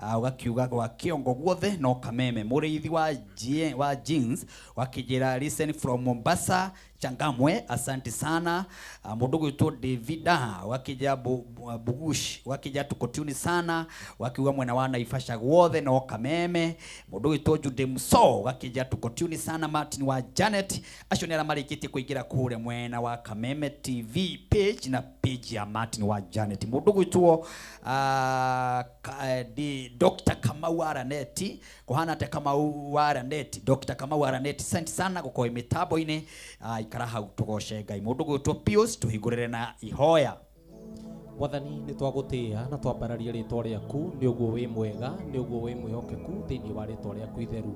Ũgakiuga gwa kĩongo guothe no Kameme. Mũrĩithi wa, wa jeans wakĩnjĩra listen from Mombasa Changamwe, asante sana. Mũndũ gwĩtwo Davida wakĩnjĩra Bugush wakĩnjĩra tuko tuni sana, wakiuga mwena wa Naivasha guothe no Kameme. Mũndũ gwĩtwo Jude Muso wakĩnjĩra tuko tuni sana. Martin wa Janet, acio nĩ arĩa marĩkĩtie kũingĩra kũrĩa mwena wa Kameme TV page na page ya Martin wa Janet. Mũndũ gwĩtwo Dr. Kamau Araneti, kũhana atĩa Kamau wa Araneti? Dr. Kamau Araneti, asante sana gũkorwo mĩtambo-inĩ. Ikara hau tũgoce Ngai. Mũndũ gwĩtwo Pius, tũhingũrĩre na ihoya. Mwathani, nĩ twagũtĩĩa na twambararia rĩtwa rĩaku, nĩ ũguo wĩ mwega, nĩ ũguo wĩ mwĩhokeku thĩinĩ wa rĩtwa rĩaku itheru.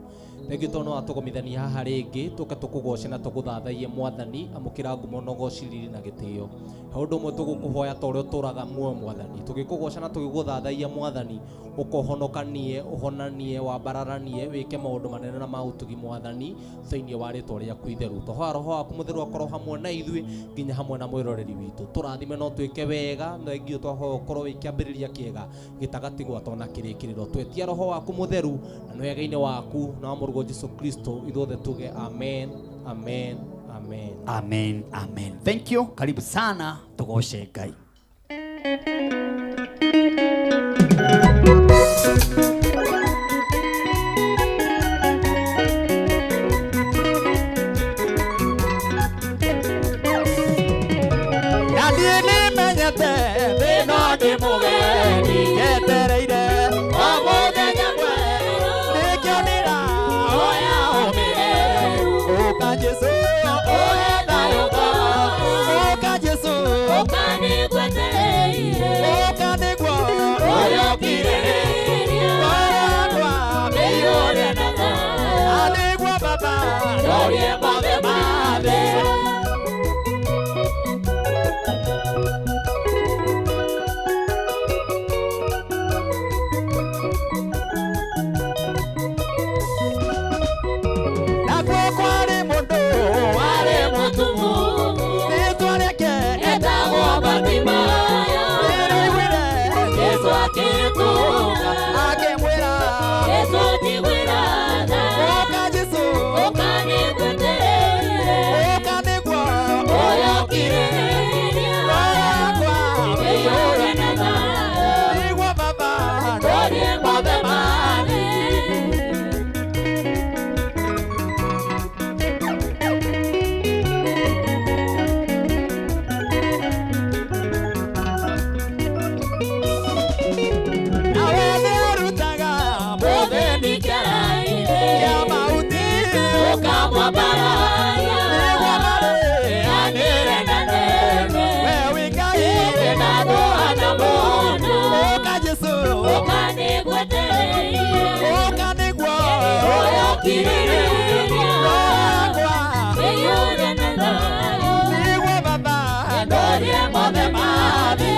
Thengiũ tondũ no watũgomithania haha rĩngĩ tũke tũkũgoce na tũgũthathaiye. Mwathani, amũkĩra ngumo na ũgoci, riri na gĩtĩo. He ũndũ ũmwe tũgũkũhoya ta ũrĩa ũtũraga muoyo, Mwathani, tũgĩkũgoca na tũgĩgũthathaiya. Mwathani, ũkohonokanie, ũhonanie, wambararanie, wĩke maũndũ manene na ma ũtugi, Mwathani, thĩinĩ wa rĩtwa rĩaku itheru. Twahoya Roho waku Mũtheru akorwo hamwe na ithuĩ nginya hamwe na mwĩroreri witũ. Tũrathime no twĩke wega. Thengio, twahoya ũkorwo wĩ kĩambĩrĩria kĩega, gĩtagati gwatwo na kĩrĩkĩrĩro. Twetia Roho waku Mũtheru na nĩ wega-inĩ waku na wa Mũrũguo Jesu Kristo, ithuothe tuge amen, amen, amen. Amen, amen. Thank you, karibu sana, tũgoce Ngai. Na niĩ nĩmenyete thĩna ndĩ mũgeni, njetereire o mũthenya mwerũ, nĩkĩo ndĩrahoya ũmĩrĩru. Ũka Jesũ, ũhe thayũ ngoro. Ũka Jesũ, ũka nĩguo ngoro yakwa mĩiyũre na thayũ, nĩguo Baba ndorie mothe ma thĩ. Nakuo kwarĩ mũndũ warĩ mũtumumu, rĩtwa rĩake etagwo Bartimayo. Nĩaraiguire Jesũ akĩtũnga, akĩmwĩra, Jesũ njiguĩra tha. Ũka Jesũ, ũka nĩngwetereire, ũka nĩguo ũyũkirĩrĩria ngoro yakwa mĩiyũre na thayũ, nĩguo Baba ndorie mothe ma thĩ. Nawe nĩũrutaga mũthĩni kĩara-inĩ kĩa mahuti, ũkamwambararia nĩguo marĩanĩre na nene. We wĩ Ngai na ndũhana mũndũ. Ũka Jesũ, ũka nĩngwetereire, ũka nĩguo ũyũkirĩrĩria ngoro yakwa mĩiyũre na thayũ, nĩguo Baba ndorie mothe ma thĩ.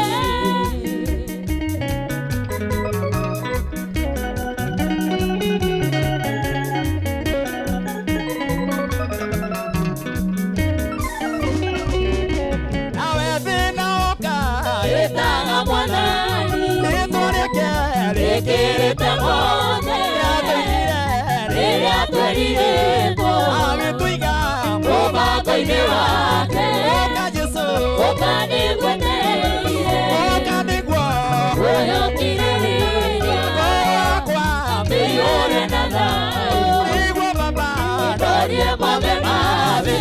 Nawe thĩna woka, ĩtaga Mwathani, rĩtwa rĩake rĩkĩrĩte mothe. Rĩatũigire rĩrĩa twerirĩtwo, agĩtũiga mũbango-inĩ wake. Ũka Jesũ, ũka nĩngwetereire, ũka nĩguo ũyũkirĩrĩria ngoro yakwa mĩiyũre na thayũ, nĩguo Baba ndorie mothe ma thĩ.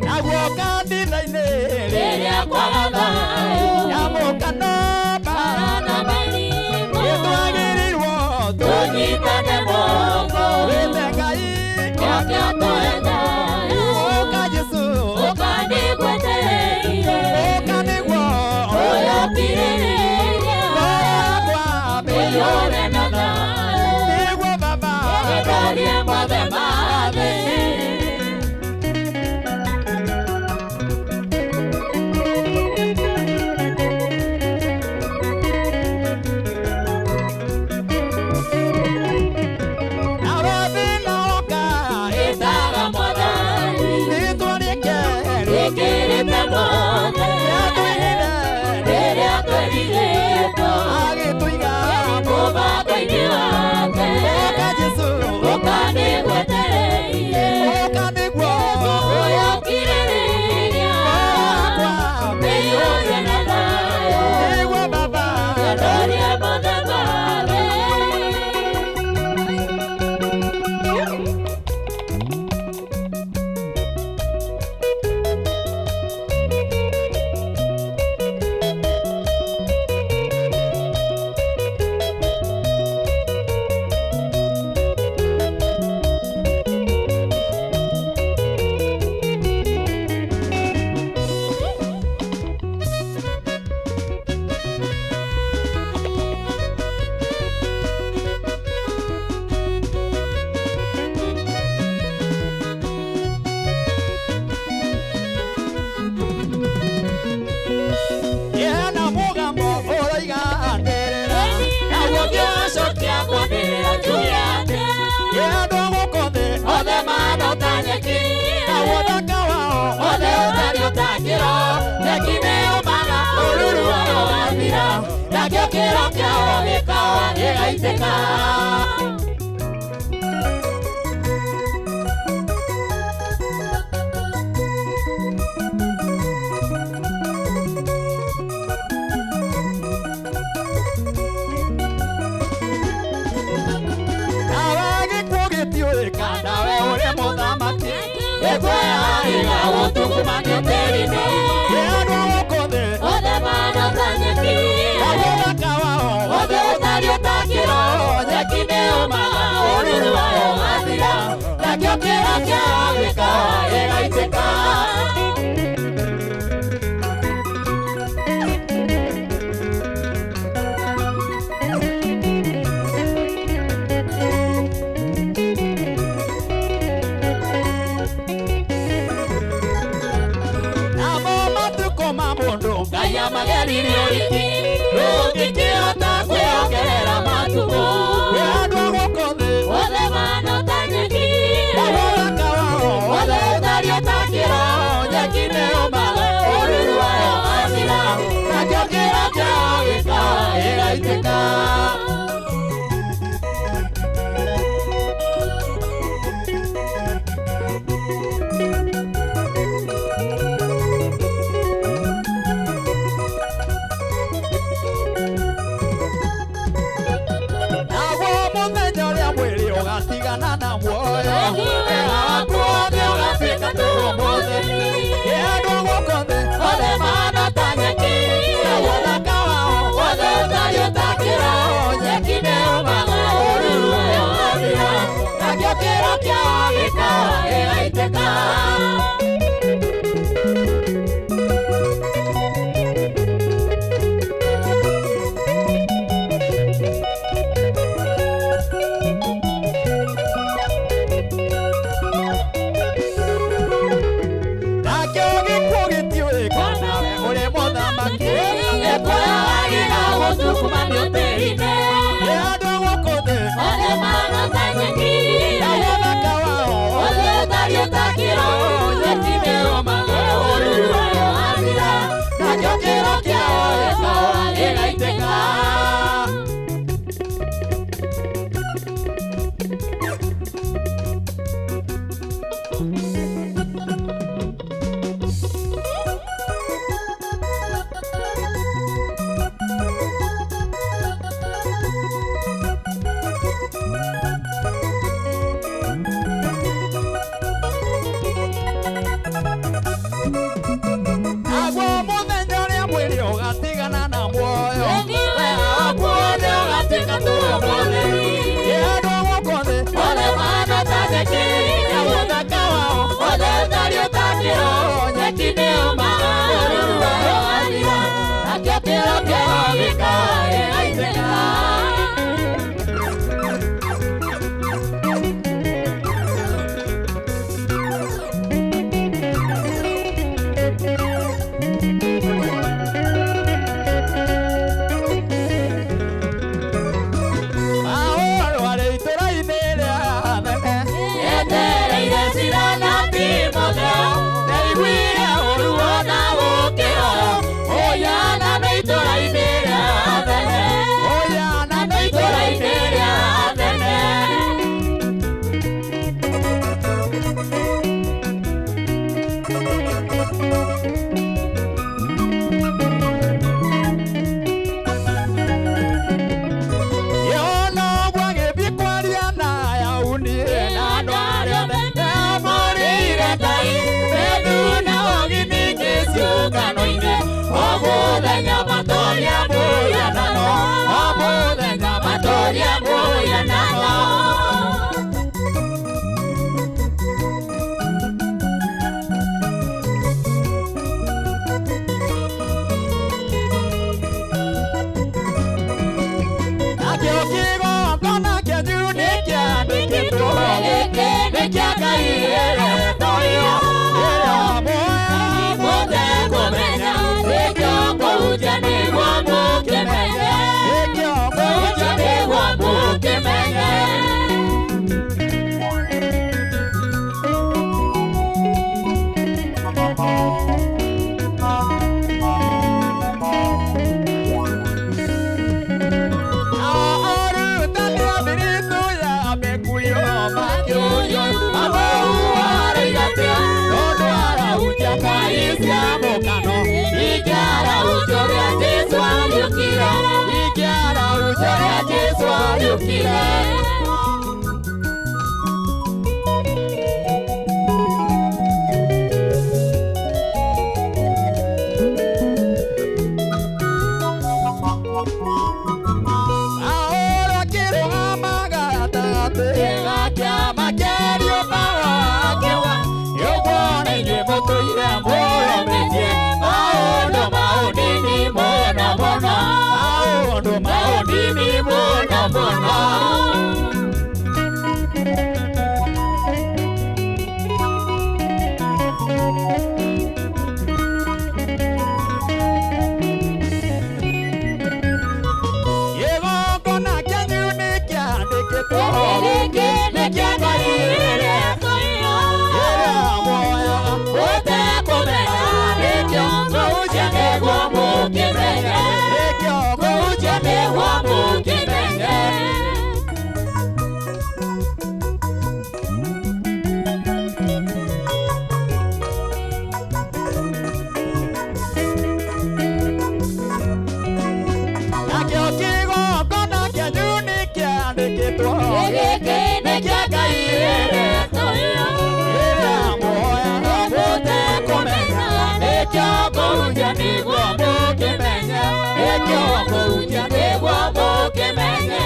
Naguo kanitha-inĩ rĩrĩa kwaga thayũ, nyamũkano, mbara na mĩrimũ, nĩtwagĩrĩirwo tũnyitane moko, wĩte Ngai oke atũhe thayũ. Ũka Jesũ, ũka nĩngwetereire, ũka nĩguo ũyũkirĩrĩria ngoro yakwa mĩiyũre na thayũ, nĩguo Baba ndorie mothe ma thĩ. Nawe thĩna gĩkawa gĩgaitĩka. Nawe gĩkuũ gĩtiũĩka nawe ũrĩ mũthamaki. Gĩkuoyagĩra gũtungumania tĩri-inĩ. Ĩ andũ a gũkũ thĩ Othe mahana ta nyeki. Naguo ũthaka wao Othe ũtariĩ ta kĩro. Nyeki nĩyũmaga, ũruru wayo ũgathira, nakĩo kĩro kĩayo gĩkawa gĩgaitĩka. Namo matukũ ma mũndũ Ngai amageririe ũriki, ndũngĩkĩhota kwĩongerera matukũ. Ĩ andũ a gũkũ thĩ Othe mahana ta nyeki. Naguo ũthaka wao Othe ũtariĩ ta kĩro. Nyeki nĩyũmaga, ũruru wayo ũgathira, nakĩo kĩro kĩayo gĩkawa gĩgaitĩka. Naguo mũthenya ũrĩa mwĩrĩ ũgatigana na muoyo. Wĩra waku wothe ũgatuĩka tũhũ mũtheri. Ĩ andũ a gũkũ thĩ Othe mahana ta nyeki. Naguo ũthaka wao Othe ũtariĩ ta kĩro. Nyeki nĩyũmaga, ũruru wayo ũgathira, nakĩo kĩro kĩayo gĩkawa gĩgaitĩka. Nakĩo gĩkuũ gĩtiũĩka nawe ũrĩ mũthamaki. Gĩkuoyagĩra gũtungumania tĩri-inĩ. Ĩ andũ a gũkũ thĩ Othe mahana ta nyeki. Naguo ũthaka wao Othe ũtariĩ ta kĩro. Nyeki nĩyũmaga, ũruru wayo ũgathira, nakĩo kĩro kĩayo gĩkawa gĩgaitĩka. Naguo mũthenya ũrĩa mwĩrĩ ũgatigana na muoyo. Wega waku wothe ũgatuĩka tũhũ mũtheri. Ĩ andũ a gũkũ thĩ Othe mahana ta nyeki. Naguo ũthaka wao Nĩariũkire. Ahora akĩrũgama gatagatĩ Ga kĩama kĩariũka wakiuga, nĩũkuona inyuĩ mũtũire mũrũmĩtie maũndũ ma ũndini mũno mũno, maũndũ ma ũndini mũno mũno. Kĩgongona kĩanyu nĩ kĩandĩkĩtwo Gĩkĩ nĩ kĩa Ngai ĩrĩa ĩrĩa muoyaga ũtekũmenya, nĩkĩo kũhunjia nĩguo mũkĩmenye, nĩkĩo kũhunjia nĩguo mũkĩmenye. Nakĩo kĩgongona kĩanyu nĩ kĩandĩkĩtwo Gĩkĩ nĩ kĩa Ngai ĩrĩa ĩrĩa muoyaga mũtekũmenya, nĩkĩo kũhunjia nĩguo mũkĩmenye, nĩkĩo kũhunjia nĩguo mũkĩmenye.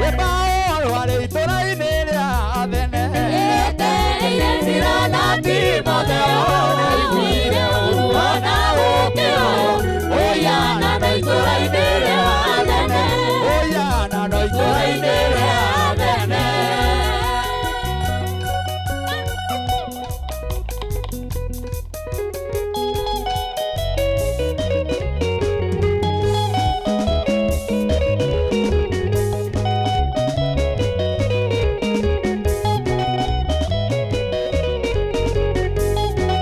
Ye Paũlũ arĩ itũũra-inĩ rĩa Athene. Etereire Sila na Timotheo, nĩaiguire ũũru ona gũkĩo, ũyana no itũũra-inĩ rĩa Athene, Ũyana no itũũra-inĩ rĩa Athene. Ye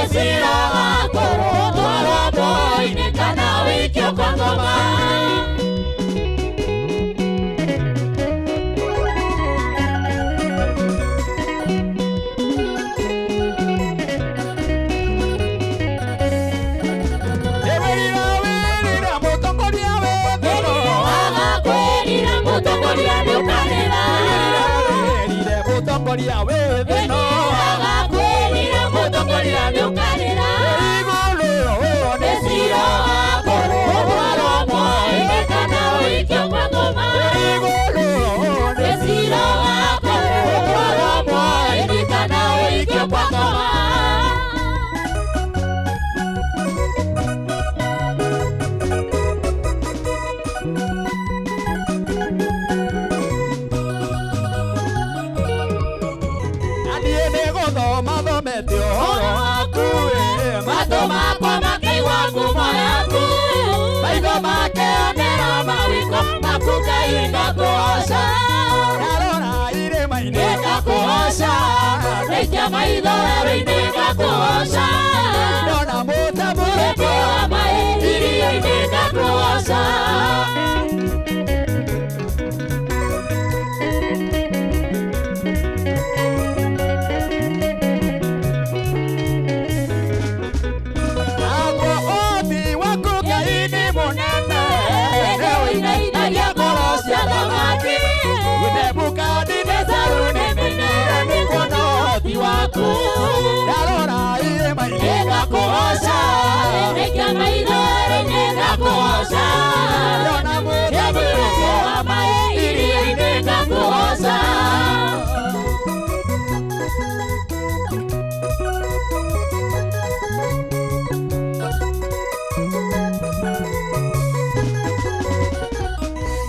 Nĩ cira wakorwo twarwo mboi-inĩ kana wĩikio kwa ngoma. Wĩrira wĩrira mũtongoria wĩ thĩno. Agakwĩrira mũtongoria nĩ ũkarĩra. Wĩrire mũtongoria wĩ thĩno. Agakwĩrira mũtongoria nĩ ũkarĩra. Igũrũ Nĩ cira wakorwo twarwo mboi-inĩ kana wĩikio kwa ngoma. Igũrũ Nĩ cira wakorwo twarwo mboi-inĩ kana wĩikio kwa ngoma. Na niĩ nĩ gũthoma thomete ũhoro waku ĩ. Matũ makwa makĩigua ngumo yaku, maitho makĩonera mawĩko maku Ngai ngakũgoca. Ndarora irĩma-inĩ Ngakũgoca, ndaikia maitho werũ-inĩ ngakũgoca. Ndona mũtambũrũko Mũrĩmi wa maĩ iria-inĩ ngakũgoca. Naguo ũhoti waku Ngai nĩ mũnene. Nĩ ũinainagia ngoro cia thamaki. Nebukadineza Nezaru nĩmĩnene nĩ kuona ũhoti waku. Ndarora irĩma-inĩ Ngakũgoca, ndaikia maitho werũ-inĩ ngakũgoca. Ndona mũtambũrũko wa maĩ iria-inĩ ngakũgoca.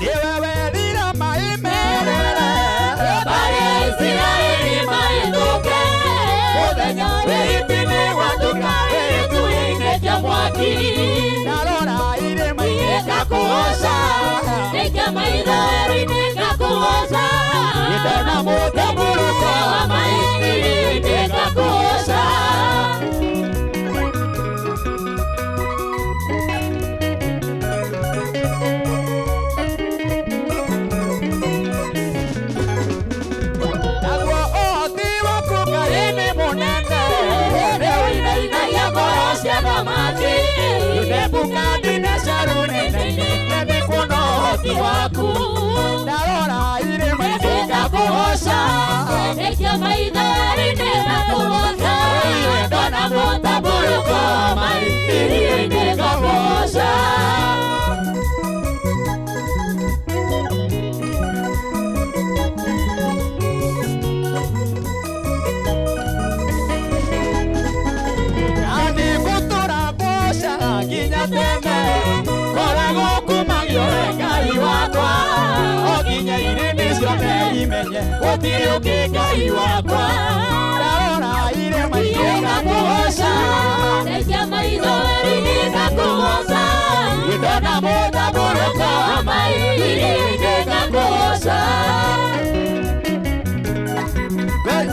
Nĩwe werire maĩ merere. Mbarĩ ya Isiraeli mahĩtũke. Mũthenya wĩ gwatuka gĩturi-inĩ kĩa mwaki. Ndarora irĩma-inĩ Ngakũgoca, ndaikia maitho werũ-inĩ ngakũgoca. Ndona mũtambũrũko wa maĩ iria-inĩ ngakũgoca. Naguo ũhoti waku Ngai nĩ mũnene. Nĩ ũinainagia ngoro cia thamaki. Nebukadineza nĩ nĩ kuona ũhoti waku. Ndarora irĩma-inĩ Ngakũgoca, ndaikia maitho werũ-inĩ ngakũgoca. Ndona mũtambũrũko wa maĩ iria-inĩ ngakũgoca. Na nĩngũtũũra ngoocaga nginya tene. Ngoragwo kumagio we Ngai wakwa. O nginya irĩndĩ ciothe imenye gũtirĩ ũngĩ Ngai wakwa. Ndarora irĩma-inĩ Ngakũgoca, ndaikia maitho werũ-inĩ ngakũgoca. Ndona mũtambũrũko wa maĩ iria-inĩ ngakũgoca. Ngai.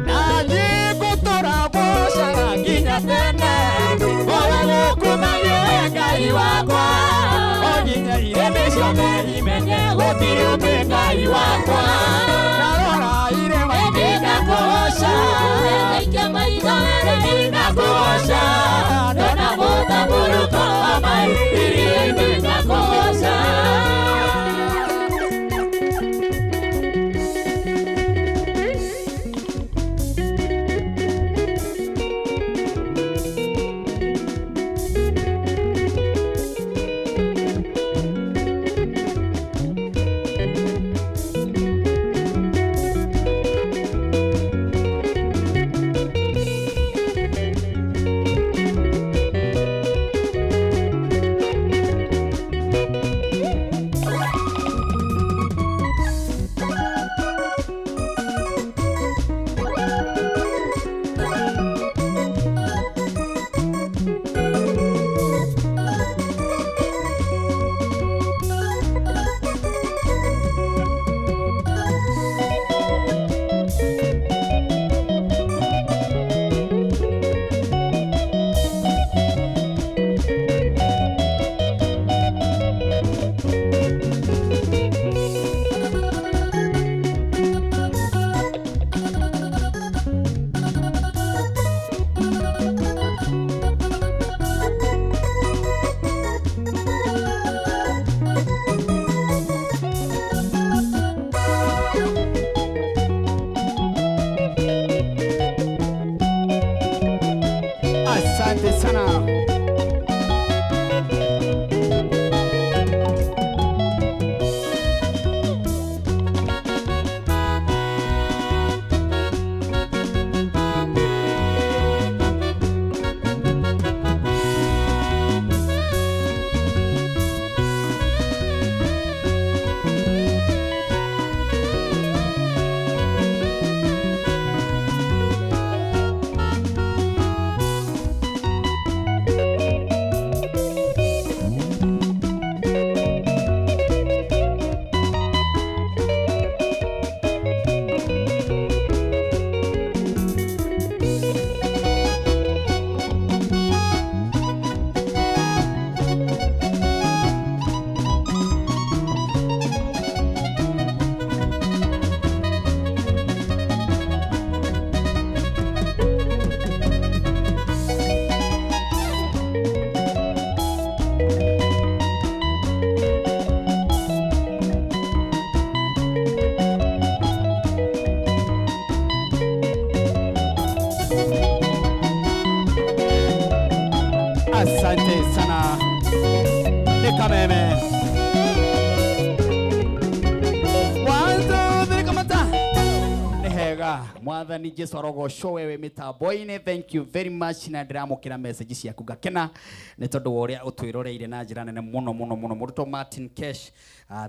Na nĩngũtũũra ngoocaga nginya tene. Ngoragwo kumagio we Ngai wakwa. O nginya irĩndĩ ciothe imenye gũtirĩ ũngĩ Ngai wakwa. Ndarora irĩma-inĩ Ngakũgoca, ndaikia maitho werũ-inĩ ngakũgoca. Ndona mũtambũrũko wa maĩ iria-inĩ ngakũgoca. Wega Mwathani Jesu arogocwo wewe mitambo-inĩ. Thank you very much, na ndĩramũkĩra message ciaku ngakena nĩ tondũ wa ũrĩa ũtwĩroreire na njĩra nene mũno mũno mũno. Mũrutwo Martin Kesh,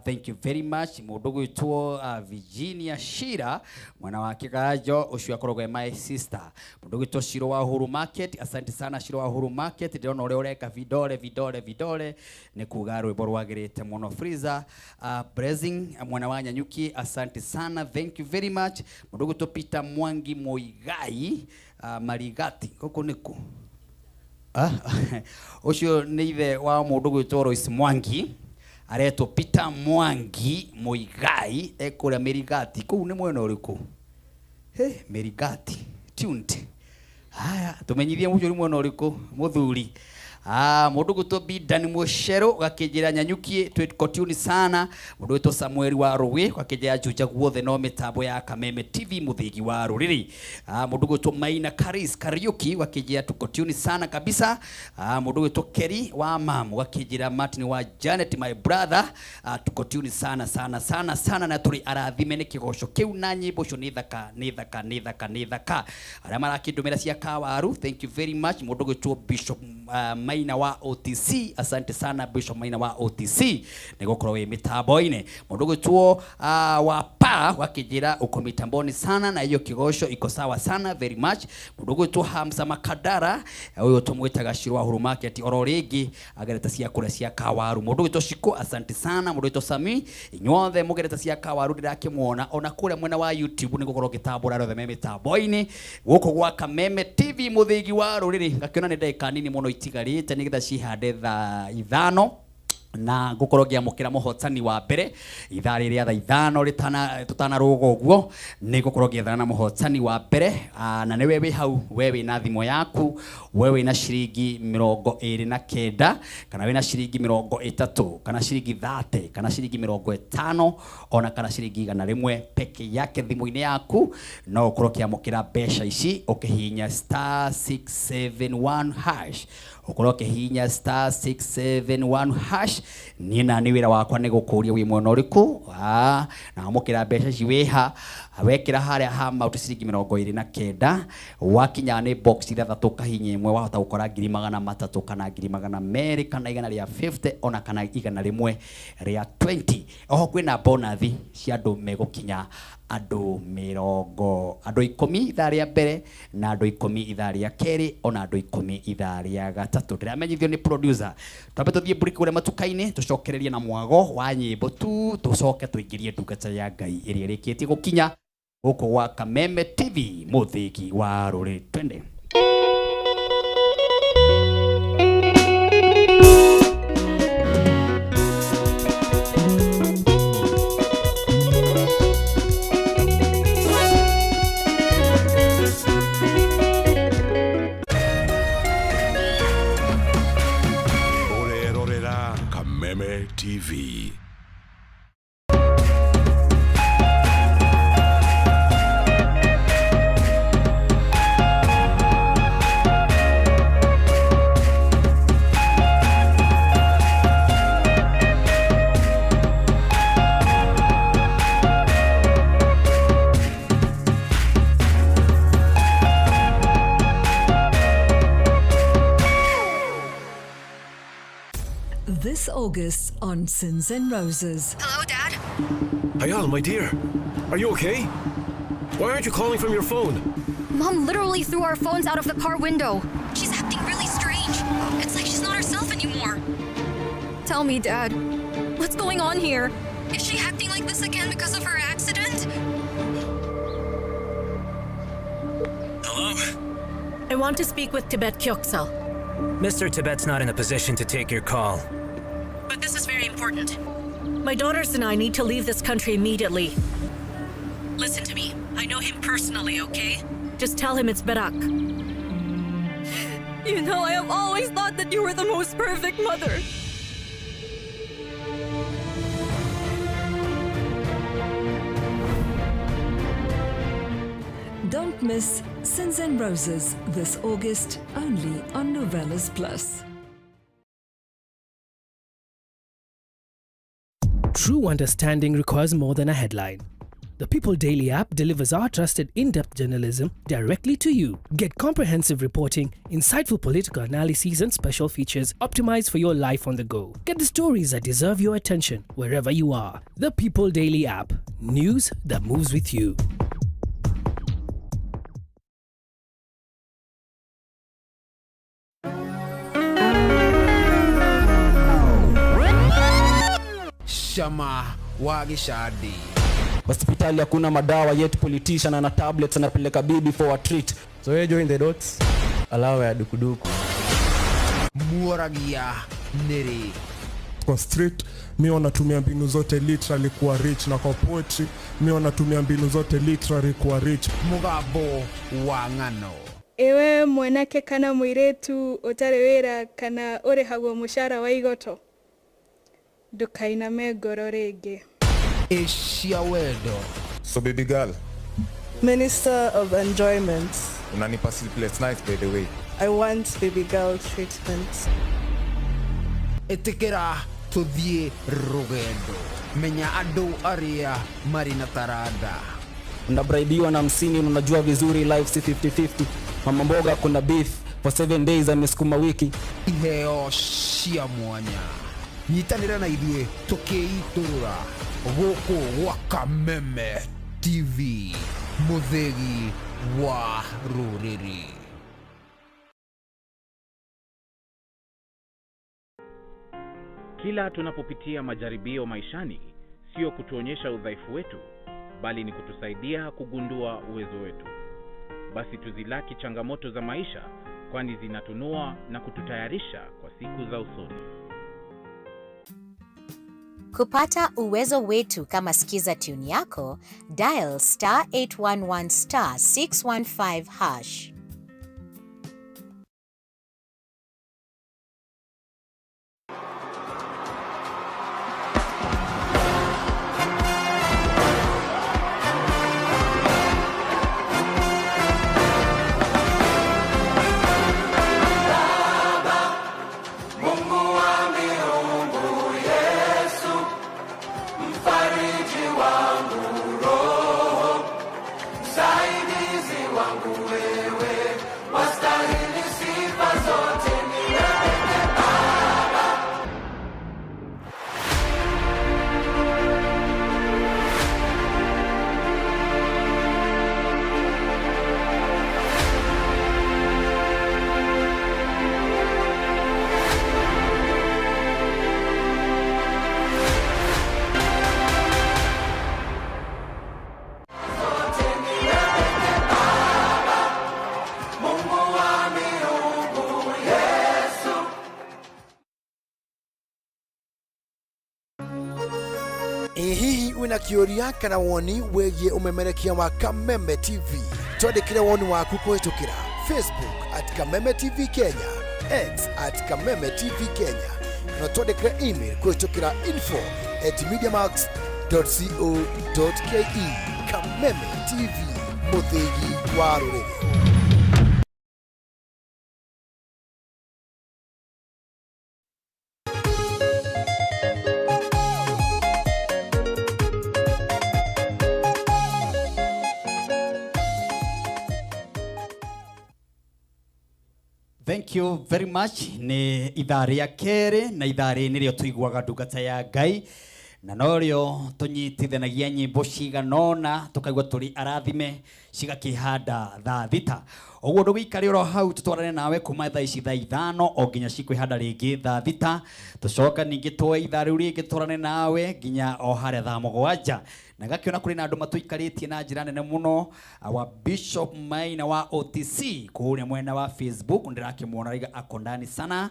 thank you very much. Mũndũ gwĩtwo Virginia Shira mwena wa Kĩganjo, ũcio akoragwo e my sister. Mũndũ gwĩtwo Shiro wa Uhuru Market, asante sana Shiro wa Uhuru Market. Ndĩrona ũrĩa ũreka vidole vidole vidole nĩ kuga rwĩmbo rwagĩrĩte mũno. Freezer Blessing mwena wa Nyanyuki, asante sana, thank you very much. Mũndũ gwĩtwo Peter Mwangi Muigai, Marigati gũkũ nĩkũ? Ah, ũcio nĩ ithe wa mũndũ gwĩtwo Royce Mwangi, aretwo Peter Mwangi Muigai, ekũrĩa Mĩrigati. Kũu nĩ mwena ũrĩkũ? He Mĩrigati tuned. Haya, tumenyithie mũcio nĩ mwena ũrĩkũ mũthuri. Ah, mũndũ gwĩtwo Bidan Mũcerũ gakĩnjĩra Nyanyuki twĩkotuni sana. Mũndũ gwĩtwo Samuel wa Rũĩ gakĩnjĩra Juja guothe no mĩtambo ya Kameme TV mũthĩgi wa rũrĩrĩ. Ah, mũndũ gwĩtwo Maina Karis Kariuki gakĩnjĩra tukotuni sana kabisa. Ah, mũndũ gwĩtwo Keri wa Mamu gakĩnjĩra Martin wa Janet my brother, ah, tukotuni sana sana sana sana, na tũrĩ arathime nĩ kĩgoco kĩu na nyĩmbo icio nĩ thaka nĩ thaka nĩ thaka nĩ thaka. Arĩa marakĩndũmĩra cia kawaru, thank you very much. Mũndũ gwĩtwo Bishop Maina wa OTC, asante sana Bishop Maina wa OTC nĩ gũkorwo wĩ mĩtambo-inĩ. Mũndũ gwĩtwo wa pa wakĩnjĩra uko mitamboni sana na hiyo kigoco iko sawa sana very much. Mũndũ gwĩtwo Hamza Makadara, ũyũ tũmwĩtaga Shiro wa Uhuru Market oro rĩngĩ agerete cia kũrĩa cia kawaru. Mũndũ gwĩtwo Shiko, asante sana. Mũndũ gwĩtwo Sami, inyuothe mũgerete cia kawaru ndĩrakĩmuona ona kũrĩa mwena wa YouTube nĩ gũkorwo ngĩtambũra arĩa othe me mĩtambo-inĩ gũkũ gwa Kameme TV mũthĩgi wa rũrĩrĩ. Ngakĩona nĩ ndagĩka nini mũno itigarĩte nĩgetha cihande thaa 5 na ngũkorwo ngĩamũkĩra mũhotani wa mbere ithaa rĩrĩa thaa 5 rĩtana tũtanarũga ũguo nĩ ngũkorwo ngĩethana na mũhotani wa mbere, na nĩwe wĩ hau, we wĩna thimũ yaku, we wĩna ciringi 29 kana wĩna ciringi 30 kana ciringi 30 kana ciringi 50 ona kana ciringi 100 peke yake thimũ-inĩ yaku, no ũkorwo ũkĩamũkĩra mbeca ici ũkĩhihinya star 671 hash, ũkorwo ũkĩhihinya star 671 hash. Niĩ na nĩ wĩra wakwa nĩ gũkũria wĩ mwena ũrĩkũ, na wamũkĩra mbeca ici wĩha wekĩra harĩa ha mauti ciringi 29, wakinya nĩ box ithathatũ ũkahihinya ĩmwe, wahota gũkora 300,000 kana 200,000 kana 150 ona kana 120. Oho kwĩna bonathi cia andũ megũkinya andũ mĩrongo andũ 10 ithaa rĩa mbere na andũ 10 ithaa rĩa kerĩ ona andũ 10 ithaa rĩa gatatũ. Ndĩramenyithio nĩ producer twambe tũthiĩ break kũrĩa matuka-inĩ, tũcokererie na mwago wa nyĩmbo tu, tũcoke tũingĩrie ndungata ya Ngai ĩrĩa ĩrĩkĩtie gũkinya gũkũ gwa Kameme TV mũthĩgi wa rũrĩrĩ. Twende. Ũrerorera Kameme TV. This August on Sins and Roses. Hello, Dad? Hayal, my dear, are you okay? Why aren't you calling from your phone? Mom literally threw our phones out of the car window. She's acting really strange. It's like she's not herself anymore. Tell me, Dad, what's going on here? Is she acting like this again because of her accident? Hello? I want to speak with Tibet Kyoksel. Mr. Tibet's not in a position to take your call. But this is very important. My daughters and I need to leave this country immediately. Listen to me. I know him personally, okay? Just tell him it's Berak. You know, I have always thought that you were the most perfect mother. Don't miss Sins and Roses this August only on Novelas Plus. True understanding requires more than a headline. The People Daily app delivers our trusted in depth journalism directly to you. Get comprehensive reporting, insightful political analyses, and special features optimized for your life on the go. Get the stories that deserve your attention wherever you are. The People Daily app. News that moves with you. Cama wa gĩcandi. Hospitali hakuna madawa, yet politician ana tablets anapeleka bibi for a treat. So you join the dots, alawa ya dukuduku. Muoragia nĩrĩ? Kwa street mi wanatumia mbinu zote literally kuwa rich, na kwa poetry mi wanatumia mbinu zote literally kuwa rich. Mũgambo wa ng'ano. Ewe mwanake kana mũirĩtu ũtarĩ wĩra kana ũrĩhagwo mũcara wa igoto, ndũkainame ngoro rĩngĩ. Ĩcia wendo. So baby girl, Minister of Enjoyment. Unanipa sleepless nights, by the way. I want baby girl treatment. Ĩtĩkĩra tũthiĩ rũgendo, menya andũ arĩa marĩ na taranda. Unabraibiwa na 50, unajua vizuri life si 50-50. Mama mboga kuna beef for 7 days amesukuma wiki. Iheo cia mwanya, nyitanĩra na ithuĩ tũkĩitũrũra gũkũ gwa Kameme TV, mũthĩgi wa rũrĩrĩ. Kila tunapopitia majaribio maishani, sio kutuonyesha udhaifu wetu, bali ni kutusaidia kugundua uwezo wetu. Basi tuzilaki changamoto za maisha, kwani zinatunua na kututayarisha kwa siku za usoni. Kupata uwezo wetu kama Skiza tune yako, dial *811*615#. Mungu wa miungu, Yesu, mfariji wangu roho, msaidizi wangu wewe, wastahili sifa zote, ni wewe Baba. Mungu wa miungu, Yesu. Ĩ hihi wĩna kĩũria kana woni wĩgiĩ ũmemerekia wa Kameme TV? Twandĩkĩre woni waku kũhĩtũkĩra Facebook @KamemeTV Kenya, X @KamemeTV Kenya, na twandĩkĩre email kũhĩtũkĩra info@mediamax.co.ke. Kameme TV, mũthĩgi wa rũrĩrĩ. Thank you very much. Nĩ ithaa rĩa kerĩ, na ithaa rĩ nĩrĩo tũiguaga ndungata ya Ngai, na norĩo tũnyitithanagia nyĩmbo cigana ũna tũkaigua tũrĩ arathime cigakĩhanda thaa 6. Ũguo ndũgĩikare oro hau, tũtwarane nawe kuma thaa ici thaa 5 o nginya cikwĩhanda rĩngĩ thaa 6. Tũcoka ningĩ tuoe ithaa rĩu rĩngĩ tũtwarane nawe nginya o harĩa thaa 7. Na gakĩona kũrĩ na andũ matũikarĩtie na njĩra nene mũno, wa Bishop Maina wa OTC kũrĩa mwena wa Facebook, ndĩrakĩmuona raiga ako ndani sana.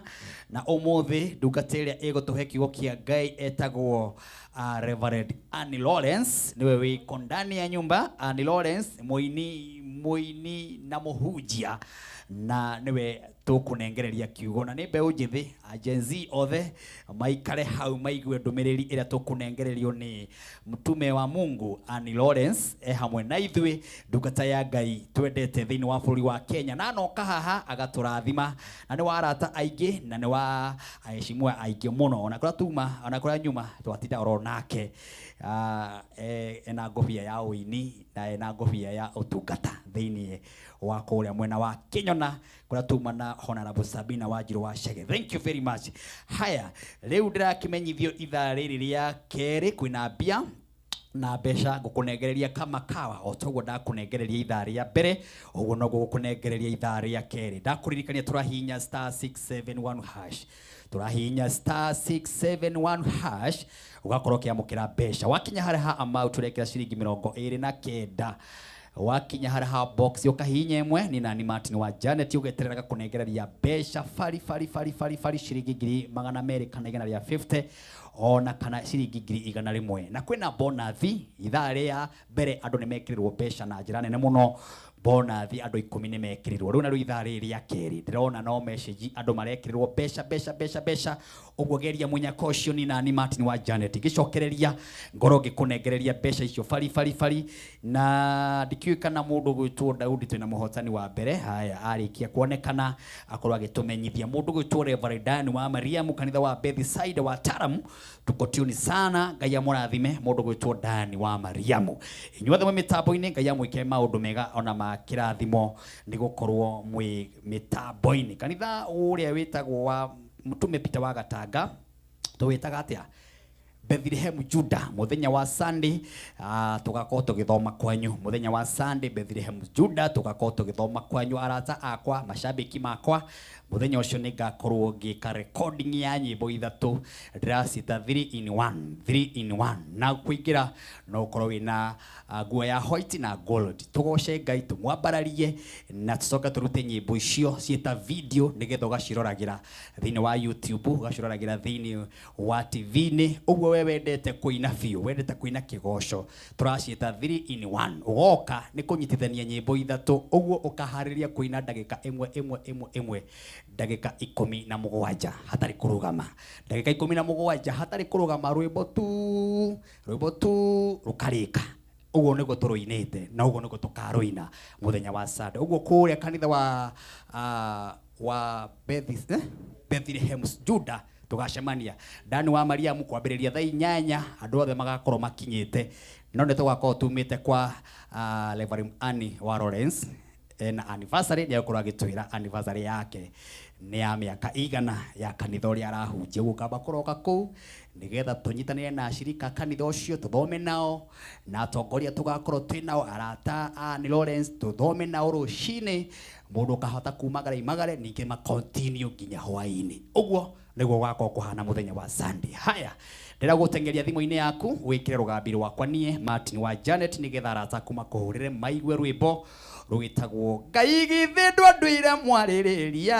Na ũmũthĩ ndungata ĩrĩa ĩgũtũhe kiugo kĩa Ngai etagwo Reverend Annie Lawrence, niwe wĩ ndani ya nyumba. Annie Lawrence, mũini na mũhunjia, na niwe tũkũnengereria kiugo, na nĩ mbeũ njĩthĩ a Gen Z othe maikare hau maigue ndũmĩrĩri ĩrĩa tũkũnengererio nĩ mtume wa Mungu Annie Lawrence e hamwe na ithuĩ, ndungata ya Ngai twendete thĩinĩ wa bũrũri wa Kenya, na anoka haha agatũrathima, na nĩ wa arata aingĩ na nĩ wa aheshimiwa aingĩ mũno, ona kũrĩa tuma ona kũrĩa nyuma twatinda oro nake. Ena ena ngobia ya ũini na ena ngobia ya ũtungata thĩinĩ wa kũrĩa mwena wa Kĩnyona kũrĩa tuma na Honorable Sabina Wanjiru wa Chege. Thank you very much. Haya, rĩu ndĩrakĩmenyithio ithaa rĩrĩ rĩa kerĩ kwĩna mbia na mbeca ngũkũnengereria kama kawa o toguo ndakũnengereria ithaa rĩa mbere ũguo noguo gũkũnengereria ithaa rĩa kerĩ. Ndakũririkania tũrahihinya star 671 hash, tũrahihinya star 671 hash ũgakorwo ũkĩamũkĩra mbeca. Wakinya harĩa ha amount ũrekĩra ciringi 29. Wakinya harĩa ha box ũkahihinya ĩmwe ni nani Martin wa Janet ũgeterera gakũnengereria mbeca bari bari bari bari bari ciringi 200,000 kana 150 ona kana ciringi 100,000. Na kwĩna bonathi ithaa rĩa mbere andũ nĩ mekĩrĩrwo mbeca na njĩra nene mũno. Bonathi andũ 10 nĩ mekĩrĩrwo. Rĩu narĩo ithaa rĩrĩ rĩa kerĩ ndĩrona no message andũ marekĩrĩrwo mbeca mbeca mbeca mbeca. Ũguo geria mũnyaka ũcio ni nani Martin wa Janet ngĩcokereria ngorwo ngĩkũnengereria mbeca icio bari bari bari. Na ndikĩũĩ kana mũndũ gwĩtwo Daudi twĩna mũhotani wa mbere. Haya, arĩkia kuonekana akorwo agĩtũmenyithia mũndũ gwĩtwo Reverend Dan wa Mariamu kanitha wa Bethsaida wa Taram. Tuko tuni sana, Ngai amũrathime mũndũ gwĩtwo Dani wa Mariamu. Inyuothe mwĩ mĩtambo-inĩ Ngai amwĩke maũndũ mega ona ma kĩrathimo nĩ gũkorwo mwĩ mĩtambo-inĩ. Kanitha ũrĩa wĩtagwo wa Mũtume Peter wa Gatanga tũwĩtaga atĩa? Bethlehem Juda muthenya wa Sunday tugakorwo tugithoma kwanyu muthenya wa Sunday Bethlehem Juda tugakorwo tugithoma kwanyu arata akwa mashabiki makwa. Muthenya ucio ningakorwo ngika recording ya nyimbo ithatu ndĩracita 3 in 1 3 in 1 na kuingira no ukorwo wina nguo ya white na gold. Tugoce Ngai tumwambararie na tucoke turute nyimbo icio ciĩta video nigetha ũgaciroragira thĩinĩ wa YouTube ũgaciroragira thĩinĩ wa TV-inĩ. Ũguo we wendete kuina biũ wendete kuina kĩgoco tũraciĩta 3 in 1. Ũgoka nĩ kũnyitithania nyĩmbo ithatũ ũguo ũkaharĩria kuina ndagĩka ĩmwe ĩmwe ĩmwe ĩmwe ndagĩka 17 hatarĩ kũrũgama, ndagĩka 17 hatarĩ kũrũgama, rwĩmbo tu rũkarĩka. Ũguo nĩguo tũrũinĩte na ũguo nĩguo tũkarũina mũthenya wa Sunday. Ũguo kũrĩa kanitha wa Bethlehem Juda tugacemania Dani wa Mariamu kwambĩrĩria thaa 8 andũ othe magakorwo makinyĩte. No nĩ tũgakorwo tumĩte kwa Reverend Annie wa Lawrence na anniversary nĩ egũkorwo agĩtwĩra anniversary yake nĩ ya mĩaka igana ya kanitha ũrĩa arahunjia. Ũguo kamba kũroka kũu nĩgetha tũnyitanĩre na ashirika kanitha ũcio tũthome nao na atongoria tũgakorwo twĩ nao arata a Annie Lawrence tũthome nao rũcinĩ mũndũ ũkahota kumagara imagare ningĩ ma continue nginya hwaĩ-inĩ. Ũguo nĩguo gũgakorwo kũhana mũthenya wa Sunday. Haya, ndĩra gũteng'eria thimũ-inĩ yaku wĩkĩre rũgambi rwakwa niĩ Martin wa Janet nĩgetha arata aku makũhũrĩre maigue rwĩmbo rwĩtagwo Ngai githĩ ndwanduire mwarĩrĩria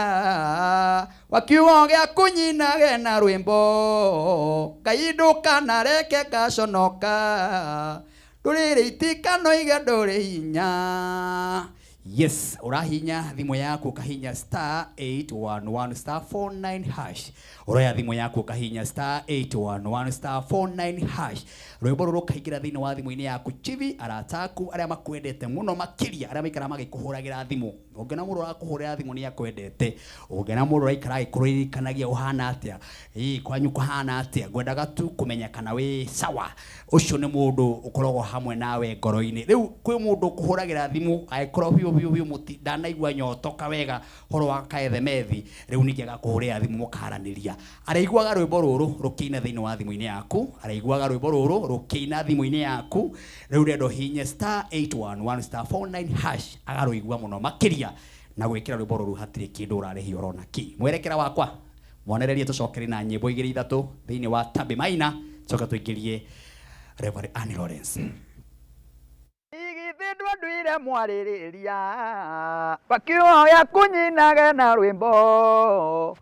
wa kiugo gĩaku nyinage na rwĩmbo Ngai ndũkanareke ngaconoka ndũrĩrĩ itikanoige ndũrĩ hinya. Yes, urahinya thimũ yaku ukahinya star 811 star 49 hash. Uroya thimũ yaku ukahinya star 811 star 49 hash. Rwĩmbo rũrũ rũkaingĩra thĩinĩ wa thimũ-inĩ yaku chibi arata aku arĩa makwendete mũno makĩria arĩa maikara magĩkũhũragĩra thimũ. Ũngĩona mũndũ ũrakũhũrĩra thimũ nĩ akwendete. Ũngĩona mũndũ ũraikara agĩkũririkanagia ũhana atĩa, ĩ kwanyu kũhana atĩa, ngwendaga tu kũmenya kana wĩ sawa. Ũcio nĩ mũndũ ũkoragwo hamwe nawe ngoro-inĩ. Rĩu kwĩ mũndũ ũkũhũragĩra thimũ agĩkorwo biũ biũ biũ mũti ndanaigua nyotoka wega horo wa kaethemethi, rĩu ningĩ agakũhũrĩra thimũ mũkaranĩria. Araiguaga rwĩmbo rũrũ rũkĩina thĩinĩ wa thimũ-inĩ yaku, araiguaga rwĩmbo rũrũ rũkĩina thimũ-inĩ yaku. Rĩu rendo hinya star 811 star 49 hash agarũigua mũno makĩria na gwĩkĩra rwĩmbo rũrũ hatirĩ kĩndũ ũrarĩhio ũrona ki. Mwerekera wakwa mwonererie tũcokere na nyĩmbo igĩrĩ ithatũ thĩinĩ wa Tabi Maina coka tũingĩrie Reverend Annie Lawrence. Igithĩ ndwanduire mwarĩrĩria wa kiugo gĩaku nyinage na rwĩmbo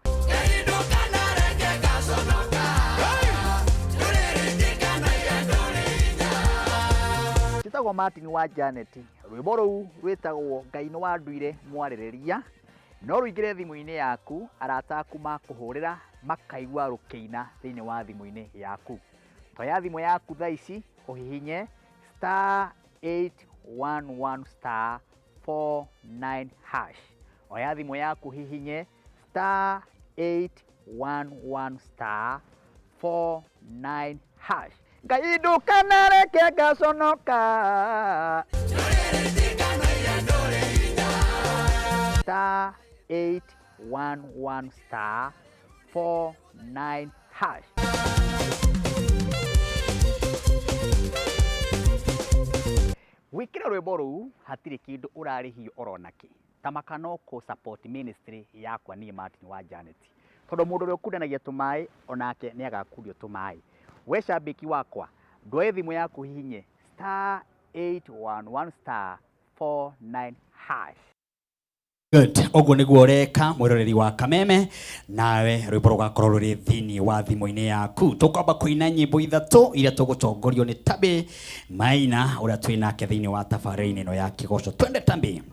Njĩtagwo Martin wa Janet. Rwĩmbo rũu rwĩtagwo Ngai nĩ wanduire mwarĩrĩria no rũingĩre thimũ-inĩ yaku arata aku makũhũrĩra makaigua rũkĩina thĩinĩ wa thimũ-inĩ yaku. Toya thimũ yaku thaa ici ũhihinye star 811 star 49 hash. Oya thimũ yaku hihinye star 811 star 49 hash. Ngai ndũkanareke ngaconoka. Star 811 star 49 hash. Gwĩkĩra rwĩmbo rũu hatirĩ kĩndũ ũrarĩhio oronakĩ tamaka no kũ support ministry yakwa niĩ Martin wa Janet, tondũ mũndũ ũrĩa ũkundanagia tũmaĩ onake nĩ agakundio tũmaĩ. We cambĩki wakwa, ndwoe thimũ yaku hihinye star 811 star 49 hash. Good. Ũguo nĩguo ũreka mwĩroreri wa Kameme, nawe rwĩmbo rũgakorwo rũrĩ thĩinĩ wa thimũ-inĩ yaku. Tũkwamba kũina nyĩmbo ithatũ iria tũgũtongorio nĩ Tabi Maina ũrĩa twĩ nake thĩinĩ wa tabarĩra-inĩ ĩno ya Kĩgoco. Twende Tabi.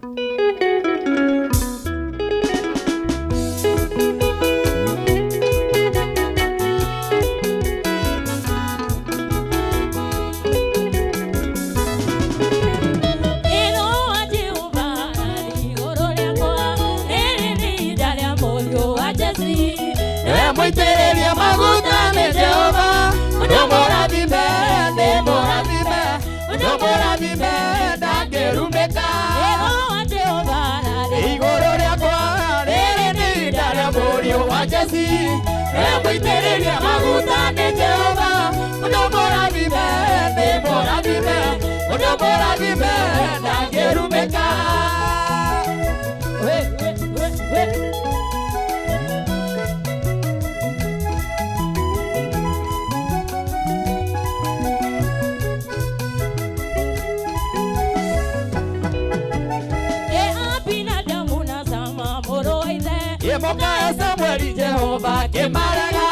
Mũitĩrĩrie maguta nĩ Jehova, ũndũ mũrathime, nĩ mũrathime, ũndũ mũrathime, ndangĩrumĩka. Igũrũ rĩakwa rĩrĩ nĩ ihinda rĩa mũriũ wa Jesii. Mũitĩrĩrie maguta nĩ Jehova, ũndũ mũrathime, nĩ mũrathime, ũndũ mũrathime, ndangĩrumĩka. We, we, we, we. Moka Samueli Jehova kĩmarega,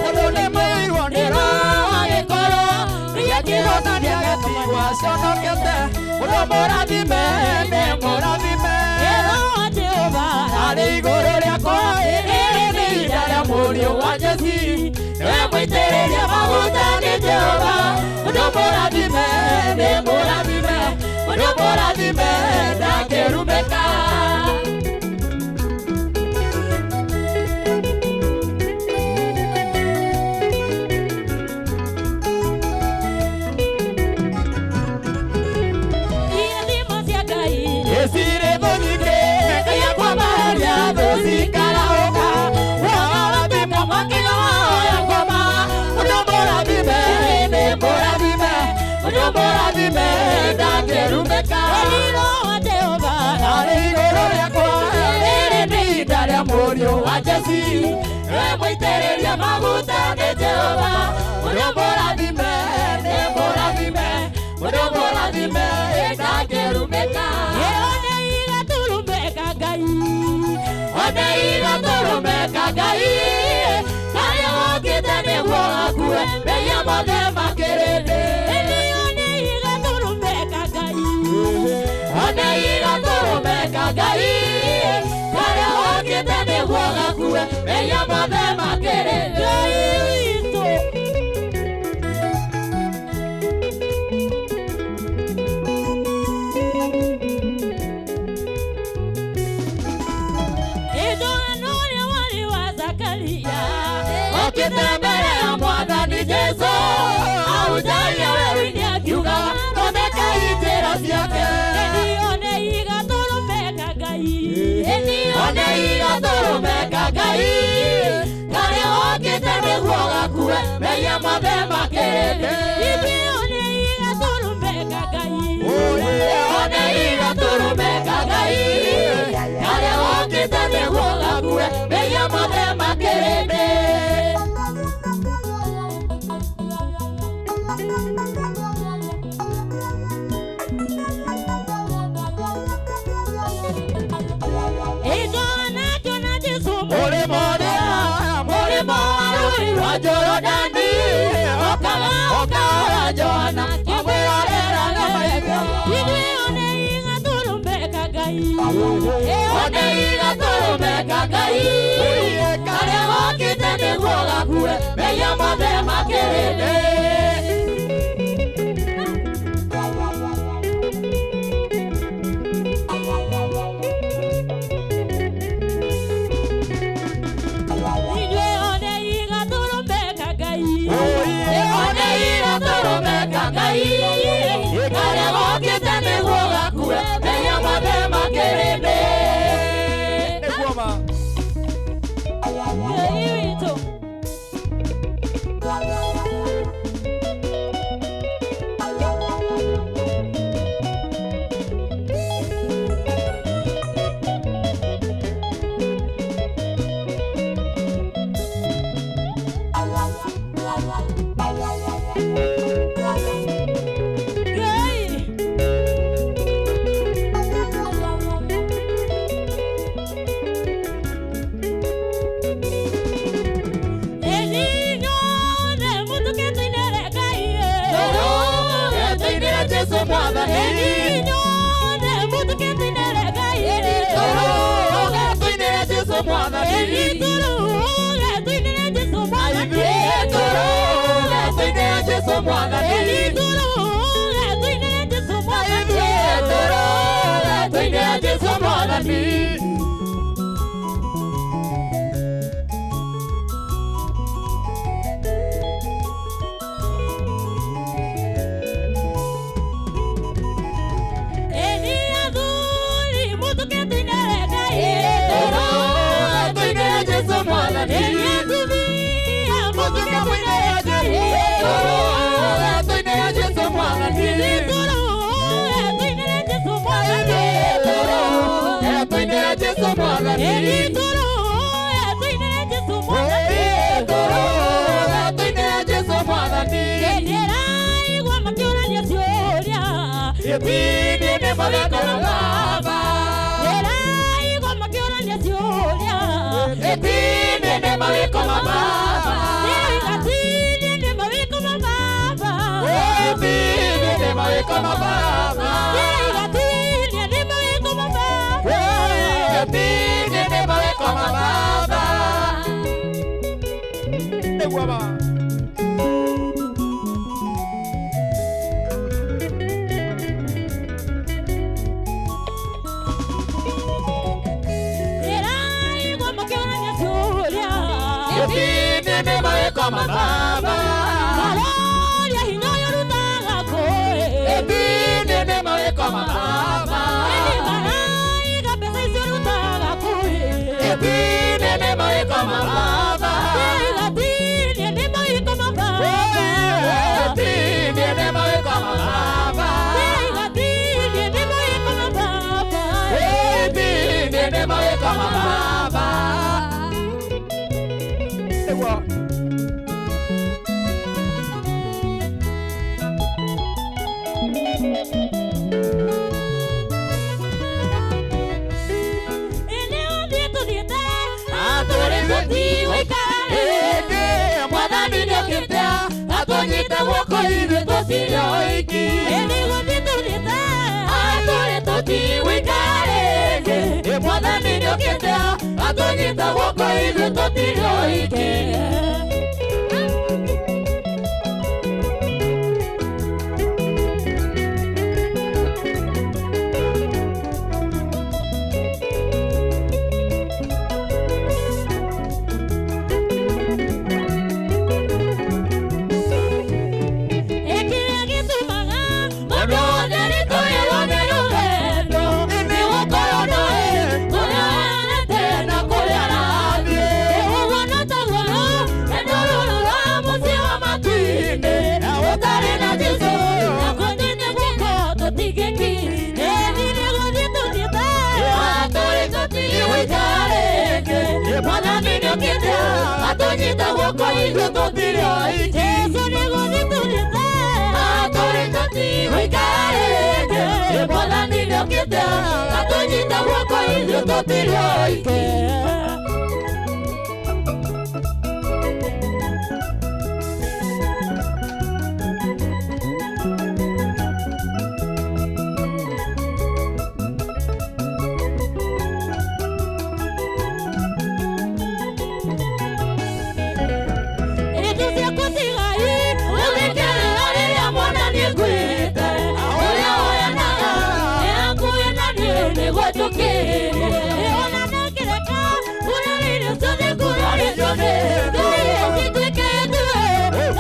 tondũ nĩ mũirwo nĩ Roho agĩkorwo nĩakĩhota nĩagatigwo aconokete. Ũndũ mũrathime, nĩ mũrathime, arĩ igũrũ rĩakwa, rĩrĩ nĩ ihinda rĩa mũriũ wa Jesii. Nĩwe mũitĩrĩrie maguta nĩ Jehova, ũndũ mũrathime, nĩ mũrathime, ũndũ mũrathime, ndangĩrumĩka. Mũitĩrĩrie maguta nĩ Jehova, ũndũ mũrathime, nĩ mũrathime, ũndũ mũrathime, ndangĩrumĩka. One igatũrũmeka Ngai, one igatũrũmeka Ngai, karĩa wokĩte nĩguo akue mehia mothe ma kĩrĩndĩ. One igatũrũmeka Ngai, one igatũrũmeka Ngai, karĩa wokĩte nĩguo gakue mehia mothe ma kĩrĩndĩ. Ngai witũ. Okĩte mbere ya Mwathani Jesũ, ahunjagia werũ-inĩ akiuga, thondekai njĩra ciake. One igatũrũmeka Ngai, one igatũrũmeka Ngai, karĩa wokĩte nĩguo gakue mehia mothe ma kĩrĩndĩ. One igatũrũmeka Ngai, one igatũrũmeka Ngai, karĩa wokĩte nĩguo gakue mehia mothe ma kĩrĩndĩ. Jorodani, okaga okaga Johana amwĩrorera na maitho. Ithuĩ one igatũrũmeka Ngai, one igatũrũmeka Ngai, karĩa wokĩte nĩguo gakue mehia mothe ma kĩrĩndĩ. One Jesu mwathani. Inyuothe mũtũke tũinĩre Ngai. Tũrũge tũinĩre Jesu mwathani. Tũrũge tũinĩre Jesu mwathani. Tũrũge tũinĩre Jesu mwathani. Tũrũge tũinĩre Jesu mwathani. Tũrũge tũinĩre Jesu mwathani. Eni athuri mũtũke tũinĩre Ngai. Tũrũge tũinĩre Jesu mwathani. Eni atumia mũtũke tũinĩre Ngai. Tũrũge tũinĩre Jesu mwathani. Tũrũge tũinĩre Jesu mwathani. Tũrũge tũinĩre Jesu mwathani. Eni tũrũge tũinĩre Jesu mwathani. Tũrũge tũinĩre Jesu mwathani. Ndĩraigua makĩũrania ciũria. Ĩtini nĩ mawĩko ma Baba. Ndĩraigua makĩũrania ciũria. Ĩtini nĩ mawĩko ma Baba. Ndĩroiga tini nĩ mawĩko ma Baba. Ĩtini nĩ mawĩko ma Baba. Ndĩroiga tini nĩ mawĩko ma Baba. Ĩtini nĩ mawĩko ma Baba. Nĩguo ma. Ndĩraigua makĩũrania ciũria. Ĩtini nĩ mawĩko ma Baba. Maroria hinya ũyũ ũrutaga kũ? Ĩtini nĩ mawĩko ma Baba. Ĩni maraiga mbeca icio ũrutaga kũ? Ĩtini nĩ mawĩko ma Baba. Ndĩroiga tini nĩ mawĩko ma Baba. Ĩtini nĩ mawĩko ma Baba. Ndĩroiga tini nĩ mawĩko ma Baba. Ĩtini nĩ mawĩko ma Baba. Nĩguo. Ĩnĩ ũthiĩ tũthiĩte. Atũrĩ tũtigũikara rĩngĩ. Mwathani nĩokĩte atũnyite guoko ithuĩ tũtirĩ oiki. Ĩnĩ gũthiĩ tũthiĩte. Atũrĩ tũtigũikara rĩngĩ. Mwathani nĩokĩte atũnyite guoko ithuĩ tũtirĩ oiki. Ĩkĩrĩa gĩtũmaga Mũndũ wothe nĩtũĩrwo nĩ rũgendo, nĩ gũkorwo ndoĩ kũrĩa arete na kũrĩa arathiĩ. Ũguo no taguo Rwendo rũrũ rwa mũciĩ wa matu-inĩ, ũtarĩ na Jesũ. na kũnyita guoko tũtingĩkinya. Ĩni nĩ gũthiĩ tũthiĩte. Atũrĩ tũtigũikara rĩngĩ. Mwathani nĩokĩte atũnyite guoko ithuĩ tũtirĩ oiki. Jesũ nĩ gũthiĩ tũthiĩte. Atũrĩ tũtigũikara rĩngĩ. Mwathani nĩokĩte atũnyite guoko ithuĩ tũtirĩ oiki. Ithu ciaku tigai. Ũthikĩrĩra rĩrĩa mwathani ekuĩte, ũrĩa woyanaga nĩakuĩ na niĩ nĩguo njũkĩrie. Ona ndangĩreka ngurarĩrio ciothe Ngurarĩrio nĩ thũ. Cituĩke nduĩ,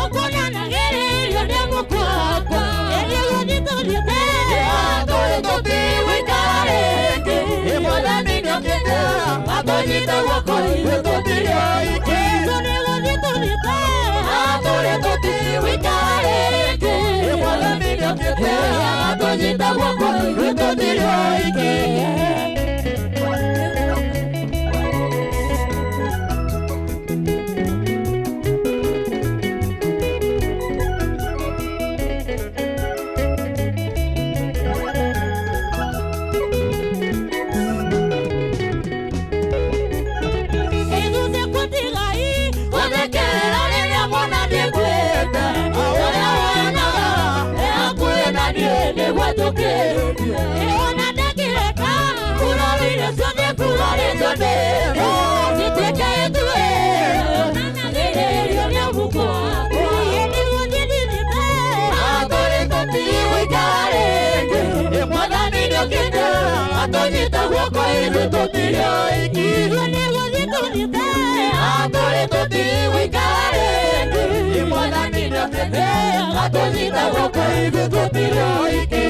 ũkuonanagĩrĩrio nĩ mũkwakwa. Ĩni gũthiĩ tũthiĩte. Atũrĩ tũtigũikara rĩngĩ. Mwathani nĩokĩte atũnyite guoko ithuĩ tũtirĩ oiki. Jesũ nĩ gũthiĩ tũthiĩte. Atũrĩ tũtigũikara rĩngĩ. Mwathani nĩokĩte atũnyite guoko ithuĩ tũtirĩ oiki. Ithu ciaku tigai. Gũthikĩrĩra rĩrĩa mwathani ekuĩte, ũrĩa woyanaga nĩakuĩ na niĩ nĩguo tũkĩrĩrie Ona ndangĩreka kũrorire ciothe kũrorĩtwo nĩwe Cituĩke ithuĩ Rĩrĩrio nĩ mũhuko wakwa Nĩguo thiĩ thiĩte Atũrĩ tũtigũikara rĩngĩ Mwathani nĩokĩte atũnyita guoko ithuĩ tũtirĩ oiki Nĩguo thiĩ tũthiĩte Atũrĩ tũtigũikara rĩngĩ Mwathani nĩokĩte atũnyita guoko ithuĩ tũtirĩ oiki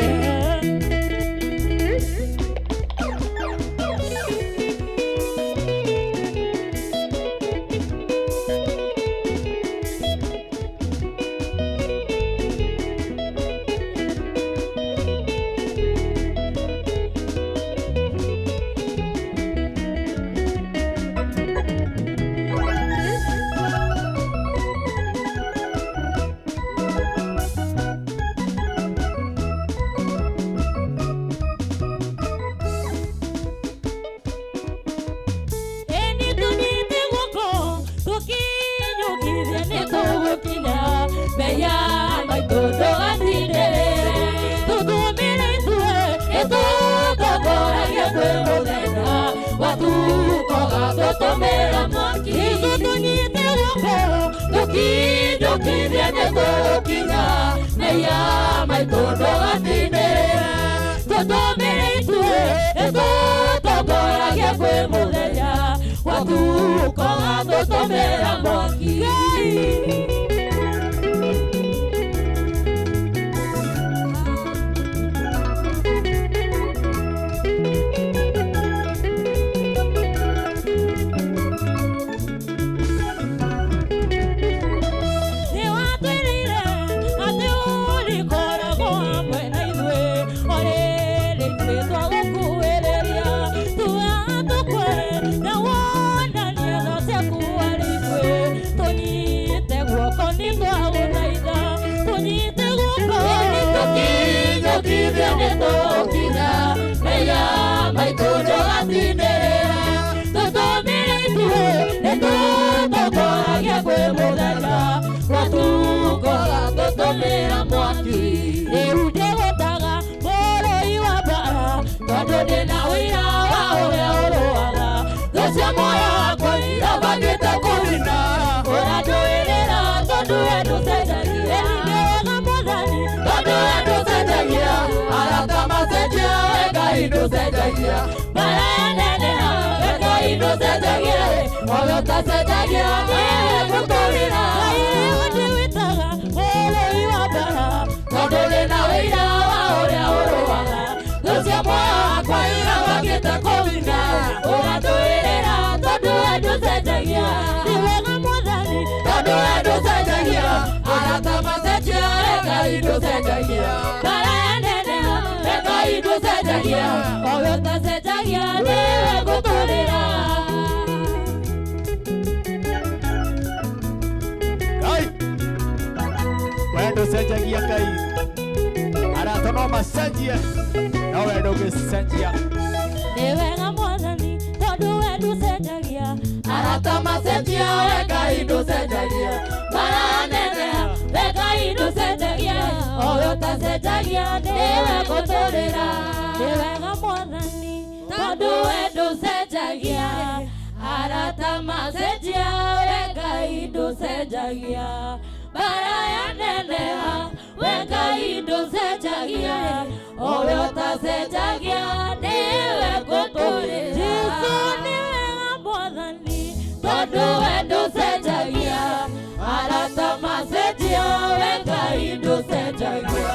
Ngai Ngai arata no macenjie no we ndũngĩcenjia. Nĩ wega Mwathani tondũ we ndũcenjagia arata macenjia we Ngai ndũcenjagia maraneneha we Ngai ndũcenjagia o we ũtacenjagia nĩwe ngũtũrĩra. Nĩ wega Mwathani tondũ we ndũcenjagia arata macenjia we Ngai ndũcenjagia maraneneha we Ngai ndũcenjagia o we ũtacenjagia nĩwe ngũtũrĩra. Jesũ nĩ wega Mwathani tondũ we ndũcenjagia arata macenjia we Ngai ndũcenjagia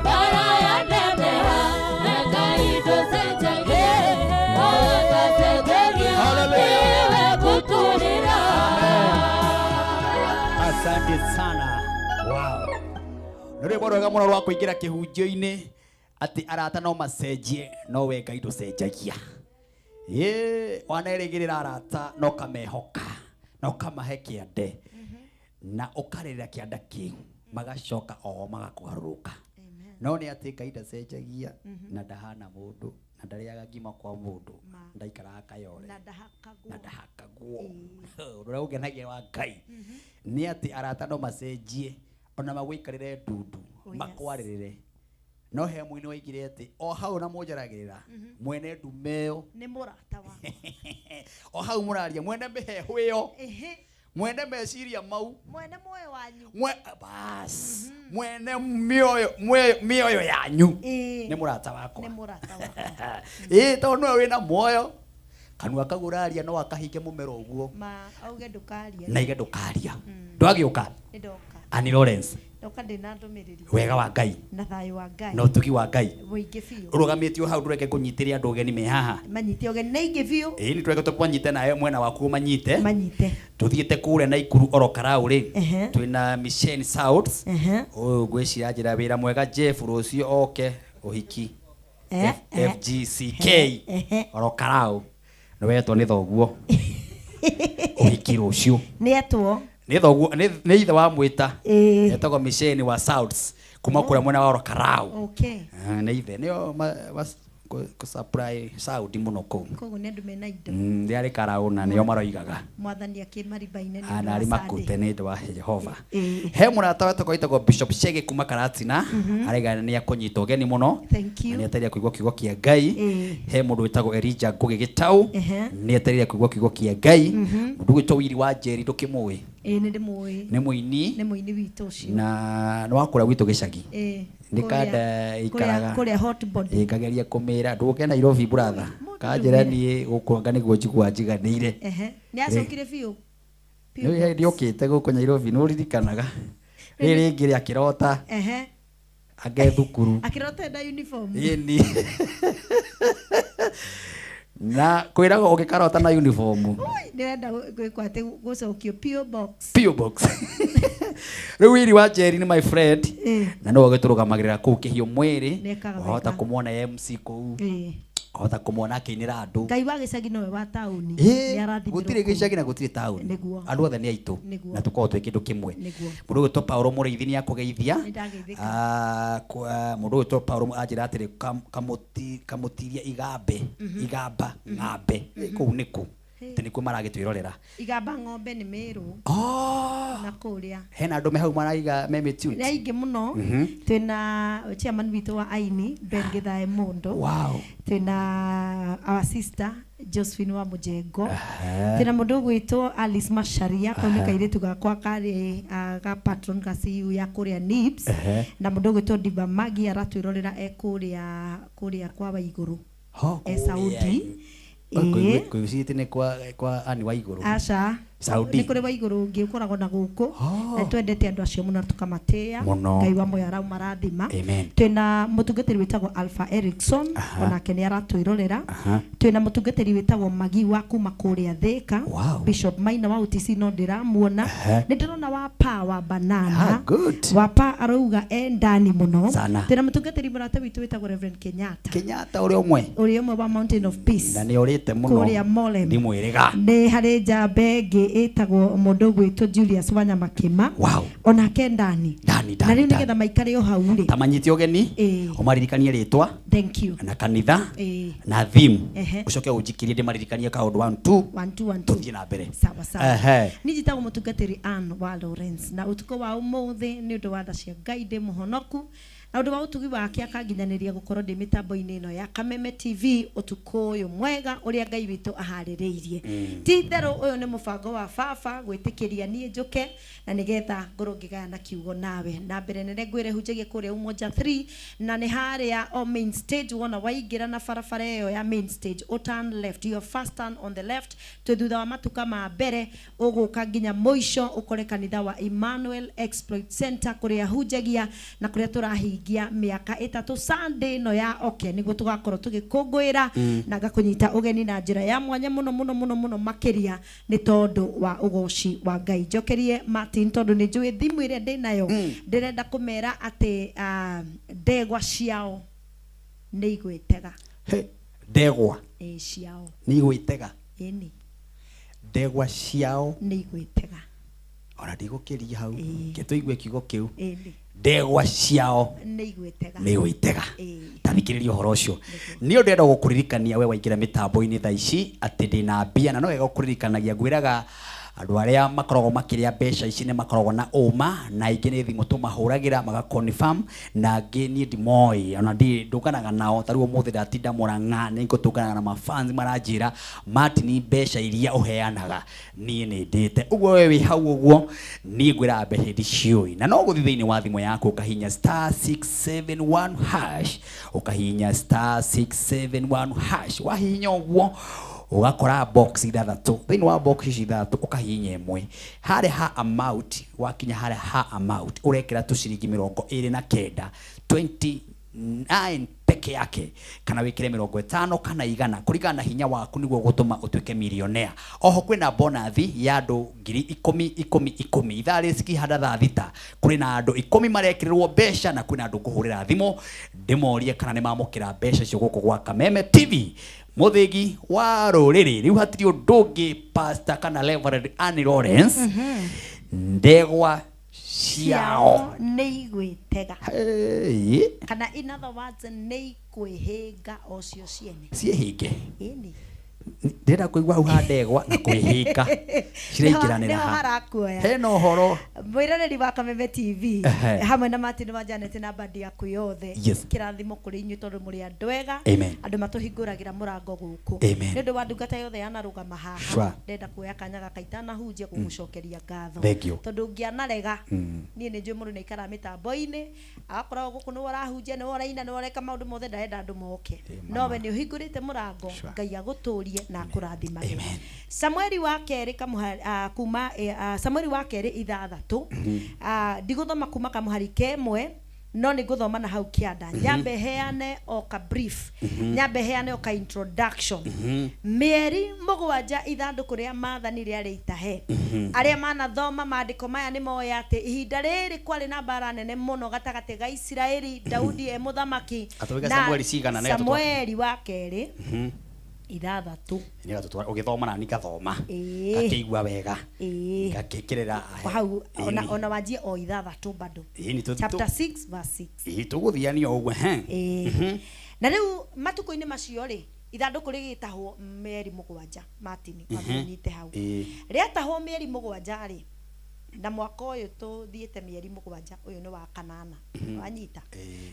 maraneneha we Ngai ndũcenjagia o we ũtacenjagia nĩwe ngũtũrĩra. Asante sana. Wow. Nĩ rwĩmbo rwega mũno rwa kũingĩra kĩhunjio-inĩ atĩ arata no macenjie no we Ngai ndũcenjagia. Ĩ wanerĩgĩrĩra arata no kamehoka na ũkamahe kĩande na ũkarĩrĩra kĩanda kĩu magacoka o magakũgarũrũka. No nĩ atĩ Ngai ndacenjagia na ndahana mũndũ na ndarĩaga ngima kwa mũndũ ndaikaraga kayore na ndahakagwo. Ũndũ ũrĩa ũngenagia wa Ngai nĩ atĩ arata no macenjie ona magũikarĩre ndundu makwarĩrĩre No he mũini waigire atĩ o hau na mũnjaragĩrĩra mwene ndume ĩyo, Nĩ mũrata wakwa. O hau mũraria mwene mĩhehu ĩyo, mwene meciria mau, Mwene muoyo wanyu. Mwe bas mwene mĩoyo mĩoyo yanyu nĩ mũrata wakwa. Nĩ mũrata wakwa. Ĩĩ, tondũ nĩwe wĩna muoyo, kanua kau ũraria no akahinge mũmero ũguo. Ma auge ndũkaria. Na ige ndũkaria. Ndwagĩũka? Nĩ ndoka. Annie Lawrence. Ndoka ndĩna ndũmĩrĩri. Wega wa Ngai. Na thayũ wa Ngai. Na ũtugi wa Ngai. Mũingĩ biũ. Ũrũgamĩtio hau, ndũreke ngũnyitĩre andũ ũgeni me haha. Manyite ũgeni nĩ aingĩ biũ. Ĩĩ, nĩ tũreke tũkũnyite nawe mwena waku ũmanyite. Manyite. Tũthiĩte kũrĩa Naikuru oro Karau rĩ, twĩna Mission South. Ũyũ ngwĩciria njĩra wĩra mwega Jeff rũciũ oke ũhiki. FGCK oro Karau nĩ wetwo nĩ thoguo ũhiki rũciũ. Nĩ etwo. Nĩ thoguo, nĩ ithe wa mwĩta. Etagwo Mission wa South kuma kũrĩa mwena wa oro Karau. Ah, nĩ ithe nĩo kũ supply Saudi mũno kũu. Koguo nĩ andũ mena indo. Rĩarĩ Karau na nĩo maroigaga. Mwathani akĩmariba-inĩ nĩ ũndũ Na wa arĩ Sunday. makute nĩ ũndũ wa Jehova. He mũrata wetagwo wĩtagwo Bishop Chege kuma Karatina, araiga nĩ akũnyita ũgeni mũno. Thank you. Na nĩ etereire kũigua kiugo kĩa Ngai. He mũndũ wĩtagwo Elijah Ngũgĩ Gĩtau, nĩ etereire kũigua kiugo kĩa Ngai. Mũndũ ũgwĩtwo Willy wa Njeri, ndũkĩmũĩ? Ĩĩ, nĩ ndĩmũĩ. Nĩ mũini. Nĩ mũini witũ ũcio. Na nĩ wakũrĩa gwitũ gĩcagi. Nĩ kanda ikaraga. Kũrĩa hot body. Ĩĩ, ngageria kũmĩra ndũke Nairobi brother, kanjĩra niĩ gũkũ anga nĩguo njigua njiganĩire. Nĩ acokire biũ. Nĩ hĩndĩ okĩte gũkũ Nairobi, nĩ ũririkanaga rĩrĩ rĩngĩ rĩa kĩrota ange thukuru. Akĩrota ena uniform. Ĩni, na kwĩragwo ũngĩkarota na uniform. Ui, ndĩrenda gwĩkwo atĩ gũcokio PO box. PO box. Rĩu Willy wa Njeri nĩ my friend na nĩwe ũgĩtũrũgamagĩrĩra kũu kĩhiũ mwĩrĩ. Nĩekaga Wahota wega. kũmwona MC kũu, wahota kũmwona akĩinĩra andũ. Ngai wa gĩcagi nowe wa taũni. Ĩĩ, Nĩarathimĩrwo gũtirĩ kũu. gĩcagi na gũtirĩ taũni. Nĩguo. Andũ othe nĩ aitũ. Nĩguo. Na tũkoragwo twĩ kĩndũ kĩmwe. Nĩguo. Mũndũ ũgwĩtwo Paulo Mũrĩithi nĩ akũgeithia. Nĩndageithĩka. Ah, mũndũ ũgwĩtwo Paulo anjĩra atĩrĩ, kamũtiria igambe, igamba ng'ambe kũu nĩkũ? Atĩ nĩkuo maragĩtwĩrorera. Igamba ng'ombe nĩ Mĩrũ. Na kũrĩa. Hena andũ me hau maraiga me mĩtune. Nĩ aingĩ mũno. Twĩna chairman witũ wa aini Ben Githae Mũndo. Twĩna our sister Josephine wa Mũjengo. Twĩna mũndũ ũgwĩtwo Alice Macharia, kau nĩ kairĩtu gakwa karĩ ga patron ga CU ya kũrĩa NIBS. Na mũndũ ũgwĩtwo Diva Magi aratwĩrorera e kũrĩa kwa Waigũrũ. Ho, E kũrĩa. Saudi. Ĩĩ. Kwĩcirĩtie nĩ kwa Anne Waigũrũ. Aca. Saudi. Nĩ kũrĩ Waigũrũ ũngĩ ũkoragwo na gũkũ. Na twendete andũ acio mũno tũkamatĩĩa. Mũno. Ngai wa muoyo araumarathima. Amen. Twĩna mũtungatĩri wĩtagwo Alpha Erikson, onake nĩ aratwĩrorera. Twĩna mũtungatĩri wĩtagwo Magi wa kuma kũrĩa Thĩka. Bishop Maina wa UTC no ndĩramuona. Nĩ ndĩrona wa Pa wa Banana. Ah, good. Wa Pa arauga e ndani mũno. Sana. Twĩna mũtungatĩri mũrata witũ wĩtagwo Reverend Kenyatta. Kenyatta ũrĩa ũmwe. Ũrĩa ũmwe wa Mountain of Peace. Na nĩ orĩte mũno. Kũrĩa Molem. Ndimwĩrĩga. Nĩ harĩ njamba ĩngĩ ĩtagwo mũndũ ũgwĩtwo Julius Wanyama Kĩma. Onake ndani. Ndani, Na rĩu ndani. nĩgetha maikare o hau rĩ. Ta manyite ũgeni. Ũmaririkanie rĩtwa. Thank you. Na kanitha. Na theme. Ũcoke ũnjikirie ndĩmaririkanie kaũndũ 1 2. 1 2 1 2. Tũthiĩ na mbere. Sawa sawa. Niĩ njĩtagwo mũtungatĩri Ann wa Lawrence, na ũtukũ wa ũmũthĩ nĩ ũndũ wa tha cia Ngai ndĩ mũhonoku, na ũndũ wa ũtugi wake akanginyanĩria gũkorwo ndĩ mĩtambo-inĩ ĩno ya Kameme TV ũtukũ ũyũ mwega ũrĩa Ngai witũ aharĩrĩirie. Ti itherũ ũyũ nĩ mũbango wa baba gwĩtĩkĩria niĩ njũke na nĩgetha ngorwo ngĩgayana kiugo nawe. Na mbere nene ngwĩre hunjagia kũrĩa Umoja 3, na nĩ harĩa o main stage, wona waingĩra na barabara ĩyo ya main stage, o turn left, your first turn on the left, twĩ thutha wa matuka ma mbere, ũgũka nginya mũico ũkore kanitha wa Emmanuel Exploit Center kũrĩa hunjagia na kũrĩa tũrahingia mĩaka 3 Sunday ĩno ya oke nĩguo tũgakorwo tũgĩkũngũĩra. Na ngakũnyita ũgeni na njĩra ya mwanya mũno mũno mũno mũno makĩria nĩ tondũ wa ũgoci wa Ngai. Njokerie Martin tondũ nĩ njũĩ thimũ ĩrĩa ndĩ nayo. Ndĩrenda kũmera atĩ ndegwa ciao nĩ igwĩtega. He, ndegwa. Ĩĩ, ciao. Nĩ igwĩtega. Ĩni. Ndegwa ciao nĩ igwĩtega. Ona ndigũkĩria hau. Ke tũigue kiugo kĩu. Ĩni. Ndegwa ciao nĩ igwĩtega. Nĩ igwĩtega. Ta thikĩrĩria ũhoro ũcio. Nĩ ũndũ ndĩrenda gũkũririkania we waingĩra mĩtambo-inĩ thaa ici atĩ ndĩna mbia, na no wega gũkũririkanagia ngwĩraga, Andũ arĩa makoragwo makĩrĩa mbeca ici nĩ makoragwo na ũma, na aingĩ nĩ thimũ tũmahũragĩra maga confirm, na angĩ niĩ ndimoĩ ona ndũnganaga nao. Ta rĩu ũmũthĩ ndatinda Mũrang'a, nĩ ngũtũnganaga na mafans maranjĩra, Martin, mbeca iria ũheanaga niĩ nĩ ndĩte ũguo, we wĩ hau ũguo. Niĩ ngwĩraga mbeca ndiciũĩ, na no gũthiĩ thĩinĩ wa thimũ yaku ũkahihinya *671#, ũkahihinya *671#. Wahihinya ũguo ũgakora box ithathatũ. Thĩinĩ wa box ici ithathatũ ũkahihinya ĩmwe harĩa ha amount. Wakinya harĩa ha amount ũrekĩra tu ciringi 29, 29 peke yake, kana wĩkĩre 50 kana 100 kũringana na hinya waku, nĩguo gũtũma ũtuĩke millionaire. Oho kwĩna bonathi ya andũ 10,000 10 10. Ithaa rĩcikihanda thaa 6 kũrĩ na andũ 10 marekĩrĩrwo mbeca, na kwĩna andũ ngũhũrĩra thimũ ndĩmorie kana nĩ mamũkĩra mbeca icio gũkũ gwa Kameme TV, mũthĩgi wa rũrĩrĩ. Rĩu hatirĩ ũndũ ũngĩ, Pastor kana Reverend Annie Lawrence, ndegwa ciao nĩ igwĩtega. Hey. Kana in other words, nĩ ikwĩhĩnga o cio ciene. Ciĩhinge. Ĩni. Ndĩrenda kũigua hau ha ndegwa na kwĩhinga ciraingĩranĩra. Nĩho Ha harakuoya. Hena ũhoro. Mwĩroreri wa Kameme TV hamwe na Martin wa Janet na bandi yaku yothe, kĩrathimo kũrĩ inyuĩ tondũ mũrĩ andũ ega, Amen. andũ matũhingũragĩra mũrango gũkũ. Amen. Nĩ ũndũ wa ndungata yothe yanarũgama haha, ndenda kuoya kanya gaka itanahunjia gũgũcokeria ngatho. Thank you. Tondũ ũngĩanarega, niĩ nĩ njũĩ mũndũ nĩ aikaraga mĩtambo-inĩ, agakoragwo gũkũ, nĩwe ũrahunjia, nĩwe ũraina, nĩwe ũreka maũndũ mothe, ndarenda andũ moke, no we nĩ ũhingũrĩte mũrango. Ngai agũtũrie na akũrathimage. Samueli wa kerĩ kuma Samueli wa kerĩ 6, ndigũthoma kuma kamũhari kemwe, no nĩ ngũthoma na hau kĩanda. Nyambe heane o ka brief, nyambe heane o ka introduction. Mĩeri 7 ithandũkũ rĩa maathani rĩarĩ itahe. Arĩa manathoma maandĩko maya nĩ moĩ atĩ ihinda rĩrĩ kwarĩ na mbara nene mũno gatagatĩ ga Isiraeli, Daudi e mũthamaki. Atũiga Na Samueli cigana nĩgetha Samueli wa kerĩ 6. Nĩgetha tũtware ũgĩthoma na niĩ ngathoma, ngakĩigua wega, ngakĩkĩrĩra. Hau ona wanjie o 6 bado. Ĩni, Chapter 6 verse 6. Ĩĩ, tũgũthiania o ũguo he. Na rĩu matukũ-inĩ macio rĩ, ithandũkũ rĩgĩtahwo mĩeri 7. Martin, wambe hau. Rĩatahwo mĩeri 7 rĩ, na mwaka ũyũ tũthiĩte mĩeri 7, ũyũ nĩ wa kanana. Wanyita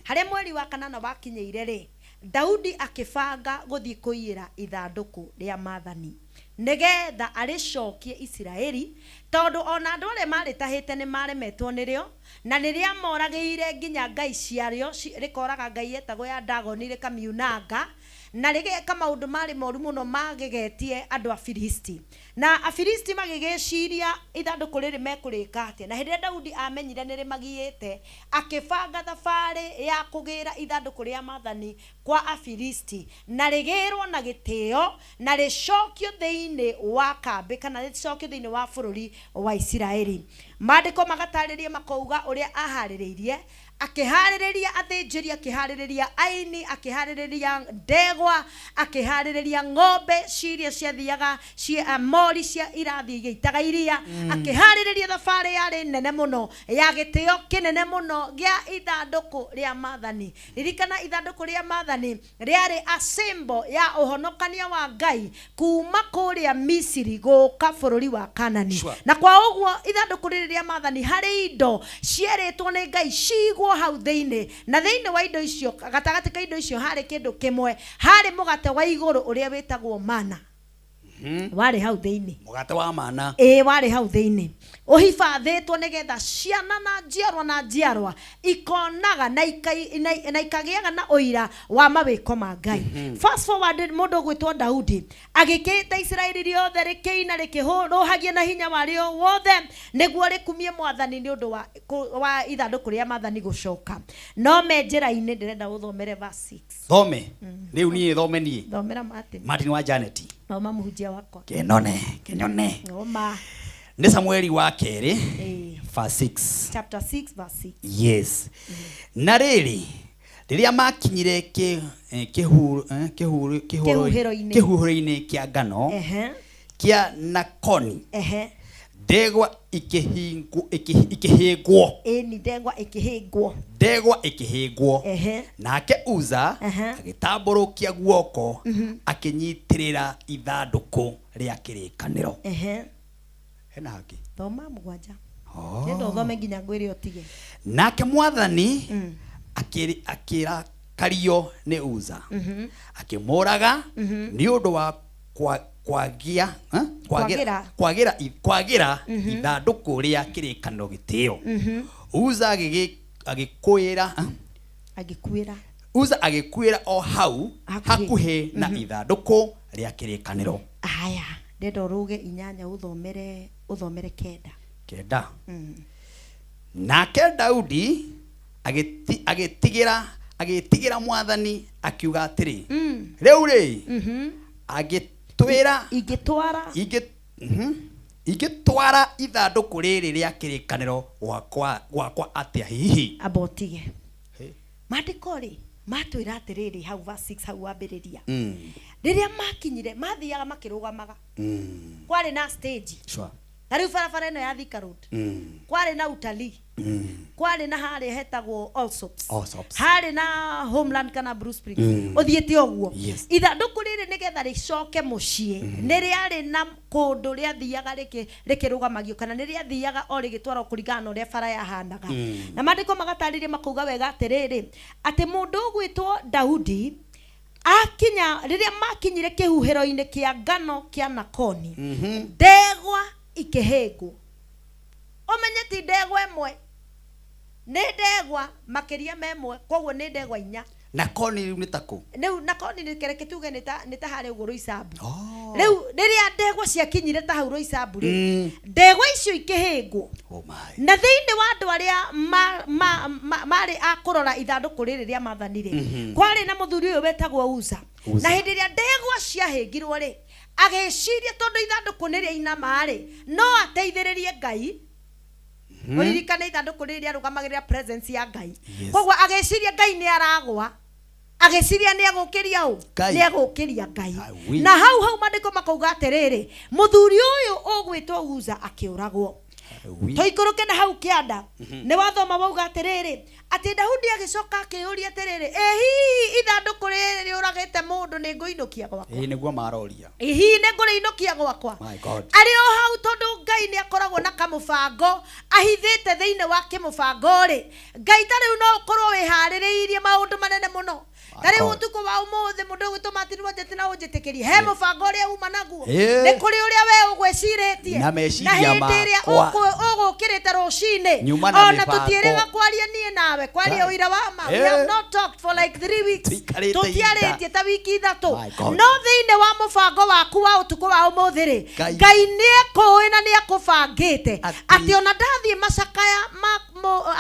harĩa mweri wa kanana wakinyĩire rĩ, Daudi akĩbanga gũthiĩ kũiyĩra ithandũkũ rĩa maathani nĩgetha arĩcokie Isiraeli, tondũ ona andũ arĩa marĩtahĩte nĩ maremetwo nĩrĩo, na nĩ rĩamoragĩire nginya ngai ciarĩo, rĩkoraga ngai yetagwo ya Dagoni, rĩkamiunanga, na rĩgeka maũndũ marĩ moru mũno magegetie andũ a Filisti. Na Afilisti magĩgĩciria ithandũkũ rĩrĩ mekũrĩka atĩa. Na hĩndĩ ĩrĩa Daudi amenyire nĩ rĩmagiĩte, akĩbanga thabarĩ ya kũgĩra ithandũkũ rĩa maathani kwa Afilisti, na rĩgĩrwo na gĩtĩo na rĩcokio thĩinĩ wa kambĩ, kana rĩcokio thĩinĩ wa bũrũri wa Isiraeli. Maandĩko magatarĩria makauga ũrĩa aharĩrĩirie: akĩharĩrĩria athĩnjĩri, akĩharĩrĩria aini, akĩharĩrĩria ndegwa, akĩharĩrĩria ng'ombe ciria ciathiaga cia mori cia irathiĩ igĩitaga iria, akĩharĩrĩria thabarĩ yarĩ nene mũno ya gĩtĩo kĩnene mũno gĩa ithandũkũ rĩa maathani. Ririkana, ithandũkũ rĩa maathani rĩarĩ a symbol ya ũhonokania wa Ngai kuma kũrĩa Misiri gũka bũrũri wa Kanani. Na kwa ũguo ithandũkũ rĩrĩ rĩa maathani harĩ indo cierĩtwo nĩ Ngai cigwo hau thĩinĩ, na thĩinĩ wa indo icio, gatagatĩ ka indo icio, harĩ kĩndũ kĩmwe, harĩ mũgate wa igũrũ ũrĩa wĩtagwo mana. Warĩ hau thĩinĩ. Mũgate wa mana. Ĩĩ, warĩ hau thĩinĩ ũhibathĩtwo nĩgetha ciana na njiarwa na njiarwa ikonaga na ikagĩaga na ũira wa mawĩko ma Ngai. Fast forward, mũndũ ũgwĩtwo Daudi agĩkĩta Isiraeli rĩothe rĩkĩina rĩkĩrũhagia na hinya warĩo wothe nĩguo rĩkumie mwathani nĩ ũndũ wa ithandũkũ rĩa maathani gũcoka. No me njĩra-inĩ, ndĩrenda ũthomere verse 6. Thome rĩu niĩ, thome niĩ. Thomera, Martin. Martin wa Janet. Thoma, mũhunjia wakwa. Kenone kenyone. Thoma. Nĩ Samueli wa kerĩ verse 6. Chapter 6 verse 6. Yes. Na rĩrĩ, rĩrĩa makinyire Kĩhuhĩro-inĩ. Kĩhuhĩro-inĩ kĩa ngano kĩa Nakoni, ndegwa ikĩhĩngwo. Ĩni, ndegwa ĩkĩhĩngwo. Ndegwa ĩkĩhĩngwo. Nake Uza agĩtambũrũkia guoko akĩnyitĩrĩra ithandũkũ rĩa kĩrĩkanĩro. Hena hangĩ? Thoma mũgwanja. Oh. Ndĩrenda ũthome nginya ngwĩre ũtige. Nake mwathani akĩrakario nĩ Uza, akĩmũraga nĩ ũndũ wa kwagia eh? Kwagĩra. Kwagĩra ithandũkũ rĩa kĩrĩkanĩro gĩtĩo. Uza agĩkwĩra eh? Agĩkuĩra. Uza agĩkuĩra o hau Hakuhĩ. hakuhĩ na ithandũkũ rĩa kĩrĩkanĩro. Haya, ndĩrenda ũrũge 8 ũthomere 9. 9. Nake Daudi agĩtigĩra mwathani akiuga atĩrĩ, rĩu rĩ, angĩtwĩra ingĩtwara ingĩtwara ithandũkũ rĩrĩ rĩa kĩrĩkanĩro gwakwa atĩa hihi? Amba ũtige. Maandĩko rĩ matwĩra atĩrĩrĩ hau verse 6 hau wambĩrĩria. Rĩrĩa makinyire mathiaga makĩrũgamaga. Kwarĩ na stage. Ta rĩu barabara ĩno ya Thika Road. Kwarĩ na utalii. Kwarĩ na harĩa hetagwo Allsops. Allsops. Harĩ na Homeland kana Blue Springs. Ũthiĩte ũguo. Ithandũkũ rĩrĩ nĩgetha rĩcoke mũciĩ nĩ rĩarĩ na kũndũ rĩathiaga rĩkĩrũgamagio kana nĩ rĩathiaga o rĩgĩtwarwo kũringana na ũrĩa bara yahanaga. Na maandĩko magatarĩria makauga wega atĩrĩrĩ, atĩ mũndũ ũgwĩtwo Daudi akinya rĩrĩa makinyire kĩhuhĩro-inĩ kĩa ngano kĩa Nakoni, ndegwa ikĩhĩngwo. Ũmenye ti ndegwa ĩmwe, nĩ ndegwa makĩria ma ĩmwe, koguo nĩ ndegwa 4. Nakoni rĩu nĩ ta kũ? Rĩu Nakoni nĩ kereke tuge nĩ ta harĩa ũguo Roysambu. Rĩu rĩrĩa ndegwa ciakinyire ta hau Roysambu rĩ, ndegwa icio ikĩhĩngwo. Oh my. Na thĩinĩ wa andũ arĩa marĩ a kũrora ithandũkũ rĩrĩ rĩa maathani rĩ, kwarĩ na mũthuri ũyũ wetagwo Uza. Uza. Na hĩndĩ ĩrĩa ndegwa ciahĩngirwo rĩ, agĩciria tondũ ithandũkũ nĩ rĩainama rĩ, no ateithĩrĩrie Ngai. Ũririkane ithandũkũ rĩrĩ rĩarũgamagĩrĩra presence ya Ngai. Koguo agĩciria Ngai nĩ aragwa, agĩciria nĩ egũkĩria ũ? Ngai. Nĩ egũkĩria Ngai. Awi. Na hau hau maandĩko makauga atĩrĩrĩ, mũthuri ũyũ ũgwĩtwo Uza akĩũragwo. Tũikũrũke na hau kĩanda. Nĩ wathoma wauga atĩrĩrĩ, atĩ Daudi agĩcoka akĩũria atĩrĩrĩ, ĩ hihi ithandũkũ rĩrĩ rĩũragĩte mũndũ nĩ ngũinũkia gwakwa? Ĩĩ nĩguo maroria. Ĩ hihi nĩ ngũrĩinũkia gwakwa? My God. Arĩ o hau tondũ Ngai nĩ akoragwo na kamũbango ahithĩte thĩinĩ wa kĩmũbango rĩ, Ngai ta rĩu no ũkorwo wĩharĩrĩirie maũndũ manene mũno. Ta rĩu God. ũtukũ wa ũmũthĩ mũndũ ũgwĩtwo Martin Wonjeti na ũnjĩtĩkĩrie, he mũbango ũrĩa uma naguo. Ĩĩ. Nĩ kũrĩ ũrĩa we ũgwĩcirĩtie. Na meciria Na hĩndĩ ĩrĩa makwa. ũgũkĩrĩte rũcinĩ, Nyuma na ona mĩbango. tũtiĩrĩga kwaria niĩ nawe, kwaria Ngai. ũira wa ma. We Ĩĩ. have not talked for like 3 weeks. Tũikarĩte Tũtiarĩtie ta wiki 3. My God. No thĩinĩ wa mũbango waku wa ũtukũ wa ũmũthĩ rĩ, Ngai. Ngai nĩekũĩ na nĩekũbangĩte atĩ ona ndathiĩ macakaya ma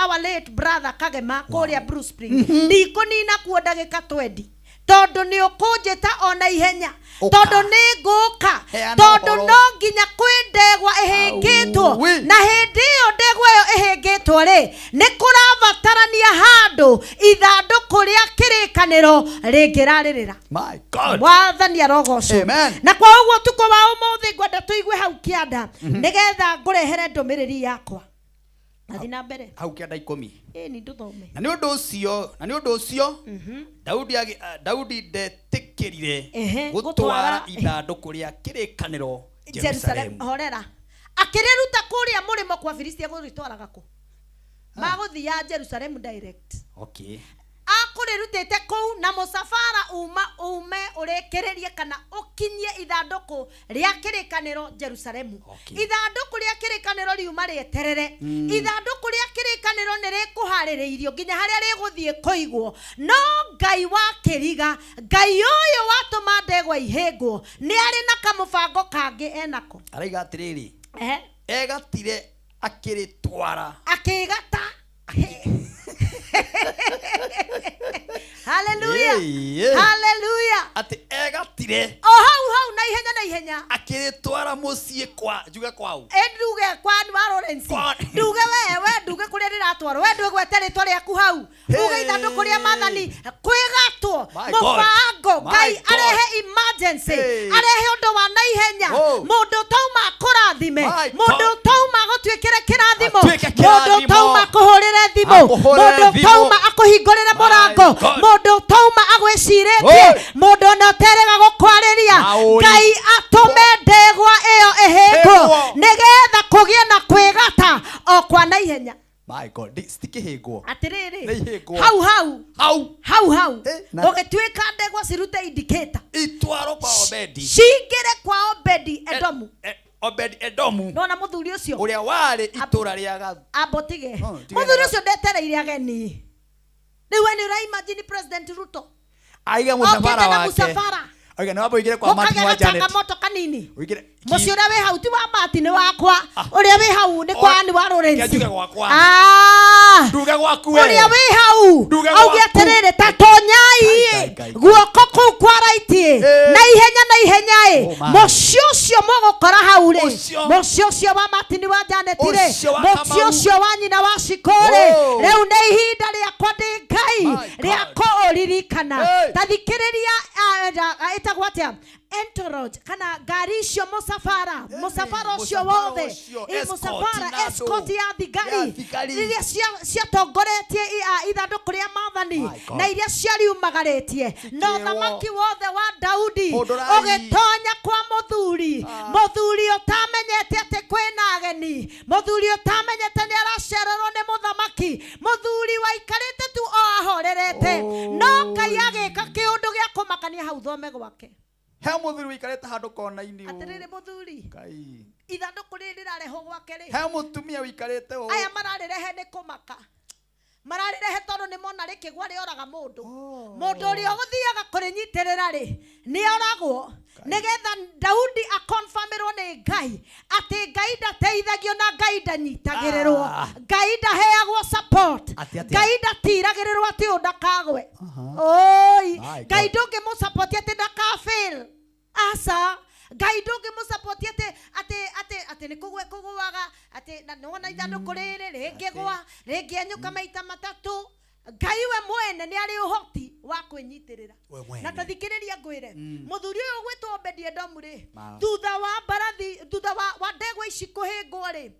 our late brother Kagema kũrĩa Blue Spring, ndikũnina kuo ndagĩka 20 tondũ nĩ ũkũnjĩta ona ihenya, Ũka. tondũ nĩ ngũka, Heana tondũ ũhoro. no nginya kwĩ ndegwa ĩhĩngĩtwo. Aui. Na hĩndĩ ĩyo ndegwa ĩyo ĩhĩngĩtwo rĩ, nĩ kũrabatarania handũ ithandũkũ rĩa kĩrĩkanĩro rĩngĩrarĩrĩra. My God. Mwathani arogocwo. Amen. Na kwa ũguo ũtukũ wa ũmũthĩ ngwenda tũigue hau kĩanda, nĩgetha ngũrehere ndũmĩrĩri yakwa. Athiĩ na mbere. Hau kĩanda 10. Ĩĩ ni ndũthome. Na nĩ ũndũ ũcio, Daudi Daudi ndetĩkĩrire Ehe, gũtwara gũtwara ithandũkũ rĩa kĩrĩkanĩro Jerusalem. Jerusalem. Horera. Akĩrĩruta kũrĩa mũrĩmo kwa Filistia gũrĩtwaraga kũ? Magũthiaga Jerusalem direct. Okay. Akũrĩrutĩte kũu na mũcabara uma ume ũrĩkĩrĩrie kana ũkinyie ithandũkũ rĩa kĩrĩkanĩro Jerusalemu. Ithandũkũ rĩa kĩrĩkanĩro riuma rĩeterere. Ithandũkũ rĩa kĩrĩkanĩro nĩ rĩkũharĩrĩirio nginya harĩa rĩgũthiĩ kũigwo. No Ngai wa kĩriga, Ngai ũyũ watũma ndegwa ihĩngwo, nĩ arĩ na kamũbango kangĩ enako. Araiga atĩrĩrĩ, Ehe. egatire akĩrĩtwara. Akĩgata. Hallelujah. Ĩĩ. Hallelujah. Atĩ egatire O hau hau na ihenya na ihenya. akĩrĩtwara mũciĩ kwa njuge kwao. Ĩ nduge kwa wa Lawrence. Nduge we nduge kũrĩa rĩratwarwo. We ndwĩgwete rĩtwa rĩaku hau. Uge ithandũkũ rĩa maathani kwĩgatwo. My God. Mũbango My Ngai God. arehe emergency. Hey. Arehe ũndũ wa naihenya. Oh. Mũndũ ũtauma akũrathime. My Mũndũ God. ũtauma agũtuĩkĩre kĩrathimo. Atuĩke Mũndũ kĩrathimo. ũtauma akũhũrĩre thimũ. Akũhũrĩre Mũndũ thimũ. ũtauma akũhingũrĩre My mũrango. God. Mũndũ ũtauma agwĩcirĩtie. Oi. Mũndũ ona ũterega gũkwarĩria. Maũri. Ngai atũme ndegwa ĩyo ĩhĩngwo Hĩngwo. nĩgetha My God, citikĩhĩngwo. Atĩrĩrĩ, Nĩ ihĩngwo. hau hau hau hau hau na- gũgĩtuĩka ndegwa cirute indicator itwarwo kwa Obedi. cingĩre kwa Obedi Edomu. Obedi Edomu Nona mũthuri ũcio ũrĩa warĩ itũra rĩa Gathu. Ambotige. Tige. Mũthuri ũcio ndetereire ageni. Rĩu we nĩ ũraimagine President Ruto Aiga mũcabara Okĩte na wake. mũcabara. Oiga nĩ wamba ũingĩre kwa Martin gũkagĩa wa Janet. gachangamoto kanini. Ũingĩre Mũciĩ ũrĩa wĩ hau ti wa Martin nĩ wakwa, ũrĩa wĩ hau nĩ kwa nĩ wa Lawrence. Njuge gwakwa. Ah! Nduge gwaku we. Ũrĩa wĩ hau Nduge auge gwaku. atĩrĩrĩ, ta tonyai guoko kũu kwa right na ihenya na ihenya ĩ Oh, my. mũciĩ ũcio mũgũkora hau rĩ, Ũcio. mũciĩ ũcio wa Martin wa Janet rĩ, Ũcio wa mũciĩ Kamau. ũcio wa nyina wa Shiko rĩ, Oh. rĩu nĩ ihinda rĩakwa ndĩ Ngai rĩa kũũririkana. Ta thikĩrĩria, ĩtagwo atĩa, entourage kana ngari icio, mũcabara mũcabara ũcio mũcabara wothe, ũcio, ĩ, escort mũcabara na andũ. escort ya thigari Ya thigari. iria ciatongoretie ithandũkũ rĩa maathani God. na iria ciariumagarĩtie na ũthamaki wothe wa Daudi Hũndũrai. ũgĩtonya kwa mũthuri, mũthuri ũtamenyete atĩ kwĩna ageni, mũthuri ũtamenyete nĩ aracererwo nĩ mũthamaki, mũthuri waikarĩte tu o ahorerete, no Ngai agĩka kĩũndũ gĩa kũmakania hau thome gwake. He mũthuri wĩikarĩte handũ kona-inĩ ũũ. Atĩrĩrĩ, mũthuri, Ngai. ithandũkũ rĩrĩ rĩrarehwo gwake rĩ, He mũtumia wĩikarĩte ũũ. Aya mararĩrehe nĩ kũmaka, mararĩrehe tondũ nĩ mona rĩkĩgwa rĩoraga mũndũ, mũndũ ũrĩa ũgũthiaga kũrĩnyitĩrĩra rĩ nĩ oragwo, nĩgetha Daudi akonfirmĩrwo nĩ Ngai atĩ Ngai ndateithagio na Ngai ndanyitagĩrĩrwo, Ah. Ngai ndaheagwo support, Atĩ atĩa? Ngai ndatiragĩrĩrwo atĩ ũyũ ndakagwe. Oi, My Ngai God. ndũngĩmũsapoti atĩ ndakafail, aca. Ngai ndũngĩmũsapoti atĩ atĩ atĩ atĩ nĩ kũgwe kũgũaga, atĩ na nĩwona ithandũkũ rĩrĩ rĩngĩgwa rĩngĩenyũka maita matatũ. Ngai we mwene nĩ arĩ ũhoti wa kwĩnyitĩrĩra. We mwene. Na tathikĩrĩria ngwĩre, mũthuri ũyũ ũgwĩtwo Obedi Edomu rĩ, Ma. thutha wa mbarathi, thutha wa ndegwa ici kũhĩngwo rĩ,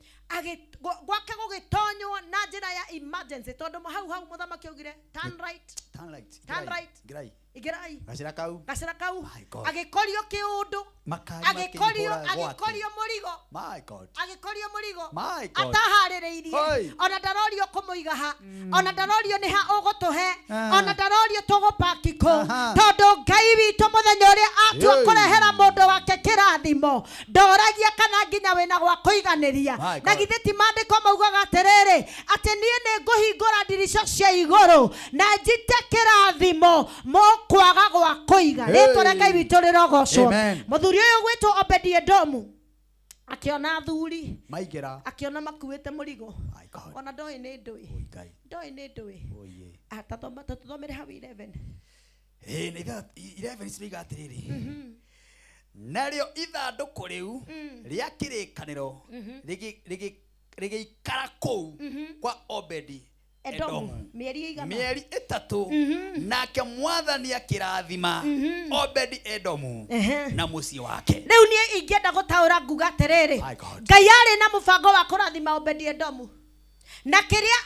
gwake gũgĩtonywo na njĩra ya emergency, tondũ hau hau mũthamaki augire turn right. Turn right. Turn right. Ingĩrai. Ingĩrai. Gacĩra kau. Gacĩra kau. My God. Agĩkorio kĩũndũ, Makari agĩkorio makĩihũra gwake. agĩkorio mũrigo, My God. agĩkorio mũrigo My God. ataharĩrĩirie. Oi. Ona ndarorio kũmũiga ha, ona ndarorio nĩ ha ũgũtũhe, Ah. ona ndarorio tũgũpaki kũ, Aha. tondũ Ngai witũ mũthenya ũrĩa atua Hey. kũrehera mũndũ wake kĩrathimo ndoragia kana nginya wĩna gwa kũiganĩria. My Na God. githĩ ti maandĩko maugaga atĩrĩrĩ, atĩ niĩ nĩ ngũhingũra ndirica cia igũrũ na njite kĩrathimo mũkwaga gwa kũiga. Hey. Rĩtwa rĩa Ngai witũ rĩrogocwo. Amen. Mũthuri ũyũ ũgwĩtwo Obedi Edomu akĩona athuri Maingĩra. akĩona makuĩte mũrigo, My God. ona ndoĩ nĩ ndũĩ, Ngai. ndoĩ nĩ ndũĩ. Oye. Ah, tatũthomere hau 11. Ĩ, nĩ 11 ciroiga atĩrĩrĩ, narĩo ithandũkũ rĩu rĩa kĩrĩkanĩro rĩgĩikara kũu kwa Obedi Edomu Edomu mĩeri ĩigana? Mĩeri 3, nake mwathani akĩrathima Obedi Edomu Ehe. na mũciĩ wake. Rĩu niĩ ingĩenda gũtaũra nguga atĩrĩrĩ, My God. Ngai arĩ na mũbango wa kũrathima Obedi Edomu, na kĩrĩa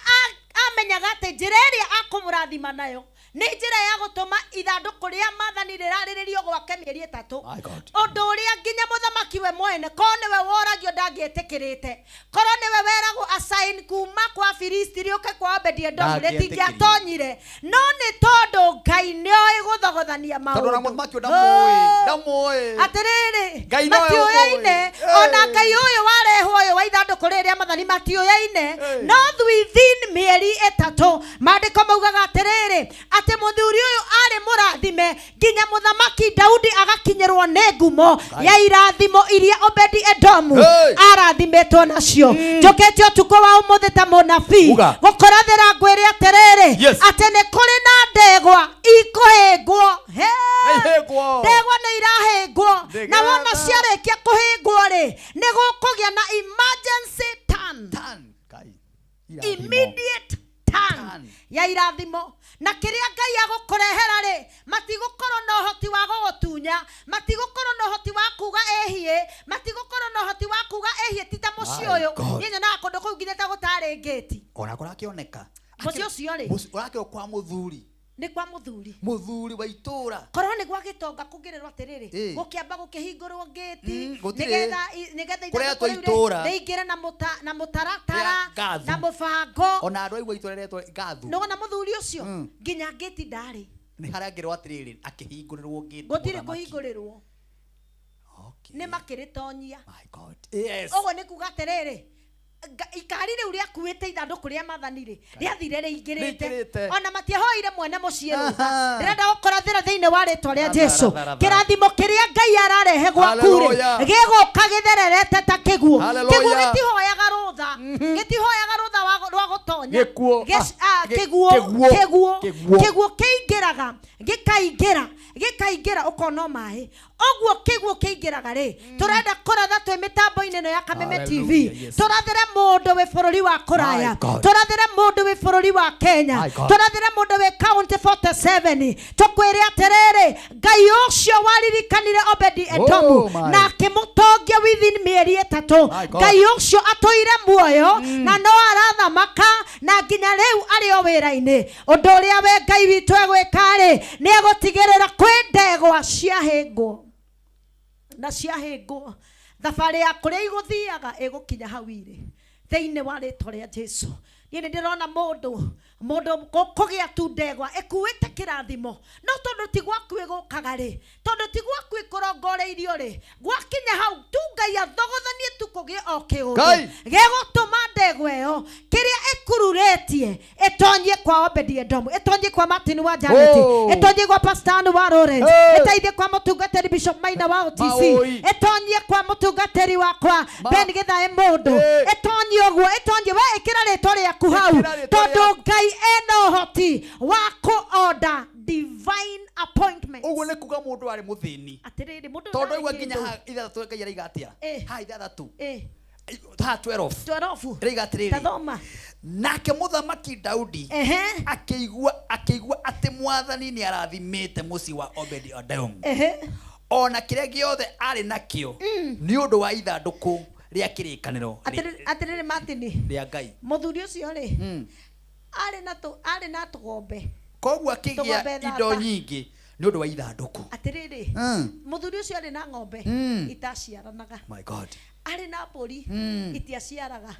amenyaga atĩ njĩra ĩrĩa akũmũrathima nayo nĩ njĩra ya gũtũma ithandũkũ rĩa maathani rĩrarĩrĩrio gwake mĩeri 3. My God. Ũndũ ũrĩa nginya mũthamaki we mwene korwo nĩwe woragio ndangĩetĩkĩrĩte, korwo nĩwe weragwo assign kuma kwa Filisti rĩũke kwa Obedi Edomu Ndangĩetĩkĩrire. rĩtingĩatonyire, no nĩ tondũ Ngai nĩoĩ gũthogothania Tondũ ona maũndũ. mũthamaki ũyũ ndamũĩ, ndamũĩ. Atĩrĩrĩ, Ngai nowe matiũyaine. ũmũĩ. Ona Ngai ũyũ warehwo ũyũ wa ithandũkũ rĩrĩ rĩa maathani matiũyaine, no within mĩeri 3 maandĩko maugaga atĩrĩrĩ, atĩ mũthuri ũyũ arĩ mũrathime nginya mũthamaki Daudi agakinyĩrwo nĩ ngumo ya irathimo iria Obedi Edomu Hey. arathimĩtwo nacio. Njũkĩte ũtukũ wa ũmũthĩ ta mũnabii Uga. gũkũrathĩra ngwĩre atĩrĩrĩ, Yes. atĩ nĩ kũrĩ na ndegwa ikũhĩngwo. He! Ihĩngwo. Ndegwa nĩ irahĩngwo, na wona Nĩgetha. ciarĩkia kũhĩngwo rĩ, nĩ gũkũgĩa na emergency turn. Turn. Ngai. Irathimo. Immediate turn ya irathimo, na kĩrĩa Ngai agũkũrehera rĩ, matigũkorwo na ũhoti wa gũgũtunya, matigũkorwo na ũhoti wa kuga ehie, matigũkorwo na ũhoti wa kuga ehie ti ta mũciĩ My ũyũ. God. Niĩ nyonaga kũndũ kũu nginya ta gũtarĩ ngĩti. Ona kũrakĩoneka Mũciĩ ũcio rĩ, Mũciĩ- ũrakĩrwo kwa mũthuri. Nĩ kwa mũthuri. Mũthuri wa itũra. Korwo nĩ gwa gĩtonga kũngĩrĩrwo atĩrĩrĩ, Ĩ. gũkĩamba gũkĩhingũrwo ngĩti, Gũtirĩ. nĩgetha Kũretwo ithandũkũ rĩu itũũra. rĩingĩre na na mũtaratara Rĩa ngathu. na mũbango. Ona andũ aigua itũra rĩretwo ngathu. Nĩwona mũthuri ũcio nginya ngĩti ndarĩ. Nĩ harĩa ngĩrwo atĩrĩrĩ, akĩhingũrĩrwo ngĩti Gũtirĩ mũthamaki. kũhingũrĩrwo. Nĩ makĩrĩtonyia. Yes. Ũguo nĩ kuga atĩrĩrĩ, ikari rĩu rĩakuĩte ithandũkũ rĩa mathani rĩ, rĩathire rĩingĩrĩte. Rĩingĩrĩte. Ona matiahoire mwene mũciĩ rũtha. Aha. Ndĩrenda gũkũrathĩra thĩinĩ wa rĩtwa rĩa Ratha, Jesu. ratha, ratha. Kĩrathimo kĩrĩa Ngai ararehe gwaku rĩ, Hallelujah. gĩgũka gĩthererete ta kĩguũ. Hallelujah. Kĩguũ gĩtihoyaga rũtha. Gĩtihoyaga rũtha rwa gũtonya. Gĩkuũ. Kĩguũ. Kĩguũ. Kĩguũ. Kĩguũ. Kĩguũ kĩingĩraga, gĩkaingĩra, gĩkaingĩra ũkona maĩ. Ũguo kĩguũ kĩingĩraga rĩ, tũrenda kũratha twĩ mĩtambo-inĩ ĩno ya Kameme TV. Hallelujah, yes. Tũrathĩre mũndũ wĩ bũrũri wa kũraya. My God. Tũrathĩre mũndũ wĩ bũrũri wa Kenya. My God. Tũrathĩre mũndũ wĩ county 47. Tũkwĩre atĩrĩrĩ, Ngai ũcio waririkanire Obedi Edomu Oh, my. na akĩmũtongia within mĩeri ĩtatũ. My God. Ngai ũcio atũire muoyo na no arathamaka na nginya rĩu arĩ o wĩra-inĩ. Ũndũ ũrĩa we Ngai witũ egwĩka-rĩ, nĩ egũtigĩrĩra kwĩ ndegwa ciahĩngwo. Na ciahĩngwo, thabarĩ ya kũrĩa igũthiaga ĩgũkinya hau irĩ. Thĩinĩ wa rĩtwa rĩa Jesu. Niĩ nĩ ndĩrona mũndũ kũgĩa tu ndegwa ĩkuĩte kĩrathimo, no tondũ ti gwaku ĩgũkaga rĩ, tondũ ti gwaku ĩkũrongoreirio rĩ, gwakinya hau tu Ngai athogothanie tu kũgĩe o kĩũndũ Ngai. gĩgũtũma ndegwa ĩyo kĩrĩa ĩkururĩtie ĩtonyie kwa Obedi Edomu, ĩtonyie kwa Martin wa Janet, Oh. ĩtonyie kwa Pastor Ann wa Lawrence, Hey. ĩteithie kwa mũtungatĩri Bishop Maina wa OTC, Maũi. ĩtonyie kwa mũtungatĩri wakwa Ben Githae mũndũ, Hey. ĩtonyie ũguo, ĩtonyie we, ĩkĩra rĩtwa rĩaku hau, Ĩkĩra rĩtwa tondũ Ngai ena ũhoti wa kũ-order divine appointment. Ũguo nĩ kuga mũndũ arĩ mũthĩni. Atĩrĩrĩ, mũndũ Tondũ ndarĩ aigua nginya kĩndũ. haha ithathatũ Ngai araiga atĩa? Haha ithathatũ. Haha 12. 12. Araiga atĩrĩrĩ. Tathoma. Nake mũthamaki Daudi akĩigua atĩ mwathani nĩ arathimĩte mũciĩ wa Obedi Edomu. Ona kĩrĩa gĩothe arĩ nakĩo nĩ ũndũ wa ithandũkũ rĩa kĩrĩkanĩro Atĩrĩrĩ Martin, rĩa Ngai. mũthuri ũcio rĩ, arĩ na tũgombe. Koguo akĩgĩa Tũgombe indo thata. nyingĩ nĩ ũndũ wa ithandũkũ. Atĩrĩrĩ, mũthuri ũcio arĩ na ng'ombe itaciaranaga. My God. Arĩ na mbũri itiaciaraga.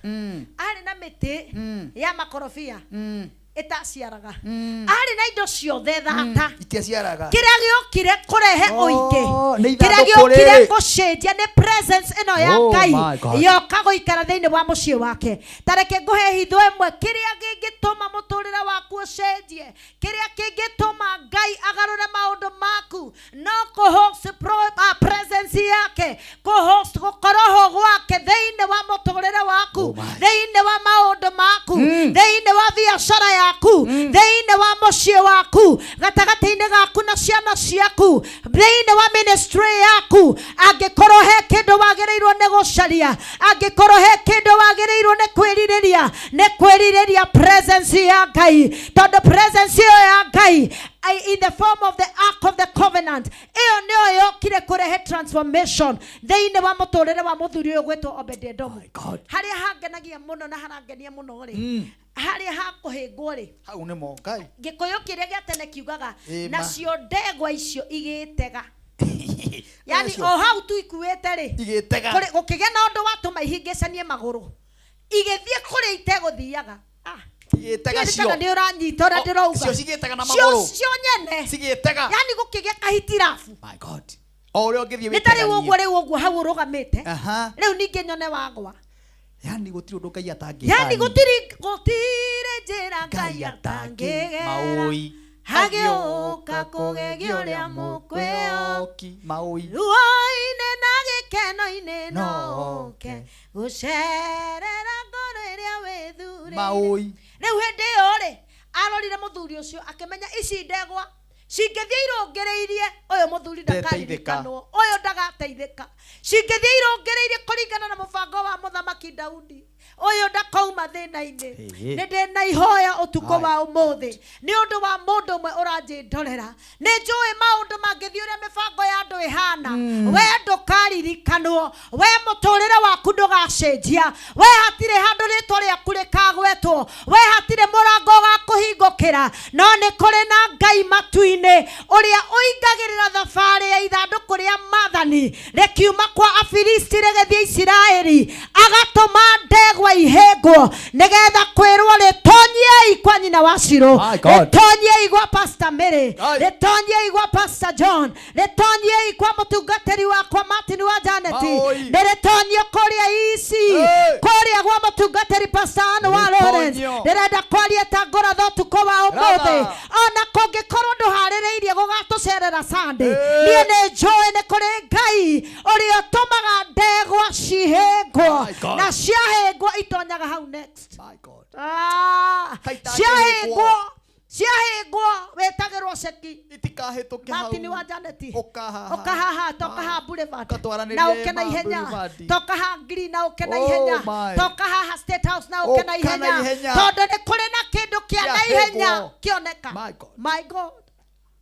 Arĩ na mĩtĩ ya makorobia ĩtaciaraga. Arĩ na indo ciothe thata. Itiaciaraga. Kĩrĩa gĩokire kũrehe ũingĩ, nĩ kĩrĩa ithandũkũ gĩokire rĩrĩ. gũcenjia nĩ presence ĩno ya Oh Ngai my God. yoka gũikara thĩinĩ wa mũciĩ wake. Ta reke ngũhe hitho ĩmwe, kĩrĩa kĩngĩtũma mũtũrĩre waku ũcenjie, kĩrĩa kĩngĩtũma Ngai agarũre maũndũ maku, no kũ-host presence yake, kũ-host gũkorwo ho gwake thĩinĩ wa mũtũrĩre waku, thĩinĩ wa maũndũ maku, thĩinĩ wa biacara yaku, thĩinĩ wa mũciĩ waku, gatagatĩ-inĩ gaku na ciana ciaku, thĩinĩ wa ministry yaku. Angĩkorwo he kĩndũ wagĩrĩirwo nĩ gũcaria, angĩkorwo he kĩndũ wagĩrĩirwo nĩ kwĩrirĩria, nĩ kwĩrirĩria presence ya Ngai, tondũ presence ĩyo ya Ngai in the form of the Ark of the Covenant, ĩyo nĩyo yokire kũrehe transformation thĩinĩ wa mũtũrĩre wa mũthuri ũyũ gwĩtwo Obedi Edomu. Harĩa hangenagia mũno na harangenia mũno rĩ, harĩa hakũhĩngwo rĩ, Hau nĩmo Ngai. Gĩkũyũ kĩrĩa gĩa tene kiugaga, Ĩ, ma. nacio ndegwa icio igĩtega. Yani Nacio. o hau tu ikuĩte rĩ, Igĩtega. Gũkĩgĩa na ũndũ watũma ihingĩcanie magũrũ, igĩthiĩ kũrĩa itegũthiaga. Igĩtega Ndiũĩ cio. kana nĩ ũranyita ũrĩa O, ndĩrauga. cio cigĩtega na Cio magũrũ. cio nyene. Cigĩtega. Yani gũkĩgĩa kahitirabu. My God. O ũrĩa ũngĩthiĩ Nĩ ta rĩu wĩteganie. ũguo, rĩu ũguo hau ũrũgamĩte. Aha. Rĩu ningĩ nyone wagwa. Yani gũtirĩ ũndũ Ngai atangĩka. Yani gũtirĩ njĩra Ngai atangĩgera. Maũi. Hagĩũka kũgegia ũrĩa mũkwĩoki. Maũi. Ruo-inĩ na gĩkeno-inĩ no ũke gũcerera ngoro ĩrĩa wĩthurĩire. Maũi. Rĩu hĩndĩ ĩyo rĩ, arorire mũthuri ũcio akĩmenya ici ndegwa cingĩthiĩ irũngĩrĩirie, ũyũ mũthuri Ũyũ ndakouma thĩna-inĩ. Ĩĩ. Nĩ ndĩ na ihoya ũtukũ Aye. wa ũmũthĩ nĩ ũndũ wa mũndũ ũmwe ũranjĩndorera. Nĩ njũĩ maũndũ mangĩthiĩ ũrĩa mĩbango ya andũ ĩhana, we ndũkaririkanwo, we mũtũrĩre waku ndũgacenjia, we hatirĩ handũ rĩtwa rĩaku rĩkagwetwo, we hatirĩ mũrango ũgakũhingũkĩra, no nĩ kũrĩ na Ngai matu-inĩ ũrĩa ũingagĩrĩra thabarĩ ya ithandũkũ rĩa maathani rĩkiuma kwa Afilisti rĩgĩthiĩ Isiraeli, agatũma ndegwa ihĩngwo nĩgetha kwĩrwo rĩtonyiei kwa nyina wa Shiro, My God. rĩtonyiei gwa Pastor Mary, rĩtonyiei gwa Pastor John, rĩtonyiei kwa mũtungatĩri wakwa Martin wa Janet, Maoi. nĩ rĩtonyio kũrĩa ici kũrĩa gwa mũtungatĩri Pastor Ann wa Lawrence. Rĩtonyio. Ndĩrenda kwaria ta ngũratha ũtukũ wa ũmũthĩ, Ratha. ona kũngĩkorwo ndũharĩrĩirie gũgatũcerera Sunday, niĩ nĩ njũĩ nĩ kũrĩ Ngai ũrĩa ũtũmaga ndegwa cihĩngwo, My God. na ciahĩngwo itonyaga hau next. My God. Ah, Kaitangĩhĩngwo. ciahĩngwo ciahĩngwo wĩtagĩrwo ceki Itikahĩtũke hau. Martin wa Janet, Ũka haha. ũka haha, toka haha Boulevard Ũgatwaranĩrie na ũke na ma ihenya, Boulevard. toka haha Green na ũke na Oh ihenya, my. toka haha State House na ũke na Ũka na ihenya, ihenya. tondũ nĩ kũrĩ na kĩndũ kĩa na ihenya Kĩahĩngwo. kĩoneka. My God. My God.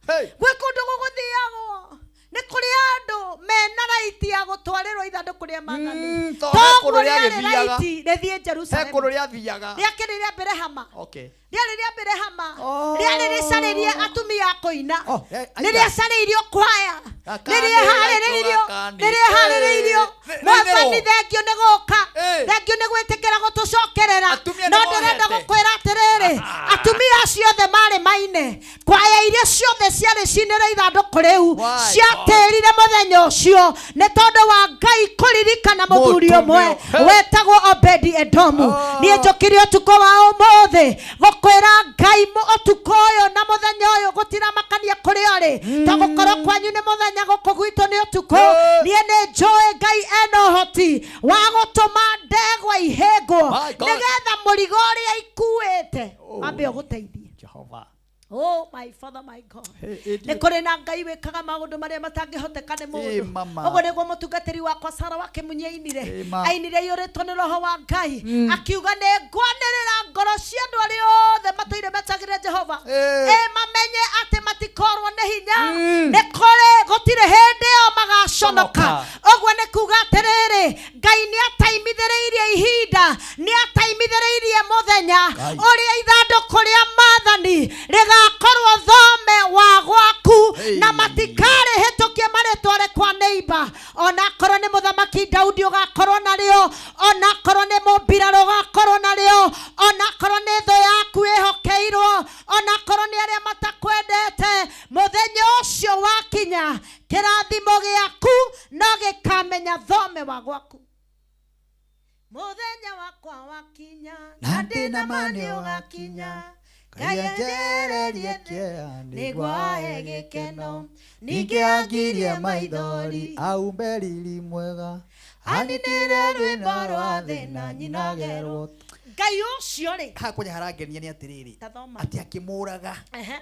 Hey. Gwĩ kũndũ gũgũthiagwo nĩ kũrĩ andũ mena raiti ya gũtwarĩrwo ithandũkũ rĩa maathani, To he kũndũ toguo rĩarĩ rĩagĩthiaga. raiti rĩthiĩ He Jerusalem, kũndũ rĩathiaga. rĩakĩrĩ rĩa mbere hama, Okay. rĩarĩ rĩa mbere hama, Oh. rĩarĩ rĩcarĩrie atumia a kũina, Oh, eh, nĩ rĩacarĩirio kwaya, Gakani, nĩ rĩharĩrĩirio, gakani. nĩ rĩharĩrĩirio. Eh, nĩ- Mwathani, nĩ- thengio nĩ gũka, Eh. thengio nĩ gwĩtĩkĩra gũtũcokerera, Atumia no nĩ ndĩrenda mohete. gũkwĩra atĩrĩrĩ, atumia acio othe marĩ maine kwaya iria ciothe ciarĩ cinĩre ithandũkũ rĩu My ciatĩrire mũthenya ũcio nĩ tondũ wa Ngai kũririkana mũthuri ũmwe Mũtumia. wetagwo Obedi Edomu. Oh. Niĩ njũkire ũtukũ wa ũmũthĩ gũkwĩra Ngai ũtukũ ũyũ na mũthenya ũyũ gũtiramakania kũrĩa ũrĩ, to gũkorwo kwanyu nĩ mũthenya, gũkũ gwitũ nĩ ũtukũ. Eh. Niĩ nĩ njũĩ Ngai ena ũhoti wa gũtũma ndegwa ihĩngwo My God. nĩgetha mũrigo ũrĩa ikuĩte ambe ũgũteithie. Jehova. Oh my Father, my God. Hey, idiot. Nĩ kũrĩ na Ngai wĩkaga maũndũ marĩa matangĩhoteka nĩ Eh, mũndũ. mama. Ũguo nĩguo mũtungatĩri wakwa Sara wa Kĩmunyi ainire. Eh, ma. Ainire aiyũrĩtwo nĩ roho wa Ngai. Akiuga nĩ ngwanĩrĩra ngoro cia andũ arĩa othe matũire metagĩrĩra Jehova. Eh. Ĩ mamenye atĩ matikorwo nĩ hinya. Nĩ kũrĩ gũtirĩ hĩndĩ ĩyo magaconoka. Conoka. Ũguo nĩ kuga atĩrĩrĩ, Ngai nĩ ataimithĩrĩirie ihinda, nĩ ataimithĩrĩirie mũthenya Ngai. ũrĩa ithandũkũ rĩa maathani rĩgakorwo thome wa gwaku, Hey. na matikarĩhĩtũkie marĩtware kwa neighbor. Onakorwo nĩ mũthamaki Daudi ũgakorwo narĩo, onakorwo nĩ mũmbirarũ ũgakorwo narĩo, onakorwo nĩ thũ yaku ĩhokeirwo, onakorwo nĩ arĩa matakwendete, mũthenya ũcio wakinya kĩrathimo gĩaku no gĩkamenya thome wa gwaku. Mũthenya wakwa wakinya Na na ndĩna ndĩna ma ma nĩ nĩ ũgakinya, Ngai Ngai anjererie anjererie kĩeha nĩguo ahe gĩkeno, ningĩ angirie maithori aumbe riri mwega aninĩre rwĩmbo rwa thĩna nyinagerwo. Ngai ũcio rĩ, Haha kwanja harangenia nĩ atĩrĩrĩ, tathoma. atĩ akĩmũraga Ehe.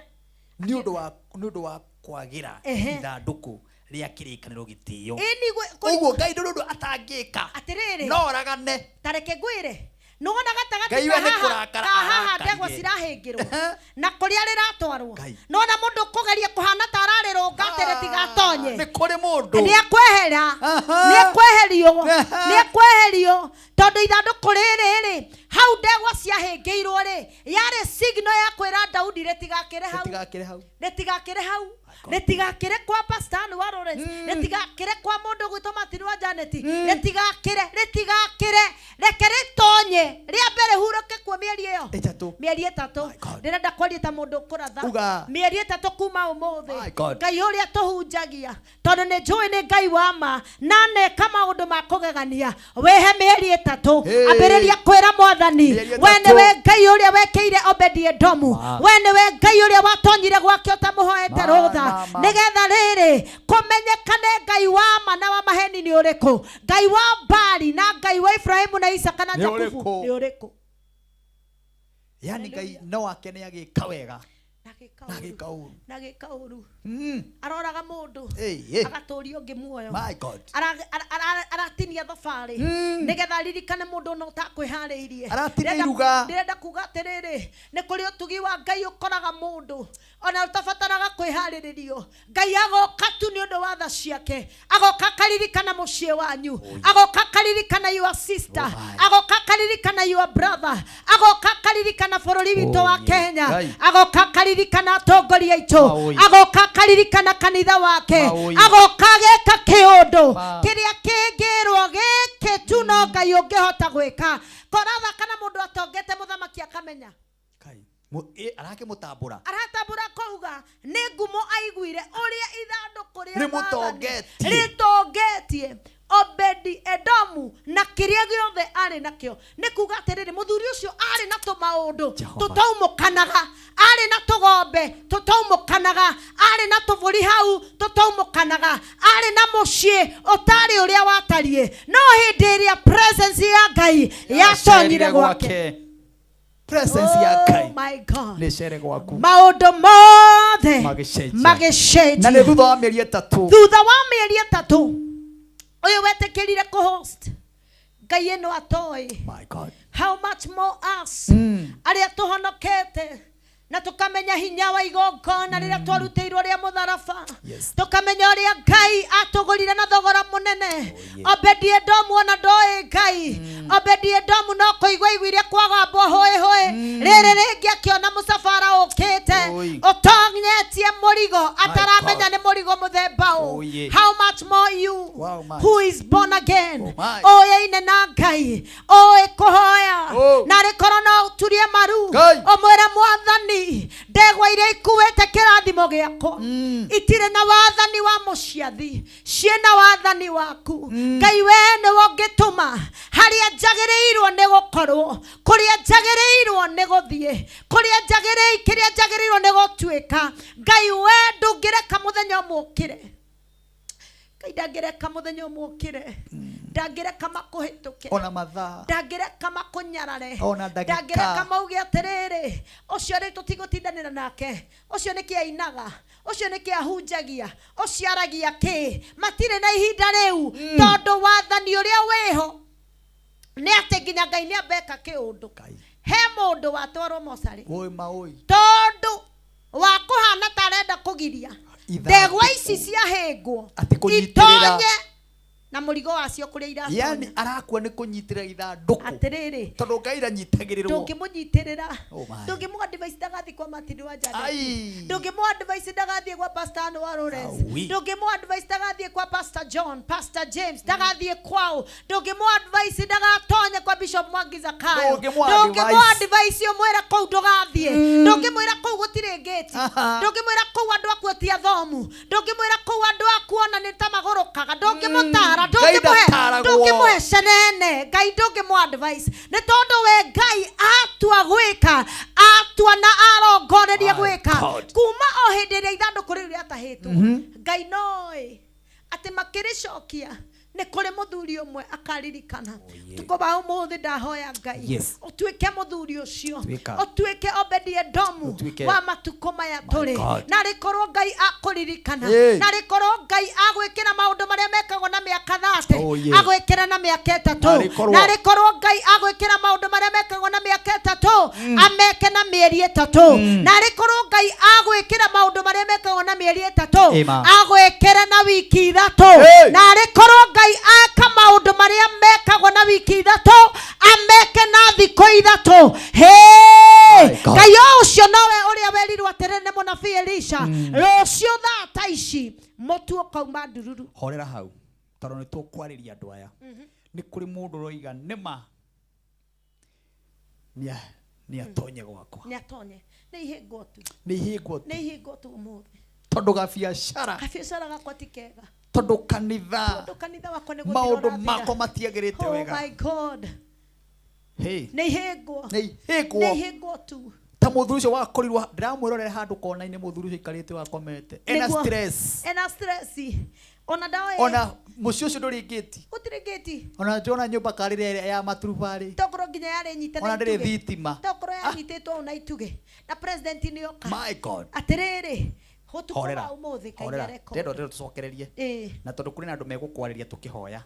nĩ ũndũ wa nĩ ũndũ wa kwagĩra Ehe. ithandũkũ rĩa kĩrĩkanĩro gĩtĩo. Ĩni Ũguo Ngai ndũrĩ ũndũ atangĩka, atĩrĩrĩ, no oragane. Ta reke ngwĩre, nĩwona gatagatĩ Ngai ka we nĩ haha kũrakara ka haha arakarire. ndegwa cirahĩngĩrwo na kũrĩa rĩratwarwo, Ngai. nona mũndũ ũkũgeria kũhana ta ararĩrũnga atĩ rĩtigatonye, Nĩ kũrĩ mũndũ nĩ ekwehera, Aha. nĩ ekweherio, Aha. nĩ ekweherio, tondũ ithandũkũ rĩrĩ rĩ hau ndegwa ciahĩngĩirwo rĩ yarĩ signal ya kwĩra Daudi rĩtigakĩre hau, rĩtigakĩre hau, rĩtigakĩre hau, rĩtigakĩre kwa Pastor Ann wa Lawrence, rĩtigakĩre kwa mũndũ ũgwĩtwo Martin wa Janet, rĩtigakĩre, rĩtigakĩre, reke rĩtonye rĩambe rĩhurũke kuo mĩeri ĩyo ĩtatũ, mĩeri ĩtatũ. Ndĩrenda kwaria ta mũndũ ũkũratha. Uga. Mĩeri ĩtatũ kuma ũmũthĩ, My God. Ngai ũrĩa tũhunjagia, tondũ nĩ njũĩ nĩ Ngai wa ma na aneka maũndũ ma kũgegania, wĩhe mĩeri ĩtatũ. Hey. Ambĩrĩria kwĩra Mwathani, Mĩeri we ĩtatũ. nĩwe Ngai ũrĩa wekĩire Obedi Edomu, Ma. we nĩwe Ngai ũrĩa watonyire gwake ũtamũhoete Ma, rũtha, ma, ma. nĩgetha rĩrĩ kũmenyekane Ngai wa ma na wa maheni nĩ ũrĩkũ, Ngai wa Bali na Ngai wa Ibrahimu na Isaka na Nĩ Jakubu ũrĩkũ? nĩ ũrĩkũ. Yani Ngai no akene agĩka wega. Na agĩka Na ũru. agĩka ũru. Na agĩka ũru. Mm. Aroraga mũndũ. Hey, hey. Agatũria ũngĩ muoyo. My God. Aratinia thabarĩ nĩgetha aririkane mũndũ ona ũtakwĩharĩirie. Aratinia Ndĩrenda- iruga. Ndĩrenda kuga atĩrĩrĩ, nĩ kũrĩ ũtugi wa Ngai ũkoraga mũndũ ona ũtabataraga kwĩharĩrĩrio. Ngai agoka tu nĩ ũndũ wa tha ciake, agoka akaririkana mũciĩ wanyu, agoka akaririkana your sister, agoka akaririkana your brother, agoka akaririkana bũrũri witũ Oh, wa yeah. Kenya, Ngai. agoka akaririkana atongoria aitũ, Maũi. agoka akaririkana kanitha wake, Maũi. agoka ageka kĩũndũ Ma. kĩrĩa kĩngĩrwo gĩkĩ tu no Ngai ũngĩhota gwĩka. Koratha kana mũndũ atongete mũthamaki akamenya Arakĩmũtambũra. Aratambũra kouga nĩ ngumo aiguire ũrĩa ithandũkũ rĩa Rĩmũtongetie. wathani rĩtongetie Obedi Edomu na kĩrĩa gĩothe arĩ nakĩo. Nĩ kuga atĩrĩrĩ, mũthuri ũcio arĩ na tũmaũndũ tũtaumũkanaga, arĩ na tũgombe tũtaumũkanaga, arĩ na tũbũri hau tũtaumũkanaga, arĩ na mũciĩ ũtarĩ ũrĩa watariĩ, no hĩndĩ ĩrĩa presence ya Ngai yatonyire gwake, Presence ya Oh Ngai my God, nĩ cere gwaku, maũndũ mothe magĩcenjia. Magĩcenjia. Na nĩ thutha wa mĩeri 3. Thutha wa mĩeri 3 ũyũ wetĩkĩrire kũhost Ngai ĩno atoĩ. My God. How much more us arĩa tũhonokete na tũkamenya hinya wa igongona rĩrĩa twarutĩirwo rĩa mũtharaba, tũkamenya ũrĩa Ngai atũgũrire na thogora mũnene. Obedi Edomu ona ndoĩ Ngai. Obedi Edomu no kũigua aiguire kwagambwo hũĩ hũĩ, rĩrĩ rĩngĩ akĩona mũcabara ũkĩte Oi. ũtonyetie mũrigo ataramenya God. nĩ mũrigo mũthemba ũ. Oh, yeah. How much more you Wow, my. who is born again, Oh, my. ũyaine na Ngai, ũĩ kũhoya, Oh. na rĩkorwo no ũturie maru Ngai. ũmwĩre mwathani, ndegwa iria ikuĩte kĩrathimo gĩakwa itirĩ na wathani wa mũciathi, ciĩna wathani waku. Ngai we nĩwe ũngĩtũma harĩa njagĩrĩirwo nĩ gũkorwo, kũrĩa njagĩrĩirwo nĩ gũthiĩ, kũrĩa njagĩrĩi kĩrĩa njagĩrĩirwo nĩ gũtuĩka. Ngai we ndũngĩreka mũthenya ũmwe ũkĩre. Ngai ndangĩreka mũthenya ũmwe ũkĩre, ndangĩreka makũhĩtũke, Ona mathaa. Ndangĩreka makũnyarare, Ona ndagĩka. Ndangĩreka mauge atĩrĩrĩ, ũcio rĩ tũtigũtindanĩra nake, ũcio nĩkĩ ainaga, ũcio nĩkĩ ahunjagia, ũcio aragia kĩ. Matirĩ na ihinda rĩu, tondũ wathani ũrĩa wĩho nĩ atĩ nginya Ngai nĩ ambeka kĩũndũ. He mũndũ watwarwo mocarĩ Oi maoi. tondũ wa kũhana ta arenda kũgiria Ithandũkũ. ndegwa ici ciahĩngwo Atĩ kũnyitĩrĩra. itonye na mũrigo wacio kũrĩa iratonya. Yani arakua nĩ kũnyitĩrĩra ithandũkũ. Atĩrĩrĩ, Tondũ Ngai ndanyitagĩrĩrwo. Ndũngĩmũnyitĩrĩra. Oh my. Ndũngĩmũ advice ndagathiĩ kwa Martin wa Janet. Ai. Ndũngĩmũ advice ndagathiĩ kwa Pastor Ann wa Lawrence. Aui. Ndũngĩmũ advice ndagathiĩ kwa Pastor John, Pastor James, ndagathiĩ kwao. Ndũngĩmũ advice ndagatonye kwa Bishop Mwangi Zakayo. Ndũngĩmũ Ndũngĩmũ advice. advice ũmwĩre kũu ndũgathiĩ. Ndũngĩmwĩra kũu gũtirĩ ngĩti. Ndũngĩmwĩra kũu andũ akuo ti athomu. Ndũngĩmwĩra kũu andũ akuo ona nĩ ta magũrũkaga. Ndũngĩmũtara, Ngai ndũngĩmũhe, ndataragwo. ndũngĩmũhe cenene. Ngai ndũngĩmũ advice nĩ tondũ we Ngai atua gwĩka, atua na arongoreria gwĩka God. kuma o hĩndĩ ĩrĩa ithandũkũ rĩu rĩatahĩtwo. Ngai noĩ atĩ makĩrĩcokia nĩ kũrĩ mũthuri ũmwe akaririkana. Tukũ wa ũmũthĩ ndahoya Ngai Yes. ũtuĩke mũthuri ũcio, Tuĩka. ũtuĩke Obedi Edomu Ũtuĩke. wa matukũ maya tũrĩ, God. na rĩkorwo Ngai akũririkana, Hey. na rĩkorwo Ngai agwĩkĩra maũndũ marĩa mekagwo na mĩaka 30, Oh, yeah. agwĩkĩra na mĩaka 3, Na rĩkorwo- na rĩkorwo Ngai agwĩkĩra maũndũ marĩa mekagwo na mĩaka 3, ameke na mĩeri 3, na rĩkorwo Ngai agwĩkĩra maũndũ marĩa mekagwo na mĩeri 3, Amen. agwĩkĩre na wiki 3, Hey. na rĩkorwo Ngai aka maũndũ marĩa mekagwo na wiki 3, ameke na thikũ 3. Hey! My God. Ngai o ũcio nowe ũrĩa werirwo atĩrĩ nĩ mũnabii Elisha, rũciũ thaa ta ici mũtu ũkauma ndururu. Horera hau tondũ nĩ tũkwarĩria andũ aya. Nĩ kũrĩ mũndũ ũroiga nĩma nĩ atonye gwakwa. Nĩ atonye, nĩ ihĩngwo tu. Nĩ ihĩngwo tu. Nĩ ihĩngwo tu ũmũthĩ. Tondũ gabiacara, Gabiacara gakwa ti kega, tondũ kanitha, tondũ kanitha wakwa nĩ gũthira maũndũ ũrathira. makwa matiagĩrĩte Oh wega. my God. Hey. Nĩ ihĩngwo. Nĩ ihĩngwo. Nĩ ihĩngwo tu. Ta mũthuri ũcio wakorirwo ndĩramwĩrorera handũ kona-inĩ, mũthuri ũcio aikarĩte wakomete ena Nĩguo. stress. Ena stress. Ona ndoĩ. Ona mũciĩ ũcio ndũrĩ ngĩti. Gũtirĩ ngĩti. Ona njona nyũmba karĩ ĩrĩa ya maturubarĩ. Tokorwo nginya yarĩ nyite na Ona ndĩrĩ itugĩ. thitima. Tokorwo yanyitĩtwo ũũ na itugĩ. Na president nĩ oka. My God. Atĩrĩrĩ, ũtukũ Horera. wa ũmũthĩ Ngai Horera. nĩareka Ndĩrenda ũndũ. ndĩrenda tũcokererie. Ĩĩ. Na tondũ kũrĩ na andũ megũkwarĩria tũkĩhoya.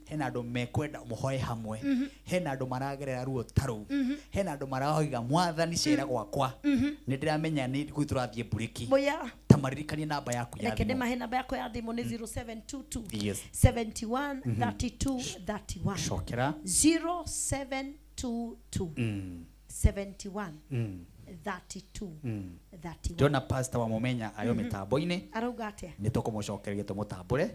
Hena andũ mekwenda mũhoe hamwe. Hena andũ maragerera ruo ta rũu. Hena andũ maroiga mwathani cera gwakwa. Nĩ ndĩramenya nĩ kũu tũrathiĩ mburĩki. Mũya. Ta maririkanie namba yaku ya Reke thimũ. ndĩmahe namba yakwa ya thimũ nĩ 0722 Yes. 71 32 31. Cokera. 0722 71 32 31. Ndĩrona pastor wa Mũmenya arĩ o mĩtambo-inĩ. Arauga atĩa? Nĩ tũkũmũcokereria tũmũtambũre.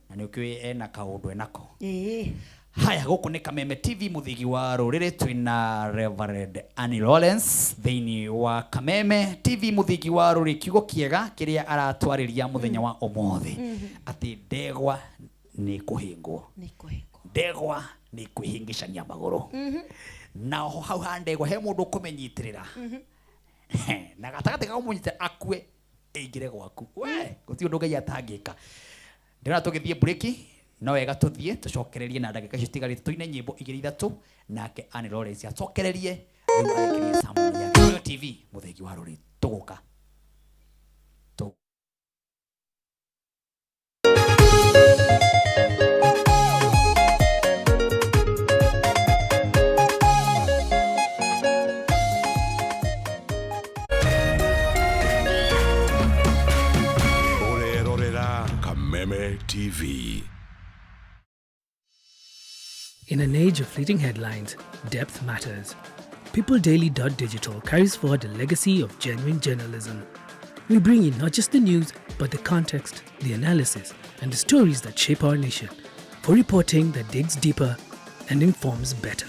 Na nĩ ũkĩũĩ ena kaũndũ enako. Ĩĩ. Haya, gũkũ nĩ Kameme TV mũthigi wa rũrĩrĩ, twĩna Reverend Annie Lawrence thĩinĩ wa Kameme TV mũthigi wa rũrĩrĩ, kiugo kĩega kĩrĩa aratwarĩria mũthenya wa ũmũthĩ, atĩ ndegwa nĩ kũhĩngwo, Nĩ kũhĩngwo. Ndegwa nĩ kwĩhĩngĩcania magũrũ, na oho hau ha ndegwa he mũndũ ũkũmĩnyitĩrĩra, na gatagatĩ ga kũmũnyitĩrĩra akue ĩingĩre gwaku. We gũtirĩ ũndũ Ngai atangĩka. Ndĩrona tũgĩthiĩ breki, no wega tũthiĩ tũcokererie na ndagĩka icio itigarĩte tũine nyĩmbo igĩrĩ ithatũ, nake Annie Lawrence acokererie rĩu arĩkĩrie sermon yake. Royal TV mũthegi wa rũrĩrĩ, tũgũka. Ũrerorera Kameme TV. In an age of fleeting headlines, depth matters. PeopleDaily.digital carries forward a legacy of genuine journalism. We bring you not just the news, but the context, the analysis, and the stories that shape our nation, for reporting that digs deeper and informs better.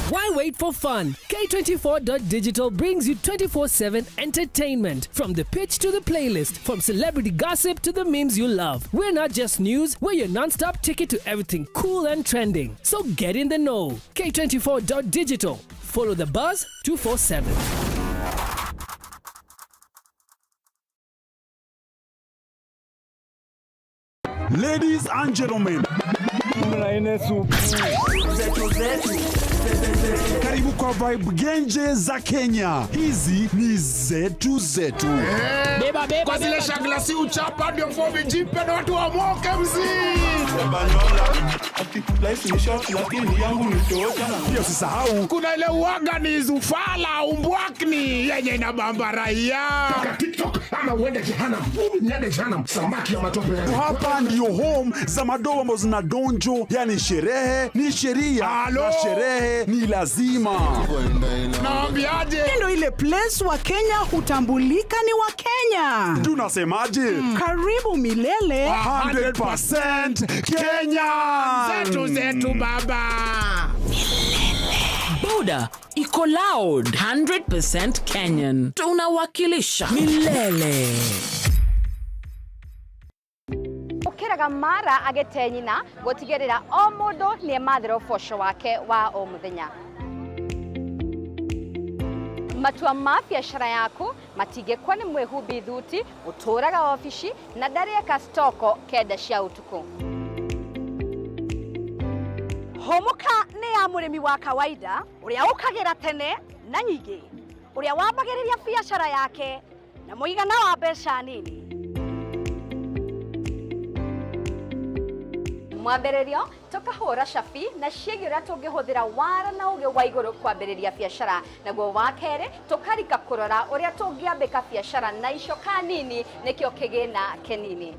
Why wait for fun? K24.digital brings you 24/7 entertainment. From the pitch to the playlist, from celebrity gossip to the memes you love. We're not just news, we're your non stop ticket to everything cool and trending. So get in the know. K24.digital. Follow the buzz 247. Ladies and gentlemen, karibu kwa vibe genje za Kenya. Hizi ni zetu zetu. Kwa zile shagla si uchapa ndio fomi jipe na watu wamoke mzii. Pia usisahau kuna ile uwaga ni zufala umbwakni yenye inabamba raia. TikTok ama uende jehanamu. Niende jehanamu, samaki ya matope. Hapa ndio home za madoa ambazo zina donjo, yani sherehe ni sheria na sherehe ni lazima. Naambiaje? Ndio ile place wa Kenya hutambulika ni wa Kenya. Tunasemaje? Karibu milele. 100% Kenya. Zetu zetu baba. Boda iko loud 100% Kenyan. Tunawakilisha milele. Ukiraga mara agete nyina gutigirira o mundu ni emathira uboco wake wa o muthenya. Matua ma biacara yaku matingĩkwo nĩ mwĩhumbi thuti ũtũraga obici na ndarĩeka stoko kenda cia ũtukũ. Hũmũka nĩ ya mũrĩmi wa kawaida ũrĩa ũkagĩra tene na nyingĩ, ũrĩa wambagĩrĩria biacara yake na mũigana wa mbeca nini. Mwambĩrĩrio tũkahũra cabi na ciĩgiĩ ũrĩa tũngĩhũthĩra wara na ũgĩ wa igũrũ kwambĩrĩria biacara, naguo wa kerĩ tũkarika kũrora ũrĩa tũngĩambĩka biacara na icoka nini nĩkĩo kĩgĩna kĩnini.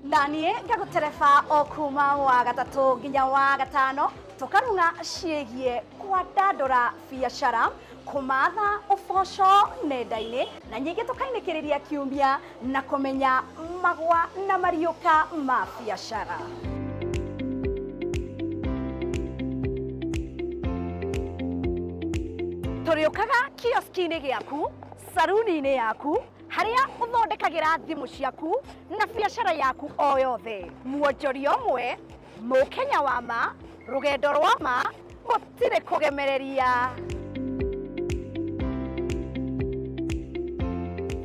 Na niĩ ngagũtereba o kuma wa gatatũ nginya wa gatano tũkarung'a ciĩgiĩ kwandandũra biacara, kũmatha ũboco nenda-inĩ na nyingĩ tũkainĩkĩrĩria kiumia na kũmenya magwa na mariũka ma biacara. Tũrĩũkaga kioski-inĩ gĩaku, saruni-inĩ yaku, harĩa ũthondekagĩra thimũ ciaku na biacara yaku o yothe. Mwonjoria ũmwe, mũkenya wa ma, rũgendo rwa ma, Gũtirĩ kũgemereria.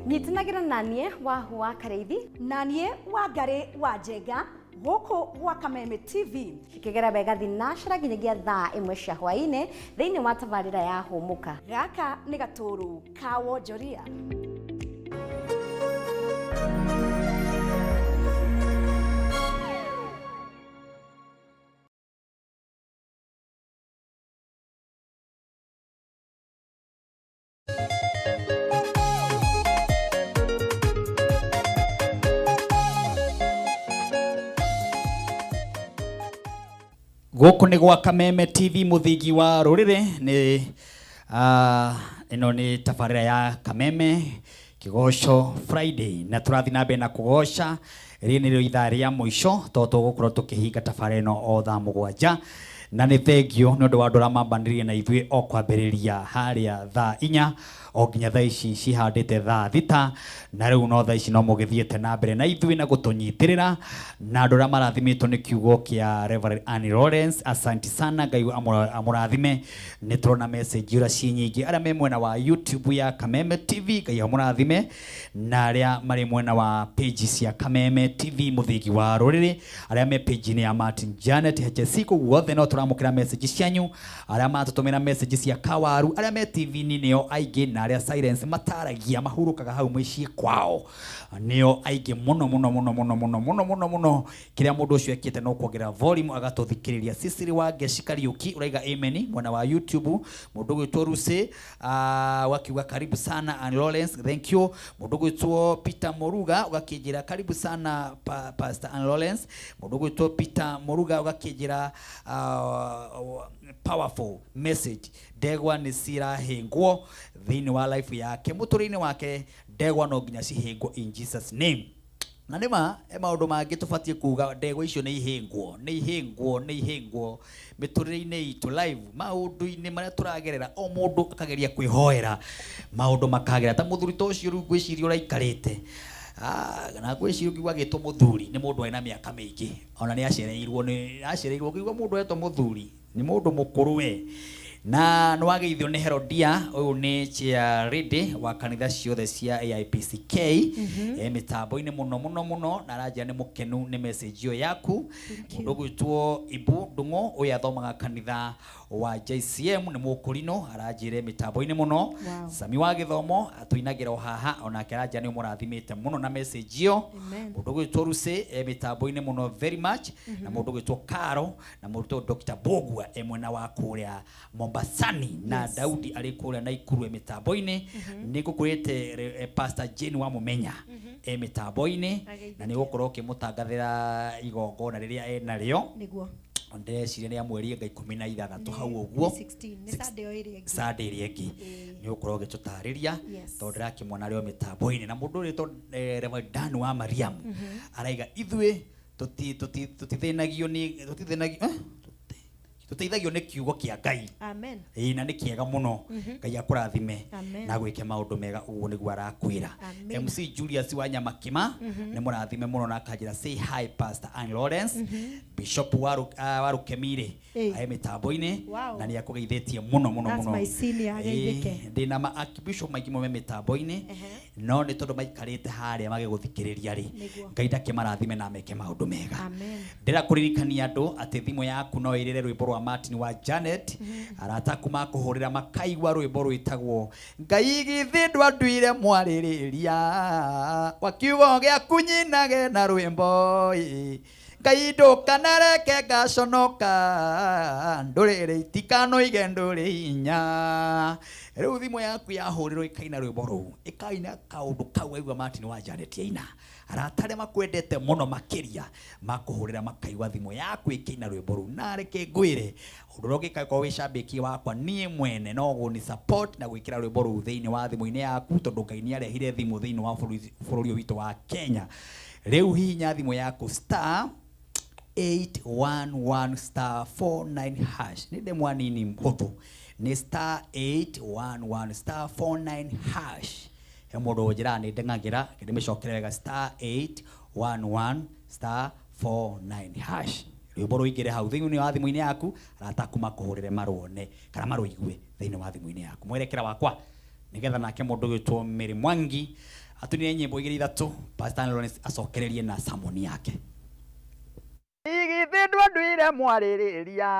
Nyitanagĩra naniĩ Wahu wa Karĩithi. Naniĩ Wangarĩ wa Njenga gũkũ gwa Kameme TV. Cikĩgera wega thinacara nginyagia thaa ĩmwe cia hwaĩ-inĩ thĩinĩ wa tabarĩra ya Hũmũka. Gaka nĩ gatũrũ ka wonjoria. Gũkũ nĩ gwa Kameme TV, mũthingi wa rũrĩrĩ. Nĩ ĩno nĩ tabarĩra ya Kameme Kĩgoco Friday, na tũrathiĩ na mbere na kũgoca. Rĩrĩ nĩrĩo ithaa rĩa mũico, tondũ tũgũkorwo tũkĩhinga tabarĩra ĩno o thaa 7. Na nĩ thengio nĩ ũndũ wa andũ arĩa mambanĩrĩire na ithuĩ o kwambĩrĩria harĩa thaa 4 o nginya thaa ici cihandĩte thaa 6, na rĩu no thaa ici no mũgĩthiĩte na mbere na ithuĩ na gũtũnyitĩrĩra. Na andũ arĩa marathimĩtwo nĩ kiugo kĩa Reverend Annie Lawrence, asanti sana, Ngai amũrathime. Nĩ tũrona message ũrĩa ciĩ nyingĩ. Arĩa me mwena wa YouTube ya Kameme TV, Ngai amũrathime, na arĩa marĩ mwena wa page cia Kameme TV mũthingi wa rũrĩrĩ, arĩa me page-inĩ ya Martin Janet HSC, kũu guothe no tũramũkĩra message cianyu. Arĩa matũtũmĩra message cia kawaru, arĩa me TV-inĩ nĩo aingĩ, na arĩa silence mataragia mahurũkaga hau mĩciĩ kwao nĩo aingĩ mũno mũno mũno mũno mũno mũno mũno mũno. Kĩrĩa mũndũ ũcio ekĩte no kuongerera volume agatũthikĩrĩria. Cecily wa Ngeci Kariuki ũraiga amen mwena wa YouTube. Mũndũ ũgwĩtwo Lucy wakiuga karibu sana Ann Lawrence, thank you. Mũndũ ũgwĩtwo Peter Moruga ũgakĩnjĩra karibu sana Pastor Ann Lawrence. Mũndũ ũgwĩtwo Peter Moruga ũgakĩnjĩra powerful message, ndegwa nĩ cirahĩngwo thĩinĩ wa life yake, mũtũrĩre-inĩ wake, ndegwa no nginya cihĩngwo in Jesus name. Na nĩ ma he maũndũ mangĩ tũbatiĩ kuga ndegwa icio nĩ ihĩngwo, nĩ ihĩngwo, nĩ ihĩngwo mĩtũrĩre-inĩ itũ live, maũndũ-inĩ marĩa tũragerera, o mũndũ akageria kwĩhoera maũndũ makagera. Ta mũthuri ta ũcio rĩu ngwĩciria ũraikarĩte, na ngwĩciria ũkiuga agĩtwo mũthuri nĩ mũndũ arĩ na mĩaka mĩingĩ, ona nĩ acereirwo, nĩ acereirwo. Ũkĩigua mũndũ etwo mũthuri nĩ mũndũ mũkũrũ we. Na nĩ wageithio nĩ Herodia, ũyũ nĩ chair lady wa kanitha ciothe cia AIPCK, mĩtambo-inĩ mũno mũno mũno, na aranjĩra nĩ mũkenu nĩ message ĩyo yaku. Mũndũ ũgwĩtwo Ibu Ndung'u, ũyũ athomaga kanitha wa JCM, nĩ mũkũrinũ, aranjĩre mĩtambo-inĩ mũno. Sami wa gĩthomo atũinagĩra o haha, onake aranjĩra nĩ ũmũrathimĩte mũno na message ĩyo. Mũndũ ũgwĩtwo Lucy mĩtambo-inĩ mũno very much, na mũndũ ũgwĩtwo Karo, na mũndũ ũgwĩtwo Dr. Bogua mwena wa kũrĩa Mombasani, na Daudi arĩ kũrĩa Naikuru mĩtambo-inĩ. Nĩ ngũkwĩrĩte Pastor Jane wa Mũmenya mĩtambo-inĩ, na nĩ ũgũkorwo ũkĩmũtangathĩra igongona rĩrĩa enarĩo. Nĩguo. Ndĩreciria nĩ ya mweri anga 16 hau ũguo. 16 nĩ Sunday o ĩrĩa ĩngĩ. Sunday ĩrĩa ĩngĩ nĩ ũgũkorwo ũgĩtũtarĩria, tondũ ndĩrakĩmwona arĩ o mĩtambo-inĩ. Na mũndũ ũrĩtwo Reverend Dan wa Mariam araiga ithuĩ tũtithĩnagio nĩ tũtithĩnagio, tũteithagio nĩ kiugo kĩa Ngai. Amen. Ĩĩ, na nĩ kĩega mũno. Ngai akũrathime Amen. na gwĩke maũndũ mega, ũguo nĩguo arakwĩra. Amen. MC Julius wa Nyamakima nĩ mũrathime mũno, na akanjĩra say hi Pastor Ann Lawrence. Bishop wa Rukemi-rĩ arĩ mĩtambo-inĩ, na nĩ akũgeithĩtie mũno mũno That's mũno. my senior, ageithĩke. Ndĩna ma archbishop maingĩ mũno me mĩtambo-inĩ, no nĩ tondũ maikarĩte harĩa magĩgũthikĩrĩria rĩ, Ngai ndakĩmarathime na meke maũndũ mega. Amen. Ndĩra kũririkania andũ atĩ thimũ yaku no ĩrĩre rwĩmbo rwa Martin wa Janet. Arata aku makũhũrĩra makaigua rwĩmbo rwĩtagwo Ngai githĩ ndwanduire mwarĩrĩria wa kiugo gĩaku nyinage na rwĩmbo ĩ. Ngai ndũkanareke ngaconoka, ndũrĩrĩ itikanoige ndũrĩ hinya. Rĩu thimũ yaku yahũrĩrwo ĩkaina rwĩmbo rũu, ĩkaina kaũndũ kau waigua Martin wa Janet aina, arata arĩa makwendete mũno makĩria makũhũrĩra makaigua thimũ yaku ĩkĩina rwĩmbo rũu. Na reke ngwĩre ũndũ ũrĩa ũngĩka korwo wĩ cambĩki wakwa niĩ mwene no gũni support na gwĩkĩra rwĩmbo rũu thĩinĩ wa thimũ-inĩ yaku, tondũ Ngai nĩ arehire thimũ thĩinĩ wa bũrũri ũyũ witũ wa Kenya. Rĩu hihinya thimũ yaku star 811 star 49 hash. Nĩ ndemwa nini hũthũ, nĩ star 811 star 49 hash. He mũndũ ũnjĩraga nĩ ndeng'agĩra, ndĩmĩcokere wega, star 811 star 49 hash. Rwĩmbo rũingĩre hau thĩinĩ wa thimũ-inĩ yaku, arata aku makũhũrĩre marũone kana marũigue thĩinĩ wa thimũ-inĩ yaku. Mwerekera wakwa nigetha nake mũndũ gwĩtwo Mary Mwangi atunire nyĩmbo igĩrĩ ithatũ, Pastor Lawrence acokererie na sermon yake. Igithĩ ndwenduire mwarĩrĩria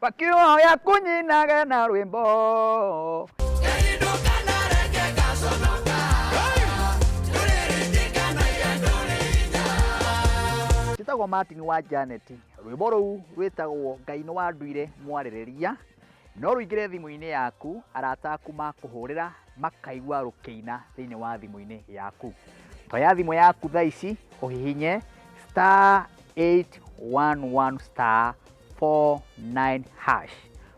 wakiuoya kunyinage na rwĩmbo. Njĩtagwo Martin wa Janet. Rwĩmbo rũu rwĩtagwo Ngai nĩ wanduire mwarĩrĩria. No rũingĩre thimũ-inĩ yaku, arata aku makũhũrĩra makaigua rũkĩina thĩinĩ wa thimũ-inĩ yaku. Toya thimũ yaku thaa ici ũhihinye star 811 star 49 hash.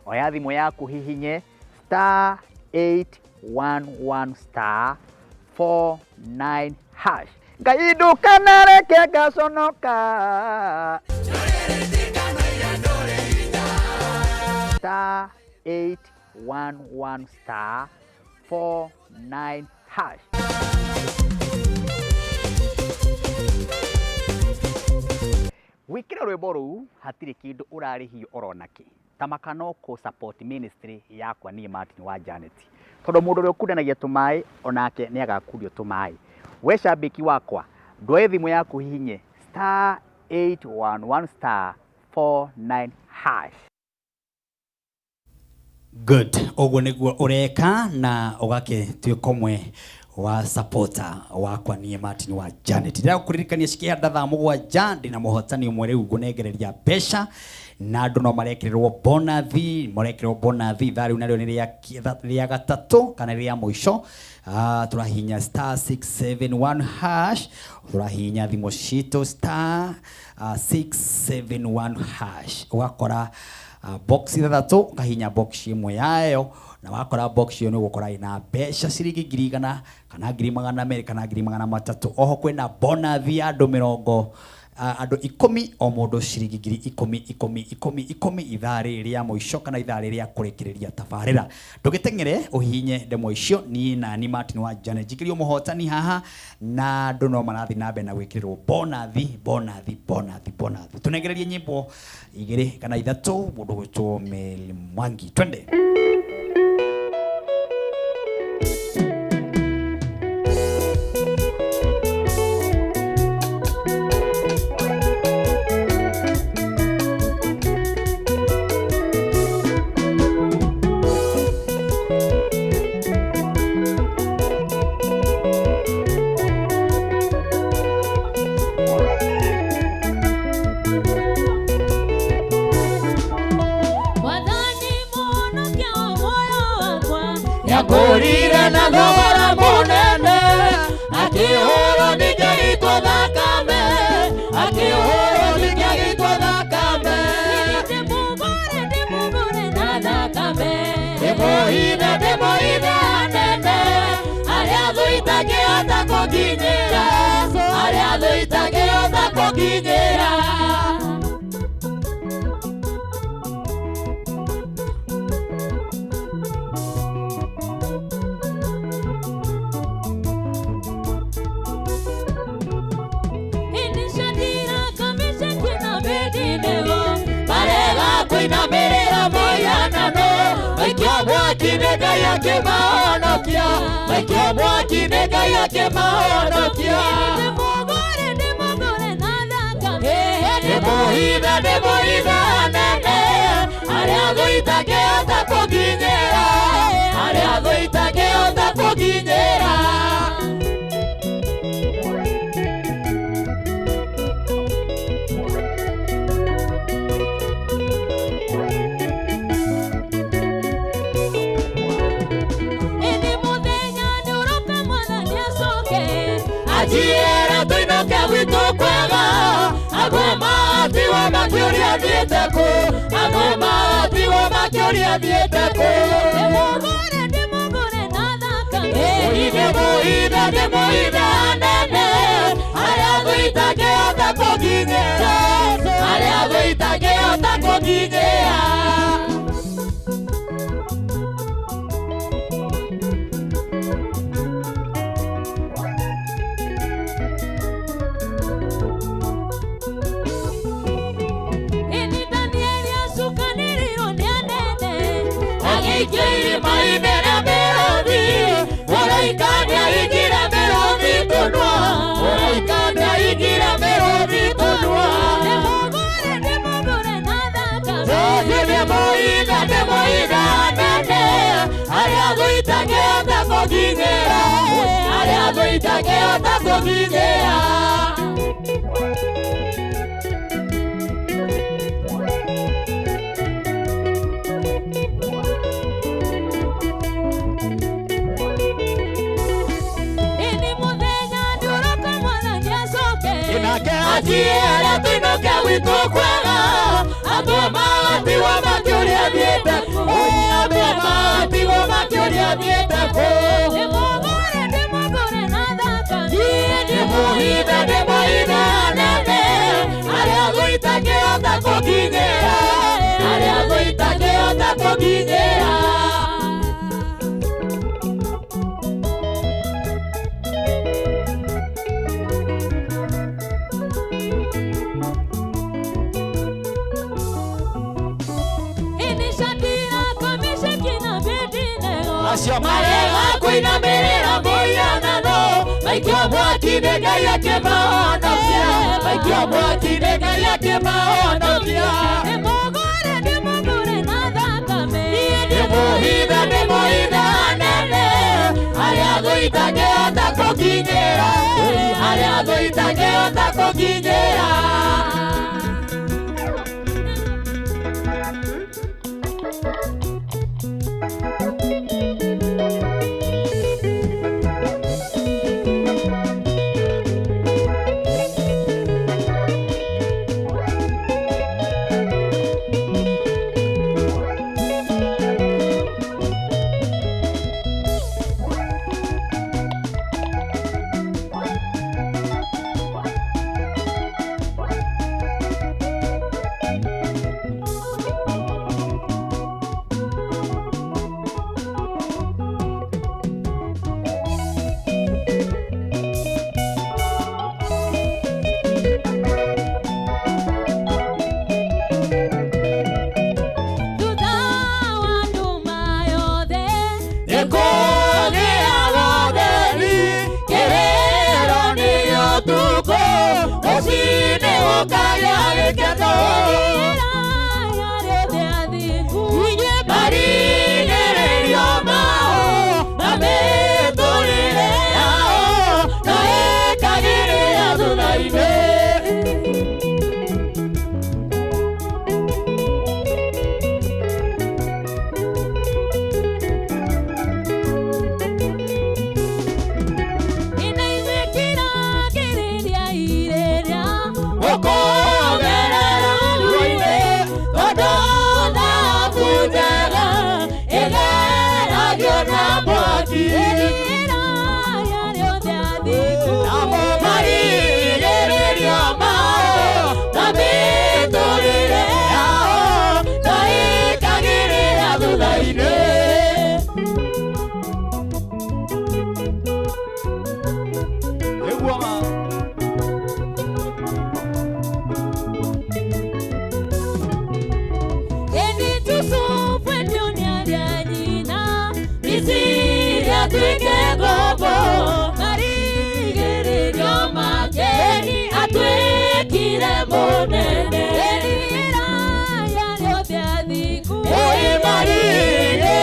Oya thimũ yaku hihinye star 811 star 49 hash. Ngai ndũkanareke ngaconoka. Star 811 star 49 hash. Gwĩkĩra rwĩmbo rũu hatirĩ kĩndũ ũrarĩhio orona kĩ. Tamaka no kũ support ministry yakwa niĩ Martin wa Janet. Tondũ mũndũ ũrĩa ũkundanagia tũmaĩ onake nĩ agakundio tũmaĩ. We cambĩki wakwa ndwoe thimũ yaku hihinye star 811 star 49 hash. Good. Ũguo nĩguo ũreka na ũgagĩtuĩka ũmwe wa supporter wakwa niĩ Martin wa Janet. Ndĩrakũririkania cikĩhanda thaa mũgwanja ndĩna mũhotani ũmwe rĩu ngũnengereria mbeca na andũ no marekĩrĩrwo bonathi, marekĩrĩrwo bonathi ithaa rĩu narĩo nĩ rĩa gatatũ kana rĩa mũico. Tũrahihinya star 671 hash, tũrahihinya thimũ citũ star 671 hash, ũgakora box ithathatũ, ũkahihinya box ĩmwe yayo na wakora box ĩyo nĩ ũgũkora ĩna mbeca ciringi 100,000 kana 200,000 kana 300,000. Oho kwĩna bonathi ya andũ mĩrongo andũ 10 o mũndũ ciringi 10,000 10 10 10 ithaa rĩrĩ rĩa mũico kana ithaa rĩrĩ rĩa kũrĩkĩrĩria tabarĩra. Ndũgĩteng'ere ũhihinye ndemwa icio. Niĩ na ni Martin wa Janet njikĩrio mũhotani haha na andũ no marathiĩ na mbere na gwĩkĩrĩrwo bonathi bonathi bonathi bonathi. Tũnengererie nyĩmbo igĩrĩ kana ithatũ mũndũ gwĩtwo Mary Mwangi, twende. Mwathani mũhonokia wa muoyo wakwa. Nĩakũrire na thogora mũnene, akĩhũrwo ningĩ agĩitwo thakame, akĩhũrwo ningĩ agĩitwo thakame. Ndĩmũgũre, ndĩmũgũre na thakame. Ndĩmũhithe, ndĩmũhithe hanene, arĩa thũ itangĩhota kũnginyĩra, arĩa thũ itangĩhota kũnginyĩra. Marega kũinamĩrĩra mũhianano, maikio mwaki-inĩ Ngai akĩmahonokia, maikio mwaki-inĩ Ngai akĩmahonokia. Ndĩmũgũre, ndĩmũgũre na thakame. Ndĩmũhithe, ndĩmũhithe hanene, arĩa thũ itangĩhota kũnginyĩra, arĩa thũ itangĩhota kũnginyĩra. Ĩndĩ mũthenya nĩũroka Mwathani acoke. Anjiĩre tũinũke gwitũ kwega, amwe matigwo makĩũria thiĩte kũ, amwe matigwo makĩũria thiĩte kũ. Ndĩmũgũre, ndĩmũgũre na thakame. Ndĩmũhithe, ndĩmũhithe hanene, arĩa thũ itangĩhota kũnginyĩra, arĩa thũ itangĩhota kũnginyĩra. Agĩikio irima-inĩ rĩa mĩrũthi, mũraika nĩahingire mĩrũthi tũnua, mũraika nĩahingire mĩrũthi tũnua. Ndĩmũgũre na thakame. Niĩ ndĩmũitha, ndĩmũitha nene, arĩa thũ itangĩhota kũnginyĩra, arĩa thũ itangĩhota kũnginyĩra. Ĩni mũthenya ndũroka mwathani acoke. Athiĩ arĩa tũinũke gwitũ kwega, andũ magatigwo makĩũria thiĩte kũ, andũ magatigwo makĩũria thiĩte kũ. Ndĩmũgũre, ndĩmũgũre na thakame. Niĩ ndĩmũhithe, ndĩmũhithe nene, arĩa thũ itangĩhota kũnginyĩra, arĩa thũ itangĩhota kũnginyĩra. Acio marega kũinamĩrĩra mũhianano, maikio mwaki-inĩ Ngai akĩmahonokia, maikio mwaki-inĩ Ngai akĩmahonokia. Ndĩmũgũre, ndĩmũgũre na thakame. Niĩ ndĩmũhithe, ndĩmũhithe nene, arĩa thũ itangĩhota kũnginyĩra, arĩa thũ itangĩhota kũnginyĩra. Thutha wa nduma yothe, nĩkũgĩa ũtheri, kĩrĩro nĩ ũtukũ, rũciinĩ gũkagĩa gĩkeno. Marigĩrĩrio mao na mĩtũrĩre yao, na ĩkagĩrĩra thutha-inĩ. Gũkũgerera ruo-inĩ, tondũ thahabu njega ĩgeragio na mwaki. Namo marigĩrĩrio mao na mĩtũrĩre yao, na ĩkagĩrĩra thutha-inĩ. Nĩguo ma. Eni Yusufu ndio nyina, Misiri atuĩke ngombo, marigĩrĩrio make atuĩkire mũnene. Oi marigĩrĩrio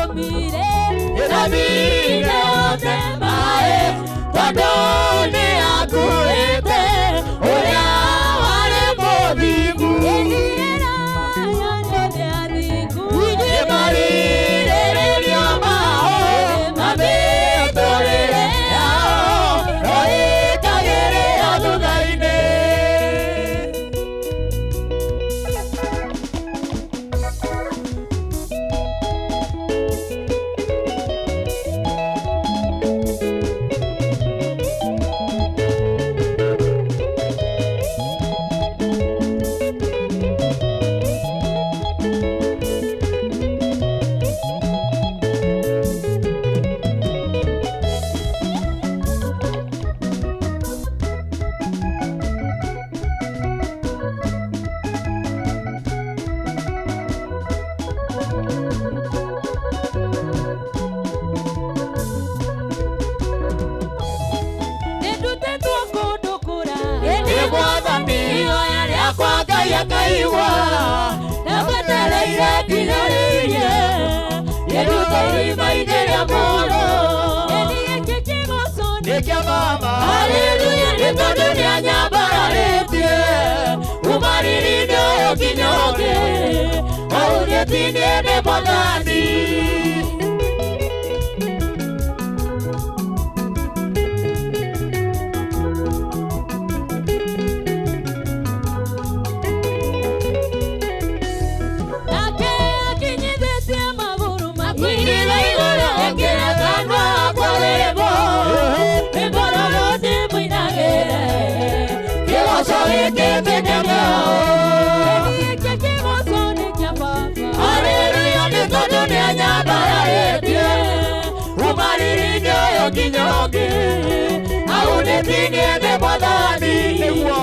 Yatũmire ĩthamire yothe maĩ tondũ nĩakuĩte ũrĩa warĩ mũthingu. Ĩmarirĩrĩrio mao na mĩtũrĩre yao no ĩkagĩrĩra thutha-inĩ. Nĩndutĩtwo kũndũ kũraya Nĩ Mwathani ihoya rĩakwa Ngai akaigua ndamwetereire nginyĩrĩirie Nĩnduta irima-inĩ rĩa muoyo Ĩni gĩkĩ kĩgoco nĩ kĩa mama Haleluya nĩ tondũ nĩanyambararĩtie kuma riri-inĩ ũyũ nginya ũngĩ aunĩtinie nĩ Mwathani. Nake akinyithĩtie magũrũ makwa Igĩrĩ igũrũ ĩkĩra kanua gakwa rwĩmbo rwĩmbo rũrũ ndĩmũinagĩre kĩgoco gĩkĩ kĩnene Ĩni gĩkĩ kĩgoco nĩ kĩa baba Haleluya nĩ tondũ nĩanyambararĩtie kuma riri-inĩ ũyũ nginya ũngĩ aunĩtinie nĩ Mwathani. Nĩguo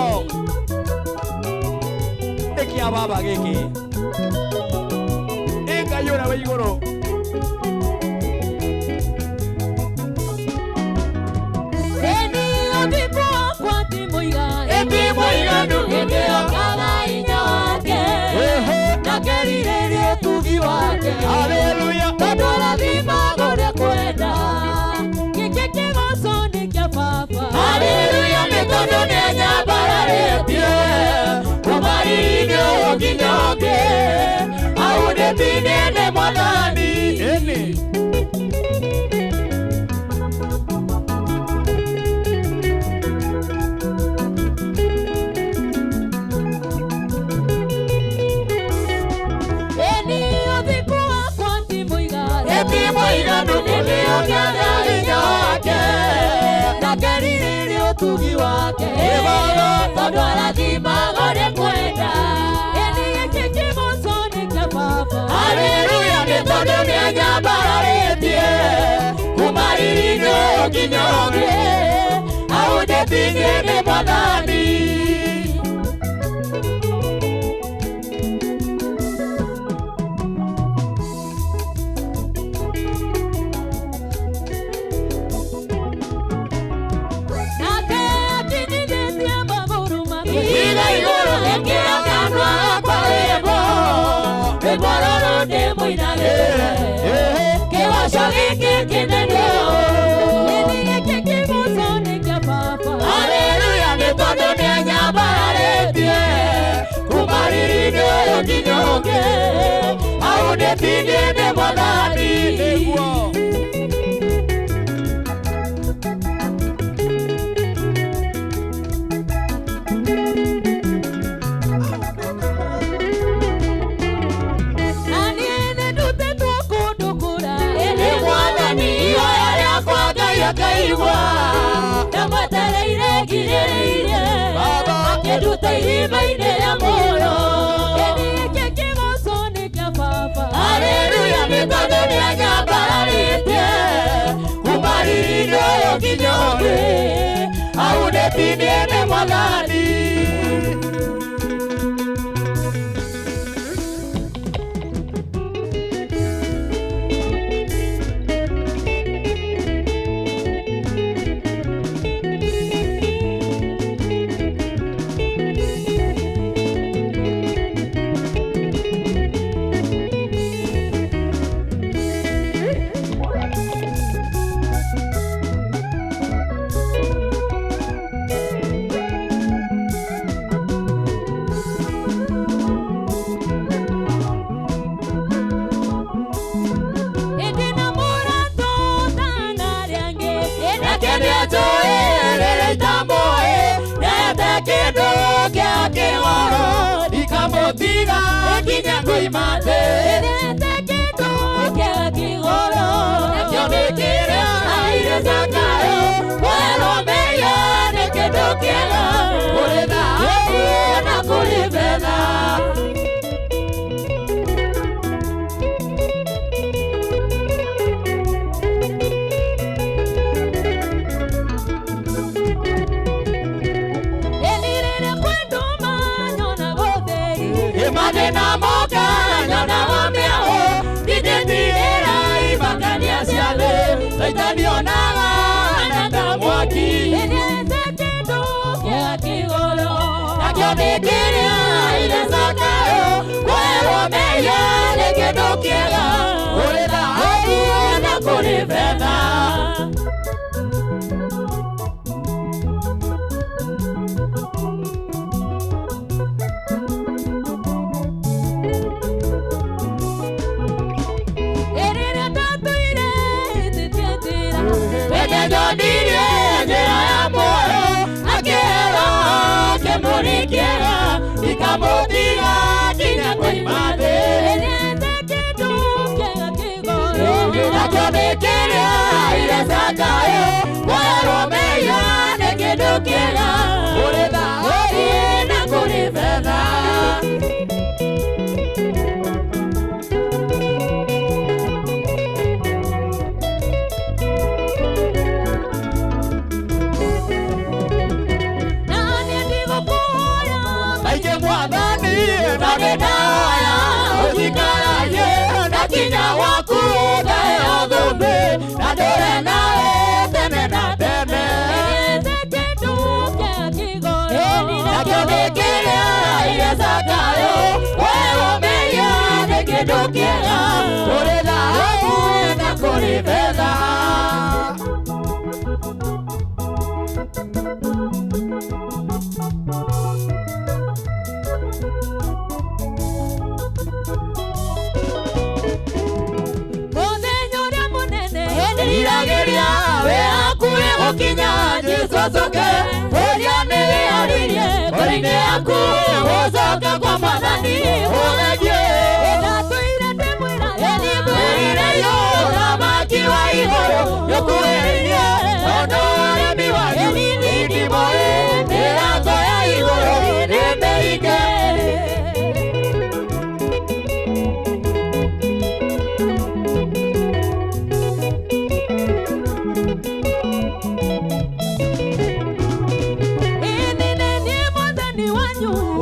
nĩ kĩa baba gĩkĩ ĩ Ngai ũrĩa wĩ igũrũ. Ĩni ũthingu wakwa ti mũiganu Ĩ ti mũiganu hĩndĩ yokaga hinya wake na ngerirĩrie ũtugi wake Haleluya tondũ arathimaga ũrĩa kwenda gĩkĩ kĩgoco nĩ kĩa baba Haleluya nĩ tondũ nĩanyambararĩtie kuma riri-inĩ ũyũ nginya ũngĩ aunĩtinie nĩ Mwathani. Ĩni Ĩni ũthingu wakwa ti mũiganu Ĩ ti mũiganu hĩndĩ yokaga hinya wake na ngerirĩrie ũtugi wake Ĩ Baba. tondũ arathimaga ũrĩa kwenda Ĩni gĩkĩ kĩgoco nĩ kĩa baba Haleluya nĩ tondũ nĩanyambararĩtie kuma riri-inĩ ũyũ nginya ũngĩ aunĩtinie nĩ Mwathani. Nake akinyithĩtie magũrũ makwa Iga igũrũ ĩkĩra kanua gakwa rwĩmbo rwĩmbo rũrũ ndĩmũinagĩre kĩgoco gĩkĩ kĩnene Ĩni gĩkĩ kĩgoco nĩ kĩa baba Haleluya nĩ tondũ nĩanyambararĩtie kuma riri-inĩ ũyũ nginya ũngĩ aunĩtinie nĩ Mwathani. Nĩguo Na niĩ nĩndutĩtwo kũndũ kũraya Nĩ Mwathani ihoya rĩakwa Ngai akaigua ndamwetereire nginyĩrĩirie akĩnduta irima-inĩ rĩa muoyo Ĩni gĩkĩ kĩgoco nĩ kĩa baba Haleluya nĩ tondũ nĩanyambararĩtie kuma riri-inĩ ũyũ nginya ũngĩ aunĩtinie nĩ Mwathani. Ĩni koima thĩ. Endete kĩndũ kĩega kĩgũrũ, nakĩo nĩ kĩrĩa aire Zakayo. Kwerwo mehia nĩ kĩndũ kĩega, kũrĩ thahabu na kũrĩ betha. Mathĩna moka nyonaga mĩago, ndingĩtigĩra imakania cia thĩ, Caitani onaga na ta mwaki. Endete kĩndũ kĩega kĩgũrũ, nakĩo nĩ kĩrĩa aire Zakayo. Kwerwo mehia nĩ kĩndũ kĩega, kũrĩ thahabu na kũrĩ betha. Nĩnyonirie njĩra ya muoyo, akĩhera kĩmũrĩ kĩega, ndikamũtiga nginya koima thĩ. Endete kĩndũ kĩega kĩgũrũ, nakĩo nĩ kĩrĩa aire Zakayo. Kwerwo mehia nĩ kĩndũ kĩega, kũrĩ thahabu na kũrĩ betha. Maingĩ mwathani na nĩndaya ũnjikaragie na kinya waku ngaheo thũmbĩ na ndũre nawe tene na tene. Endete kĩndũ kĩega kĩgũrũ, nakĩo nĩ kĩrĩa aire Zakayo. Kwerwo mehia nĩ kĩndũ kĩega, kũrĩ thahabu na kũrĩ betha. Mũthenya ũrĩa mũnene nĩriragĩria wĩ hakuhĩ gũkinya Jesũ acoke, ũrĩa nĩwĩharĩirie ngoro-inĩ yaku gũcoka kwa Mwathani ũthengie. Ndatũire ndĩmwĩraga, wĩrirĩrio ũthamaki wa igũrũ nĩũkuhĩrĩirie, tondũ ũremi wanyu ndimũĩ, mĩrango ya igũrũ nĩmĩhinge.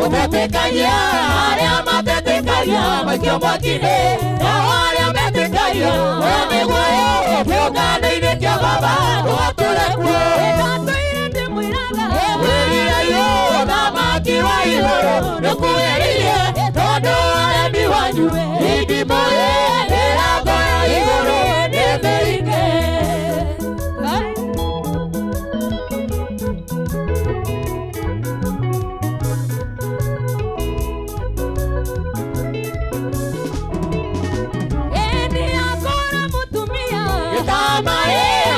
Ũtetĩkagia arĩa matetĩkagia maikio mwaki-inĩ, nao arĩa metĩkagia oya mĩguĩ kĩũngano-inĩ kĩa Baba ndũgatũre kuo. Ndatũire ndĩmwĩraga, wĩrirĩrio ũthamaki wa igũrũ nĩũkuhĩrĩirie, tondũ ũremi wanyu ndimũĩ, mĩrango ya igũrũ nĩmĩhinge. Gĩtama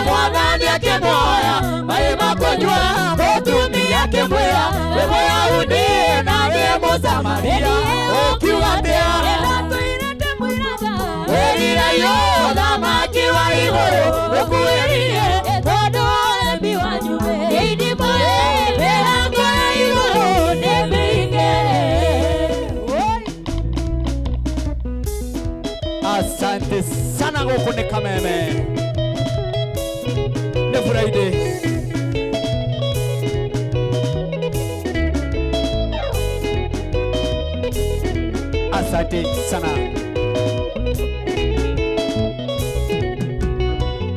mwathani akĩmuoya maĩ ma kũnyua, mũtumia akĩmwĩra wĩ Mũyahudi na niĩ Mũsamaria, ũkiuga atĩa? Wĩrirĩrio ũthamaki wa igũrũ nĩũkuhĩrĩirie, tondũ ũremi wanyu ndimũĩ, mĩrango ya igũrũ nĩmĩhinge. Asante sana gũkũ nĩ Kameme. Nĩ Friday. Asante sana.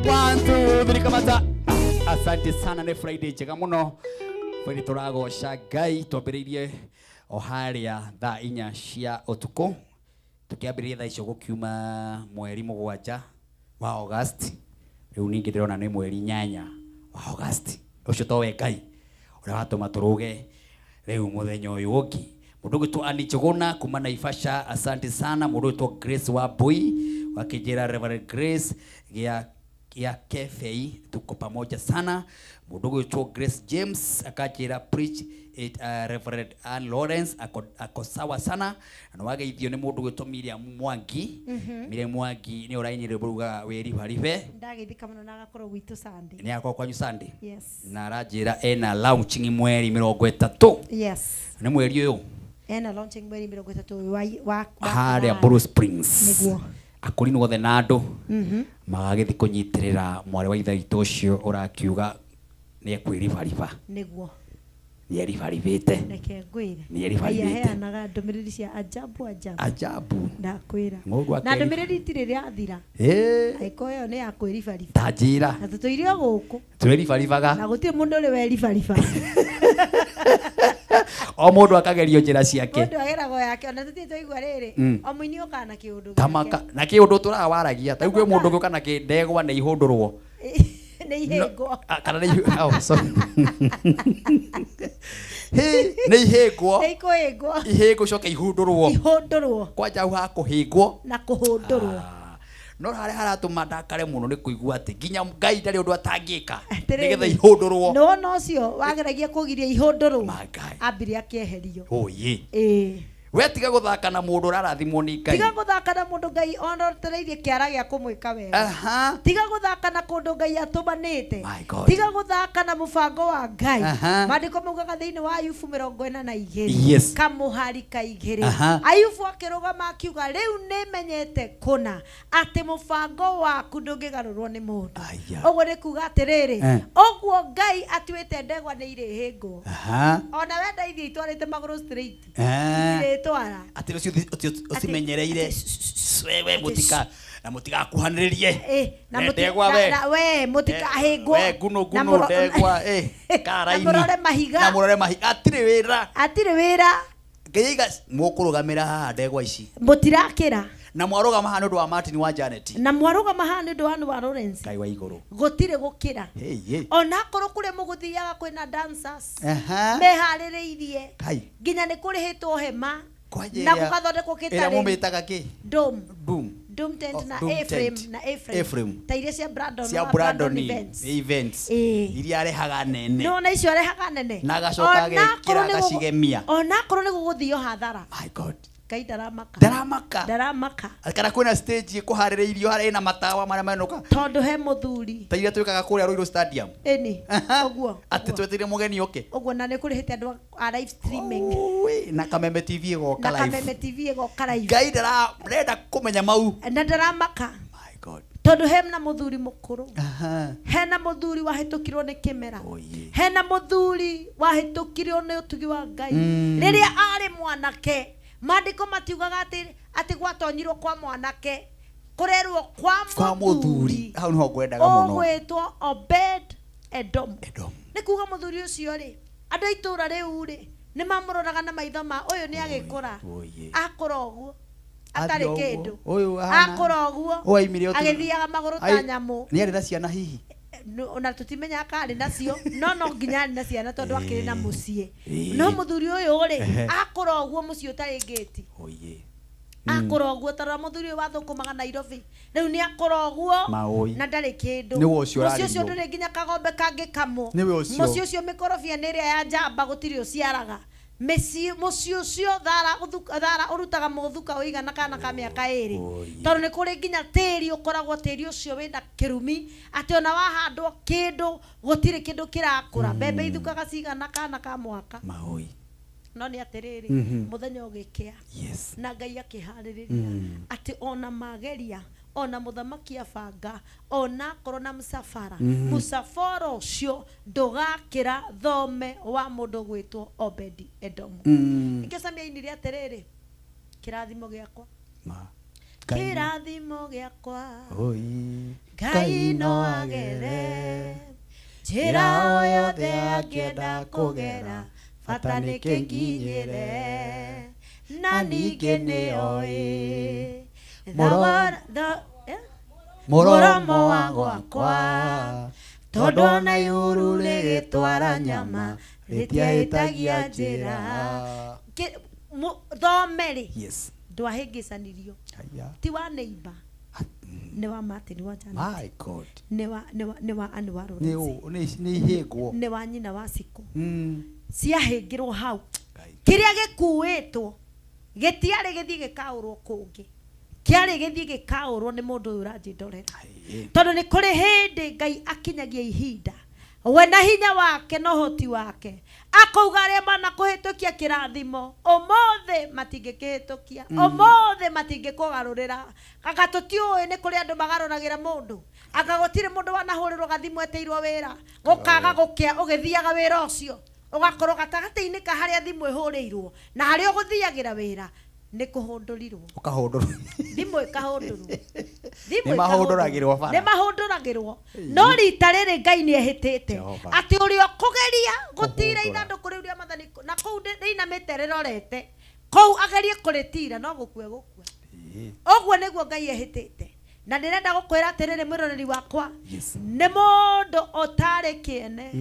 1 2 3 kamata. Asante sana nĩ Friday njega mũno. Friday tũragoca Ngai twambĩrĩirie o harĩa thaa 4 cia ũtukũ. Tũkĩambĩrĩria thaa icio gũkiuma mweri 7 wa August. Rĩu ningĩ ndĩrona nĩ mweri 8 wa August. Ũcio towe Ngai ũrĩa watũma tũrũge rĩu mũthenya ũyũ ũngĩ. Mũndũ ũgwĩtwo Annie Njuguna kuma Naivasha, asante sana. Mũndũ ũgwĩtwo Grace Wambui wakĩnjĩra Reverend Grace gĩa ya Kefei tuko pamoja sana. Mũndũ ũgwĩtwo Grace James akanjĩra preach it, Reverend Ann Lawrence ako sawa sana. Na nĩwageithio nĩ mũndũ ũgwĩtwo Miriam Mwangi. Miriam Mwangi nĩ ũrainire rwĩmbo rugaga wĩribaribe. Ndageithĩka mũno na agakorwo gwitũ Sunday. Nĩ akorwo kwanyu Sunday. Yes. Na aranjĩra ena launching mweri 30. Yes. Nĩ mweri ũyũ. Ena launching mweri 30 wa Harĩa kanana. Blue Springs. Nĩguo. Akũrinũ othe na andũ magagĩthiĩ kũnyitĩrĩra mwarĩ wa ithe witũ ũcio ũrakiuga nĩ ekwĩribariba. Nĩguo. Nĩ eribaribĩte. Reke ngwĩre. Nĩ eribaribĩte. Ngai aheanaga ndũmĩrĩri cia ajabu ajabu. Ajabu. Ndakwĩra. Mũndũ Na akeri- ndũmĩrĩri itirĩ rĩathira. Ĩĩ. Angĩkorwo ĩyo nĩ ya kwĩribariba. Ta njĩra. Na tũtũire o gũkũ. Twĩribaribaga. Na gũtirĩ mũndũ ũrĩ weribariba. O mũndũ akagerio njĩra ciake. Mũndũ ageragwo yake ona tũtirĩ twaigua rĩrĩ. O mũini okaga na kĩũndũ Ta maka na kĩũndũ tũraga waragia. Ta rĩu kwĩ mũndũ ũngĩ ũka na kĩndegwa nĩ ihũndũrwo. Nĩ ihĩngwo. Ah, kana nĩ oh, sorry. Hĩ, nĩ ihĩngwo. Nĩ ikũhĩngwo. Ihĩngwo coke ihundũrwo. Ihũndũrwo. Kwanja hau ha kũhĩngwo. Na kũhũndũrwo. No harĩa haratũma ndakare mũno nĩ kũigua atĩ nginya Ngai ndarĩ ũndũ atangĩka Atĩrĩrĩ, nĩgetha ihũndũrwo. Nĩ wona ũcio wageragia kũgiria ihũndũrwo. Ambire akĩeherio. Oye. Ĩĩ. We tiga gũthaka na mũndũ ũrarathimwo nĩ Ngai. Tiga gũthaka na mũndũ Ngai onotereirie kĩara gĩa kũmwĩka wega. Aha. Tiga gũthaka na kũndũ Ngai atũmanĩte. My God. Tiga gũthaka na mũbango wa Ngai. Aha. Maandĩko maugaga thĩinĩ wa Ayubu 42. Yes. Kamũhari ka igĩrĩ. Aha. Ayubu akĩrũgama akiuga rĩu nĩmenyete kũna atĩ mũbango waku ndũngĩgarũrwo nĩ mũndũ. Ũguo nĩ kuga atĩrĩrĩ, Eh. ũguo Ngai atuĩte ndegwa nĩ irĩhĩngwo. Aha. Ona wenda ithiĩ itwarĩte magũrũ straight. Eh. Itirĩtwara. Atĩ rũciũ ũcimenyereire. We mũtika na mũtigakuhanĩrĩrie. Eh, na We mũti- ndegwa we. na- we mũtikahĩngwo. We nguno Na nguno ndegwa eh karaini. Na mũrore mahiga. Na mũrore mahiga. Atirĩ wĩra. Atirĩ wĩra. Ngai aiga mũkũrũgamĩra haha ndegwa ici. Mũtirakĩra. Na mwarũgama haha nĩ ũndũ wa Martin wa Janet. Na mwarũgama haha nĩ ũndũ wa Anne wa Lawrence. Ngai wa igũrũ. Gũtirĩ gũkĩra. Hey, hey. Ona akorwo kũrĩa mũgũthiaga kwĩna dancers. Aha. Meharĩrĩirie. Kai. Nginya nĩ kũrĩhĩtwo hema. Kwanja Na ĩrĩa- gũgathondekwo Ĩrĩa kĩtarĩ. mũmĩtaga kĩ? Dome. Boom. Dome tent Oh, na dome A-frame tent. na A-frame. A-frame. Ta iria cia Brandon Cia wa Brandon Events. events. Ĩĩ. Iria arehaga nene. Nĩ wona icio arehaga nene. Na agacoka Ona akorwo agekĩra nĩ gũgũ- agacigemia. Ona akorwo nĩ gũgũthio hathara. My God. Ngai ndaramaka. Ndaramaka. Ndaramaka. Kana kwĩna stage ĩkũharĩrĩirio harĩa ĩna matawa marĩa menũka. Tondũ he mũthuri. Ta iria twĩkaga kũrĩa Ruiru Stadium. Ĩni. Ũguo. Atĩ twetereire mũgeni oke. Ũguo na nĩ kũrĩhĩte andũ a live streaming. Ui, na Kameme TV ĩgoka Na live. Kameme TV ĩgoka live. Ngai ndarenda kũmenya mau. Na ndaramaka. My God. Tondũ hena mũthuri mũkũrũ. Aha. Hena mũthuri wahĩtũkirwo nĩ kĩmera. Hena mũthuri wahĩtũkirio nĩ ũtugi wa Ngai. Rĩrĩa arĩ mwanake, maandĩko matiugaga atĩ gwatonyirwo kwa mwanake, kũrerwo kwa Kwa mũthuri. Hau nĩho ngwendaga mũno. ũgwĩtwo Obed Edom. Nĩ kuga mũthuri ũcio rĩ, andũ a itũũra rĩu rĩ, nĩ mamũroraga na maitho ma ũyũ nĩ agĩkũra. Akũra ũguo atarĩ Athiĩ ũguo. kĩndũ. Ũyũ ahana- Akũra ũguo Ũyũ aimire ũtu- agĩthiaga magũrũ ta Ai- nyamũ. Nĩ arĩ na ciana hihi? Ona tũtimenyaga kana arĩ nacio no nginya arĩ na ciana tondũ akĩrĩ na mũciĩ. Ĩĩ. No mũthuri ũyũ rĩ, Ehe. akũra ũguo mũciĩ ũtarĩ ngĩti. Oye. Akũra ũguo tarora mũthuri ũyũ wathũkũmaga Nairobi. Rĩu nĩ akũra ũguo Maũi. na ndarĩ kĩndũ. Nĩwe ũcio Mũciĩ ũcio ũrarĩrio. ndũrĩ nginya kagombe kangĩkamwo. Nĩwe ũcio. Mũciĩ ũcio mĩkorobia nĩ ĩrĩa ya njamba gũtirĩ ũciaraga. Mĩciĩ mũciĩ ũcio thara ũrutaga mũthuka ũigana kana ka mĩaka ĩrĩ. Tondũ nĩ kũrĩ nginya tĩri ũkoragwo tĩri ũcio wĩna kĩrumi atĩ ona wahandwo kĩndũ gũtirĩ kĩndũ kĩrakũra. Mbembe ithukaga cigana kana ka mwaka. Maũi. No nĩ atĩrĩrĩ, mũthenya ũgĩkĩa. Yes. Na Ngai akĩharĩrĩria atĩ ona mageria ona mũthamaki abanga ona akorwo na mũcabara mũcabara ũcio ndũgakĩra thome wa mũndũ gwĩtwo Obedi Edomu. Nĩkĩo Samia ainire atĩrĩrĩ, kĩrathimo gĩakwa kĩrathimo gĩakwa Oi. Ngai no agere njĩra o yothe angĩenda kũgera bata nĩ kĩnginyĩre na ningĩ nĩ oĩ Mũromo mũromo wa gwakwa tondũ ona ihuru rĩgĩtwara nyama rĩtiahĩtagia njĩra. Thome rĩ Yes. ndwahĩngĩcanirio Haya. ti wa neighbor Nĩ wa Martin wa Janet. My God. Nĩ wa nĩ wa nĩ wa Anne wa Nĩ Lawrence. nĩ ihĩngwo. Nĩ wa nyina wa Cikũ. Ciahĩngĩrwo hau. Kĩrĩa gĩkuĩtwo gĩtiarĩ gĩthiĩ gĩkaũrwo kũngĩ. Kĩarĩ gĩthiĩ gĩkaũrwo nĩ mũndũ ũyũ ũranjĩndorera. Tondũ nĩ kũrĩ hĩndĩ Ngai akinyagia ihinda we na hinya wake na ũhoti wake akauga arĩa manakũhĩtũkia kĩrathimo ũmũthĩ matingĩkĩhĩtũkia. Ũmũthĩ matingĩkũgarũrĩra. Anga tũtiũĩ nĩ kũrĩ andũ magarũragĩra mũndũ. Anga gũtirĩ mũndũ wanahũrĩrwo gathimũ etĩirwo wĩra, gũkaga gũkĩa ũgĩthiaga wĩra ũcio, ũgakorwo gatagatĩ-inĩ ka harĩa thimũ ĩhũrĩirwo na harĩa ũgũthiagĩra wĩra nĩ kũhũndũrirwo. Ũkahũndũrwo. Thimũ ĩkahũndũrwo. Thimũ Nĩ mahũndũragĩrwo bara. Nĩ mahũndũragĩrwo. No rita rĩrĩ Ngai nĩ ehĩtĩte Jehova. atĩ ũrĩa ũkũgeria gũtira Kũhũndũra. ithandũkũ rĩu rĩa maathani na kũu rĩinamĩte rĩrorete kũu agerie kũrĩtira no gũkua gũkua. Ũguo nĩguo Ngai ehĩtĩte. Na ndĩrenda gũkwĩra atĩrĩrĩ mwĩroreri wakwa, nĩ mũndũ ũtarĩ kĩene,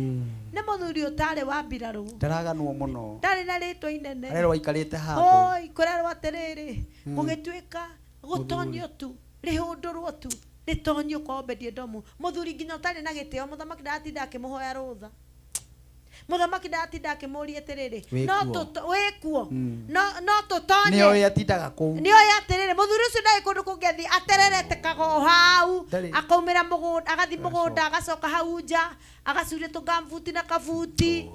nĩ mũthuri ũtarĩ wa mbirarũ, Ndaraganwo mũno. ndarĩ na rĩtwa inene. Arerwo aikarĩte handũ. Oi, kũrerwo atĩrĩrĩ, gũgĩtuĩka gũtonyio tu, rĩhũndũrwo tu, rĩtonyio kwa Obedi-Edomu. Mũthuri nginya ũtarĩ na gĩtĩo, mũthamaki ndaratinda akĩmũhoya rũtha. Mũthamaki ndaratinda akĩmũria atĩrĩrĩ, Wĩ no kuo. wĩ kuo. No tũtonye. Nĩ oĩ atindaga kũu. Nĩ oĩ atĩrĩrĩ, mũthuri ũcio ndarĩ kũndũ kũngĩ athiĩ, atererete o hau, Ndarĩ. akaumĩra mũgũnda, agathiĩ mũgũnda, agacoka hau nja, agacuria tũgambuti na kabuti.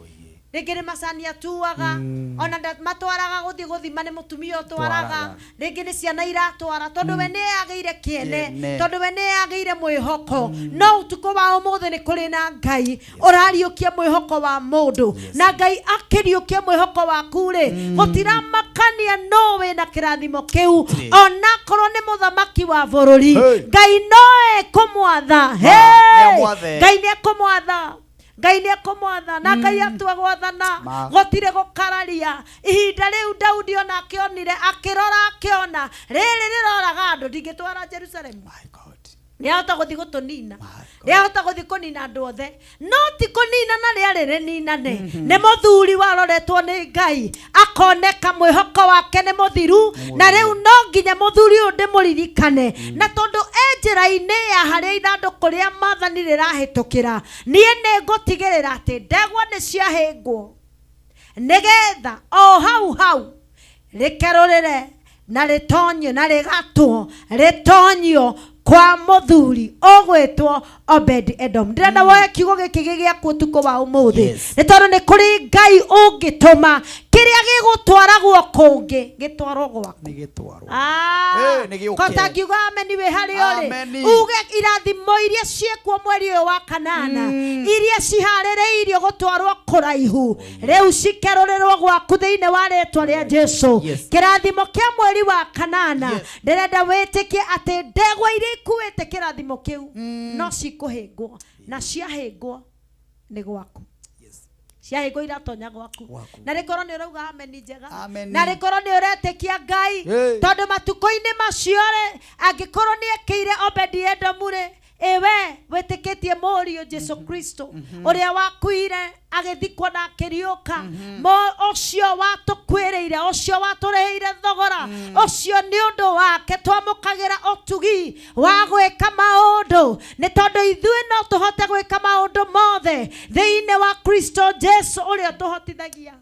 Rĩngĩ nĩ macani atuaga, ona matwaraga gũthiĩ gũthima nĩ mũtumia ũtwaraga, Twaraga. rĩngĩ nĩ ciana iratwara, tondũ we nĩ agĩire kĩene, Kĩene. tondũ we nĩ agĩire mwĩhoko. No ũtukũ wa ũmũthĩ nĩ kũrĩ na Ngai ũrariũkia mwĩhoko wa mũndũ, na Ngai akĩriũkia mwĩhoko waku rĩ, gũtiramakania no wĩna kĩrathimo kĩu, onakorwo nĩ mũthamaki wa bũrũri, Ngai no ekũmwatha. Hey! Nĩamwathe. Ngai nĩ ekũmwatha. Ngai nĩ ekũmwatha na Ngai atua gwathana gũtirĩ gũkararia. Ihinda rĩu Daudi ona akĩonire, akĩrora akĩona rĩrĩ rĩroraga andũ, ndingĩtwara Jerusalemu. Nĩahota gũthiĩ gũtũnina, nĩahota gũthiĩ kũnina andũ othe, no ti kũnina na rĩarĩ rĩninane. Nĩ mũthuri waroretwo nĩ Ngai akoneka mwĩhoko wake nĩ mũthiru, na rĩu no nginya mũthuri ũyũ ndĩmũririkane, na tondũ e njĩra-inĩ ya harĩa ithandũkũ rĩa maathani rĩrahĩtũkĩra, niĩ nĩ ngũtigĩrĩra atĩ ndegwa nĩ ciahĩngwo, nĩgetha o hau hau rĩkerũrĩre na rĩtonyio na rĩgatwo rĩtonyio kwa mũthuri ũgwĩtwo Obed Edom. Ndĩrenda woe kiugo gĩkĩ gĩ gĩaku ũtukũ wa ũmũthĩ, nĩ tondũ nĩ kũrĩ Ngai ũngĩtũma kĩrĩa gĩgũtwaragwo kũngĩ gĩtwarwo gwaku. Nĩ gĩtwarwo. Ah, Ĩ, nĩ gĩũke. kota ngiuga ameni wĩ harĩa ũrĩ, Ameni. uge irathimo iria ciĩkuo mweri ũyũ wa kanana, iria ciharĩrĩirio gũtwarwo kũraihu, rĩu cikerũrĩrwo gwaku thĩinĩ wa rĩtwa rĩa Jesu. Kĩrathimo kĩa mweri wa kanana, ndĩrenda wĩtĩkie atĩ ndegwa iria ikuĩte kĩrathimo kĩu no cikũhĩngwo, na ciahĩngwo nĩ gwaku. Ciahĩngwo iratonya gwaku, na rĩkorwo nĩ ũrauga ameni njega, Ameni. na rĩkorwo nĩ ũretĩkia Ngai, Hey. tondũ matukũ-inĩ macio rĩ, angĩkorwo nĩ ekĩire Obedi-Edomu rĩ, ĩwe wĩtĩkĩtie mũriũ Jesu Kristo ũrĩa wakuire agĩthikwo na akĩriũka, ũcio watũkuĩrĩire, ũcio watũrĩhĩire thogora, ũcio nĩ ũndũ wake twamũkagĩra ũtugi wa gwĩka maũndũ, nĩ tondũ ithuĩ no tũhote gwĩka maũndũ mothe thĩinĩ wa Kristo Jesu ũrĩa ũtũhotithagia.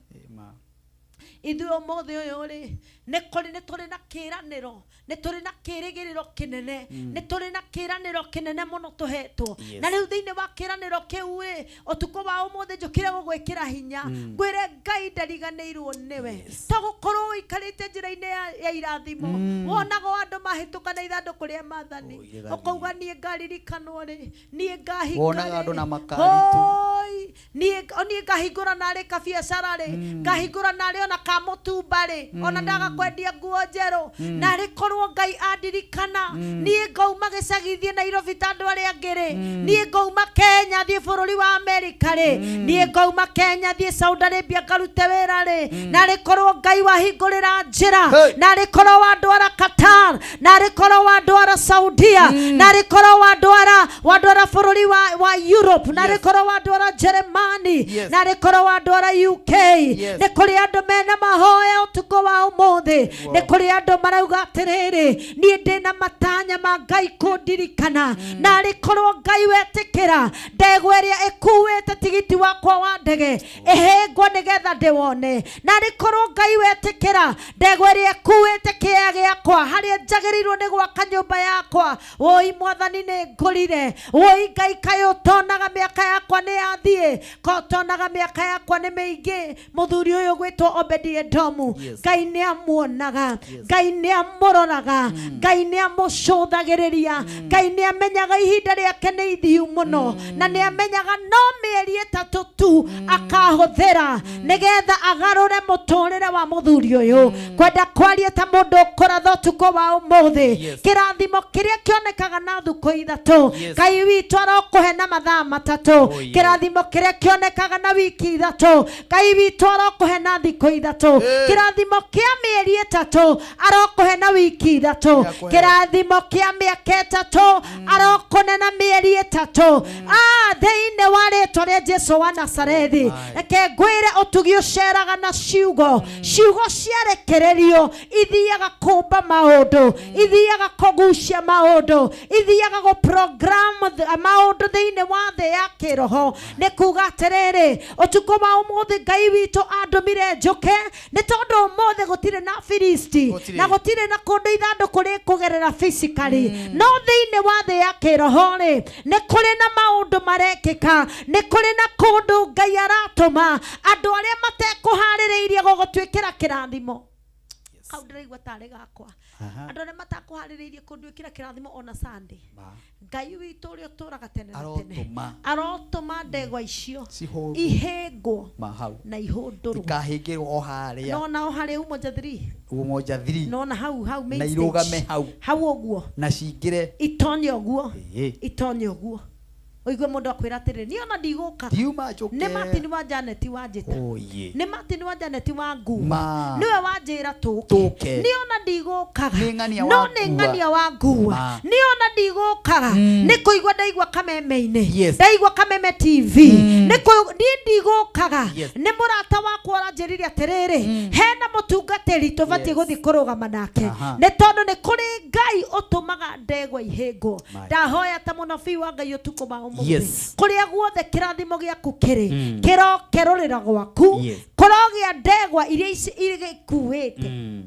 Ithuĩ ũmũthĩ ũyũ rĩ, nĩ kũrĩ, nĩ tũrĩ na kĩĩranĩro, nĩ tũrĩ na kĩĩrĩgĩrĩro kĩnene, nĩ tũrĩ na kĩĩranĩro kĩnene mũno tũhetwo. Na rĩu thĩinĩ wa kĩĩranĩro kĩu rĩ, ũtukũ wa ũmũthĩ njũkire gũgwĩkĩra hinya, ngwĩre Ngai ndariganĩirwo nĩwe. To gũkorwo ũikarĩte njĩra-inĩ ya irathimo, wonaga andũ mahĩtũka na ithandũkũ rĩa maathani, ũkauga niĩ ngaririkanwo rĩ, niĩ ngahinga Wonaga andũ rĩ. na makari tu. Oi, niĩ ngahingũra narĩ kabiacara rĩ, ngahingũra narĩ ona ka mũtumba rĩ, ona ndaga kwendia nguo njerũ, narĩ korwo Ngai andirikana, niĩ ngauma gĩcagi thiĩ Nairobi ta andũ arĩa angĩ rĩ, niĩ ngauma Kenya thiĩ bũrũri wa Amerika rĩ, niĩ ngauma Kenya thiĩ Saudi Arabia ngarute wĩra rĩ, narĩ korwo Ngai wahingũrĩra njĩra, narĩ korwo wandwara Qatar, narĩ korwo wandwara Saudia, narĩ korwo wandwara Wandwara bũrũri wa Europe, na rĩkorwo wandwara Germany, na rĩkorwo wandwara UK, nĩ kũrĩ andũ mena mahoya ũtukũ wa ũmũthĩ. Nĩ kũrĩ andũ marauga atĩrĩrĩ, niĩ ndĩna matanya ma Ngai kũndirikana, na rĩkorwo Ngai wetĩkĩra ndegwa ĩrĩa ĩkuĩte tigiti wakwa wa ndege ĩhĩngwo nĩgetha ndĩwone, na rĩkorwo Ngai wetĩkĩra ndegwa ĩrĩa ĩkuĩte kĩea gĩakwa harĩa njagĩrĩirwo nĩ gwaka nyũmba yakwa, woi mwathani nĩ ngũrire, woi Ngai kaĩ ũtonaga mĩaka yakwa nĩ yathiĩ, ko ũtonaga mĩaka yakwa nĩ mĩingĩ. Mũthuri ũyũ gwĩtwo Obedi Edomu, Ngai nĩ amuonaga, Ngai nĩ amũroraga, Ngai nĩ amũcũthagĩrĩria, Ngai nĩ amenyaga ihinda rĩake nĩ ithiu mũno, na nĩ amenyaga no mĩeri 3 tu akahũthĩra nĩgetha agarũre mũtũrĩre wa mũthuri ũyũ. Kwenda kwaria ta mũndũ ũkũratha ũtukũ wa ũmũthĩ, kĩrathimo kĩrĩa kĩonekaga na thukũ 3, Ngai witũ arokũhe na mathaa 3. Kĩrathimo kĩrĩa kĩonekaga na wiki 3, Ngai witũ arokũhe na thikũ 3. Kĩrathimo kĩa mĩeri 3 arokũhe na wiki 3. Kĩrathimo kĩa mĩaka 3 arokũne na mĩeri 3. Thĩinĩ wa rĩtwa rĩa Jesu wa Nazarethi, reke ngwĩre ũtugi ũceraga na ciugo. Ciugo ciarekererio ithiaga kũmba maũndũ, ithiaga kũgucia maũndũ, ithiaga gũprogram maũndũ thĩinĩ wa thĩ ya kĩroho. Nĩ kuga atĩrĩrĩ, ũtukũ wa ũmũthĩ Ngai witũ andũmire njũke nĩ tondũ ũmũthĩ gũtirĩ na Filisti na gũtirĩ na kũndũ ithandũkũ rĩkũgerera physically, no thĩinĩ wa thĩ ya kĩroho rĩ, nĩ kũrĩ na maũndũ marekĩka, nĩ kũrĩ na kũndũ Ngai aratũma andũ arĩa matekũharĩrĩirie gũgũtuĩkĩra kĩrathimo. Kau ndĩraigua tarĩ gakwa. Andũ arĩa matakũharĩrĩirie kũnduĩkĩra kĩrathimo ona Sunday, Ngai witũ ũrĩa ũtũraga tene na tene Arotũma. arotũma ndegwa icio Cihũndũrwo. ihĩngwo Ma hau. na ihũndũrwo. Ikahĩngĩrwo o harĩa. Nona o harĩa Umoja 3. Umoja 3. Nona hau hau main Na stage. irũgame hau. Hau ũguo. Na cingĩre. Itonye ũguo. Ĩĩ. Itonye ũguo. Ũigue mũndũ akwĩra atĩrĩrĩ, niĩ ona ndigũka. Ndiuma njũke. Nĩ Martin wa Janet wanjĩta. Oye. Nĩ Martin wa Janet wa ngua. Ma. Nĩwe wanjĩra tũke. Tũke. Niĩ ona ndigũkaga. Nĩ ng'ania No wa nĩ ngua. ng'ania wa ngua. Ma. Niĩ ona ndigũkaga. Nĩ kũigua ndaigua kameme-inĩ. Ndaigua Kameme TV. Nĩ niĩ ndigũkaga. Nĩ mũrata wakwa ũranjĩrire atĩrĩrĩ, hena mũtungatĩri tũbatiĩ gũthiĩ kũrũgama nake. Nĩ tondũ nĩ kũrĩ Ngai ũtũmaga ndegwa ihĩngwo. Ndahoya ta mũnabii wa Ngai ũtukũ wa ũmũthĩ. Kũrĩa guothe kĩrathimo gĩaku kĩrĩ, kĩrokerũrĩra gwaku, kũrogĩa ndegwa iria igĩkuĩte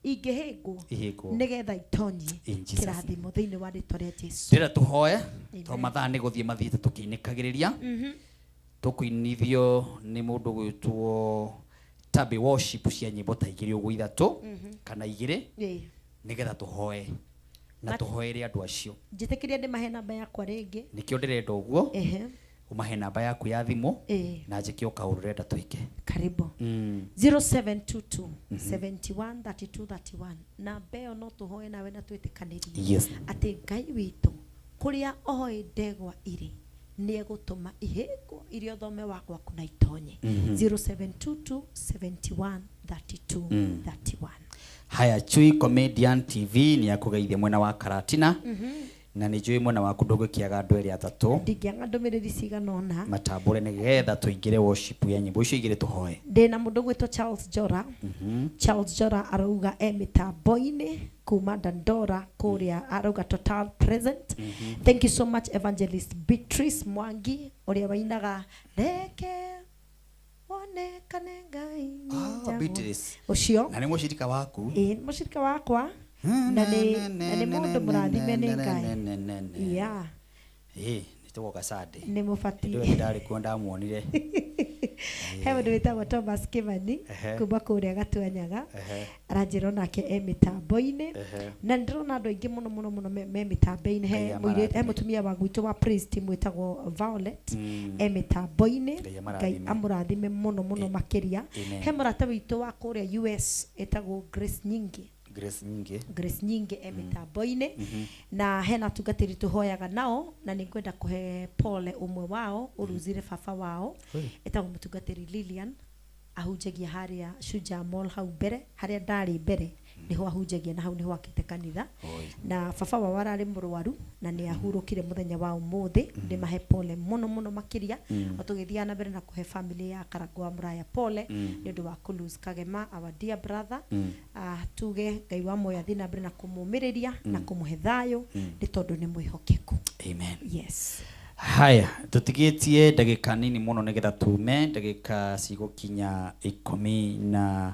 ingĩhĩngwo Ihĩngwo. nĩgetha itonyie In Jesus' kĩrathimo thĩinĩ wa rĩtwa rĩa Jesu. Ndĩrenda tũhoe tondũ mathaa nĩ gũthiĩ mathiĩte tũkĩinĩkagĩrĩria. Tũkũinithio nĩ mũndũ gwĩtwo Tabi Worship cia nyĩmbo ta 2 ũguo 3 kana 2 nĩgetha tũhoe na tũhoere andũ acio. Njĩtĩkĩrie ndĩmahe namba yakwa rĩngĩ. Nĩkĩo ndĩrenda ũguo. Ũmahe namba yaku ya thimũ na njĩke o kaũndũ ũrenda twĩke. Karibu. 0722 71 32 31. Namba ĩyo no tũhoe nawe na twĩtĩkanĩrie. Atĩ Ngai witũ kũrĩa oĩ ndegwa irĩ nĩ egũtũma ihĩngwo iria ũthome wa gwaku na itonye. 0722 71 32 31. Haya, Chui Comedian TV nĩ akũgeithia mwena wa Karatina. Na nĩ njũĩ mwena waku ndũngĩkĩaga andũ erĩ atatũ. Ndingĩaga ndũmĩrĩri cigana ũna. Matambũre nĩgetha tũingĩre worship ya nyĩmbo icio igĩrĩ tũhoe. Ndĩna mũndũ gwĩtwo Charles Jora. Charles Jora arauga e mĩtambo-inĩ kuma Dandora kũrĩa, arauga total present. Thank you so much Evangelist Beatrice Mwangi ũrĩa wainaga reke wonekane Ngai nĩ njagwo. Beatrice. Ũcio. Na nĩ mũcirika waku. Ĩĩ, nĩ mũcirika wakwa. Na nĩ mũndũ mũrathime nĩ Ngai. Yeah. Ĩĩ, nĩ tũgoka Sunday. Nĩ mũbatiĩ. Hĩndĩ ĩyo ndarĩ kuo ndamuonire. He mũndũ wĩtagwo Thomas Kimani kuma kũrĩa Gatuanyaga. Aranjĩra onake e mĩtambo-inĩ. Na nĩndĩrona andũ aingĩ mũno mũno mũno me mĩtambo-inĩ. He Ngai mũirĩtu, amarathime. he mũtumia wa gwitũ wa praise team wĩtagwo Violet e mĩtambo-inĩ. Ngai Ngai amarathime. amũrathime mũno mũno makĩria. Amen. He mũrata witũ wa kũrĩa US ĩtagwo Grace Nyingi. Grace Nyingi. Grace Nyingi e mĩtambo-inĩ. Na hena atungatĩri tũhoyaga nao, na nĩ ngwenda kũhe pole ũmwe wao ũruzire baba wao. Etagwo mũtungatĩri Lilian, ahunjagia harĩa Shujaa Mall hau mbere, harĩa ndarĩ mbere. Nĩho ahunjagia na hau nĩho akĩte kanitha. Na baba wao ararĩ mũrwaru na nĩ ahurũkire mũthenya wa ũmũthĩ. Ndĩmahe pole mũno mũno makĩria. O tũgĩthiaga na mbere na kũhe family ya Karangũ wa Mũraya pole nĩ ũndũ wa kũ lose Kagema, our dear brother. Tuge Ngai wa muoyo athiĩ na mbere na kũmũmĩrĩria na kũmũhe thayũ nĩ tondũ nĩ mwĩhokeku. Amen. Yes. Haya, tũtigĩtie ndagĩka nini mũno nĩgetha tume, ndagĩka cigũkinya 17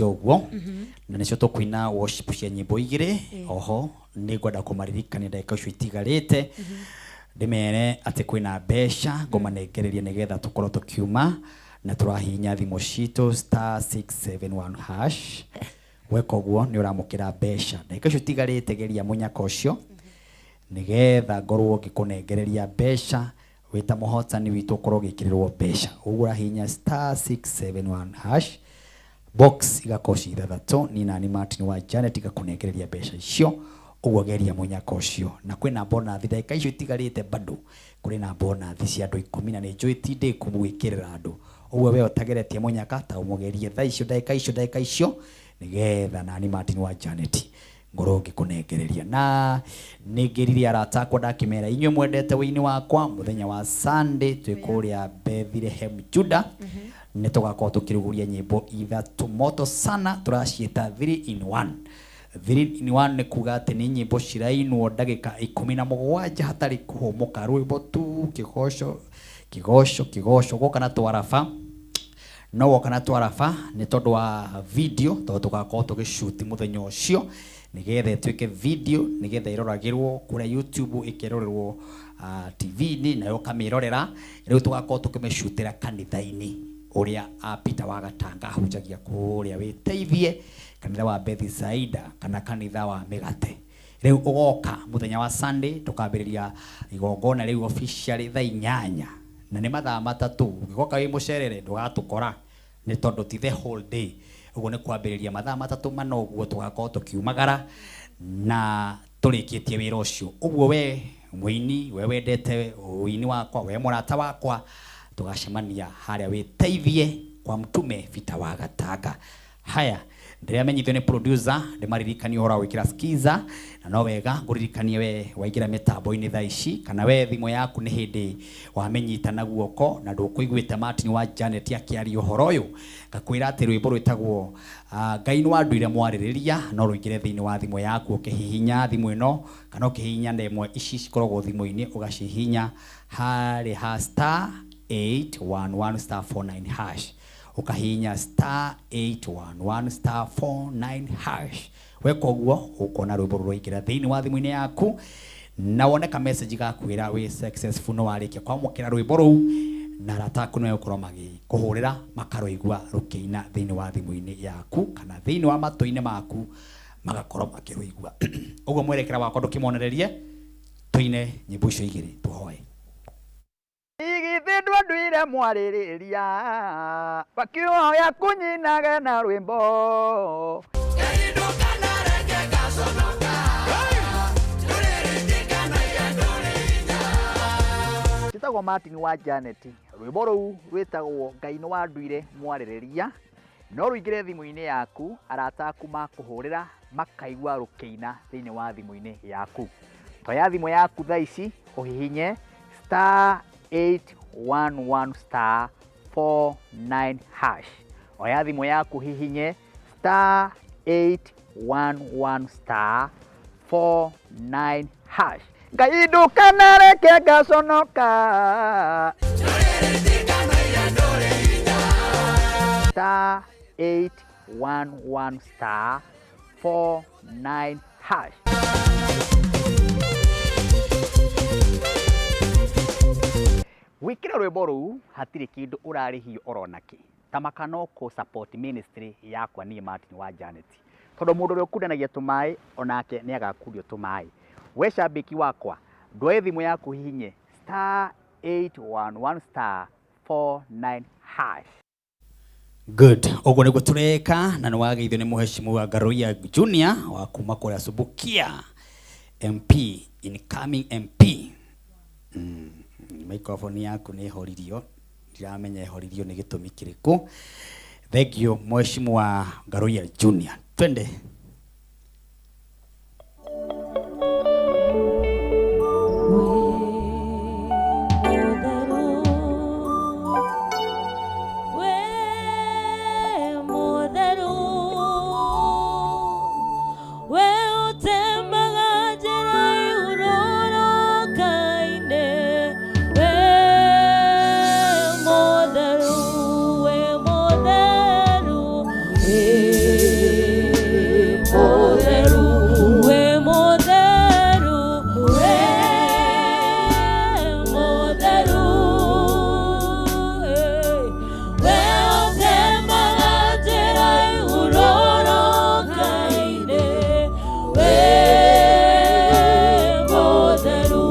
ũguo. Na nĩcio tũkũina worship cia nyĩmbo igĩrĩ. Oho nĩ ngwenda kũmaririkania ndagĩka icio itigarĩte, ndĩmere atĩ kwĩna mbeca ngũmanengereria nĩgetha tũkorwo tũkiuma, na tũrahihinya thimũ citũ *671#. Weka ũguo nĩ ũramũkĩra mbeca. Ndagĩka icio itigarĩte, geria mũnyaka ũcio nĩgetha ngorwo ngĩkũnengereria mbeca wĩta mũhotani witũ, ũkorwo ũgĩkĩrĩrwo mbeca. Ũguo ũrahihinya *671# box igakorwo ci ithathatũ, niĩ nani Martin wa Janet igakũnengereria mbeca icio. Ũguo geria mũnyaka ũcio, na kwĩna bonathi ndagĩka icio itigarĩte, bado kũrĩ na bonathi cia andũ 10, na nĩ njũĩ ti ndĩku gwĩkĩrĩra andũ. Ũguo we ũtageretie mũnyaka ta ũmũgerie thaa icio, ndagĩka icio, ndagĩka icio, nĩgetha nani Martin wa Janet ngorwo ngĩkũnengereria. Na nĩ ngĩrire arata akwa, ndakĩmera inyuĩ mwendete wĩini wakwa, mũthenya wa Sunday twĩ kũrĩa Bethlehem Juda, nĩ tũgakorwo tũkĩrugũria nyĩmbo ithatũ moto sana, tũraciĩta 3 in 1. 3 in 1 nĩ kuga atĩ nĩ nyĩmbo cirainwo ndagĩka 17 hatarĩ kũhũmũka, rwĩmbo tu, kĩgoco kĩgoco kĩgoco. Gwoka na twaraba, no woka na twaraba nĩ tondũ wa video, tondũ tũgakorwo tũgĩcuti mũthenya ũcio nĩgetha ĩtuĩke video, nĩgetha ĩroragĩrwo kũrĩa YouTube, ĩkerorerwo TV-inĩ, nayo ũkamĩrorera. Rĩu tũgakorwo tũkĩmĩcutĩra kanitha-inĩ ũrĩa Peter wa Gatanga ahunjagia kũrĩa wĩteithie, kanitha wa Bethisaida kana kanitha wa mĩgate. Rĩu ũgoka mũthenya wa Sunday, tũkambĩrĩria igongona rĩu officially thaa 8, na nĩ mathaa 3. Ũngĩgoka wĩ mũcerere ndũgatũkora, nĩ tondũ ti the whole day. Ũguo nĩ kwambĩrĩria mathaa 3 mana ũguo tũgakorwo tũkiumagara na tũrĩkĩtie wĩra ũcio. Ũguo we mũini, we wendete ũini wakwa, we mũrata wakwa, tũgacemania harĩa wĩteithie kwa mtume Peter wa Gatanga. Haya, ndĩramenyithio nĩ producer ndĩmaririkanie ũhoro wa gwĩkĩra skiza, na no wega ngũririkanie we waingĩra mĩtambo-inĩ thaa ici, kana we thimũ yaku nĩ hĩndĩ wamĩnyita na guoko na ndũkũiguĩte Martin wa Janet akĩaria ũhoro ũyũ, ngakwĩra atĩ rwĩmbo rwĩtagwo Ngai nĩ wanduire mwarĩrĩria no rũingĩre thĩinĩ wa thimũ yaku ũkĩhihinya thimũ ĩno, kana ũkĩhihinya ndemwa ici cikoragwo thimũ-inĩ, ũgacihihinya harĩ ha *811*49#, ũkahihinya *811*49#. Weka ũguo ũkona rwĩmbo rũraingĩra thĩinĩ wa thimũ-inĩ yaku, na wone ka message gakwĩra wĩ successful, no warĩkia kwamũkĩra rwĩmbo rũu, na arata aku nĩ megũkorwo magĩkũhũrĩra makarũigua rũkĩina thĩinĩ wa thimũ-inĩ yaku kana thĩinĩ wa matũ-inĩ maku, magakorwo makĩrũigua. Ũguo mwerekera wakwa ndũkĩmonererie, tũine nyĩmbo icio igĩrĩ tũhoe. Igithĩ ndwanduire mwarĩrĩria, wakiuga kũnyinage na rwĩmbo. Njĩtagwo Martin wa Janet, rwĩmbo rũu rwĩtagwo Ngai nĩ wanduire mwarĩrĩria no rũingĩre thimũ-inĩ yaku, arata aku makũhũrĩra makaigua rũkĩina thĩinĩ wa thimũ-inĩ yaku. Toya thimũ yaku thaa ici ũhihinye *811*49#. Oya thimũ yaku hihinye *811*49#. Ngai ndũkanareke ngaconoka. *811*49#. Gwĩkĩra rwĩmbo rũu hatirĩ kĩndũ ũrarĩhio orona kĩ, tamaka no kũ support ministry yakwa niĩ Martin wa Janet, tondũ mũndũ ũrĩa ũkundanagia tũmaĩ onake nĩ agakundio tũmaĩ. We cambĩki wakwa, ndwoe thimũ yaku hihinye *811*49#. Good. Ũguo nĩguo tũreka, na nĩ wageithio nĩ mũheshimu Ngaruiya Junior wa kuma kũrĩa Subukia, MP, incoming MP. Microphone yaku nĩ ĩhoririo, ndiramenya ĩhoririo nĩ gĩtũmi kĩrĩkũ. Thank you mũheshimu wa Ngaruiya Junior. Twende. We mũtheru, we ũtemaga njĩra igũrũrũka-inĩ. We mũtheru, we mũtheru, we mũtheru, we mũtheru, we mũtheru. We ũtemaga njĩra igũrũrũka-inĩ. We mũtheru,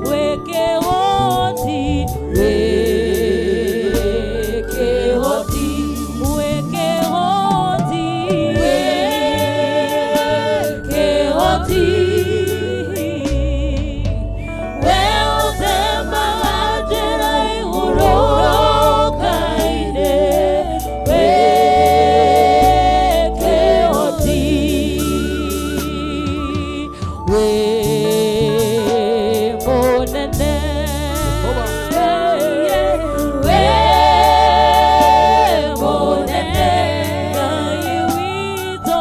wĩ kĩhoti, wĩ kĩhoti, wĩ kĩhoti, wĩ kĩhoti. We ũtemaga njĩra igũrũrũka-inĩ. We kĩhoti, wĩ mũnene. We mũnene, Ngai witũ.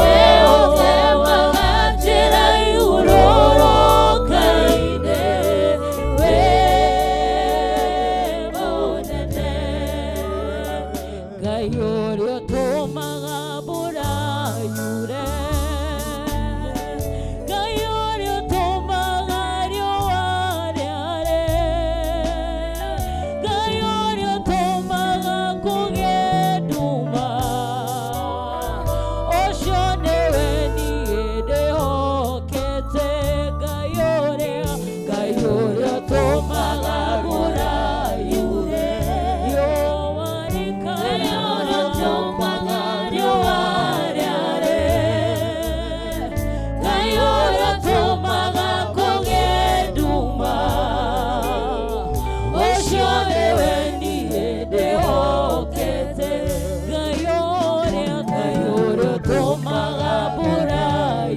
We ũtemaga njĩra igũrũrũka-inĩ. We mũnene, Ngai ũrĩa ũtũmaga mbura yure. Ngai ũrĩa ũtũmaga riũa rĩare. Ngai ũrĩa ũtũmaga kũgĩe nduma. Ũcio nĩwe niĩ ndĩhokete. Ngai ũrĩa, Ngai ũrĩa ũtũmaga mbura yure. Riũa rĩkara. Ngai ũrĩa ũtũmaga riũa rĩare. Ngai ũrĩa ũtũmaga kũgĩe nduma. Ũcio nĩwe niĩ ndĩhokete. Ngai ũrĩa, Ngai ũrĩa ũtũmaga mbura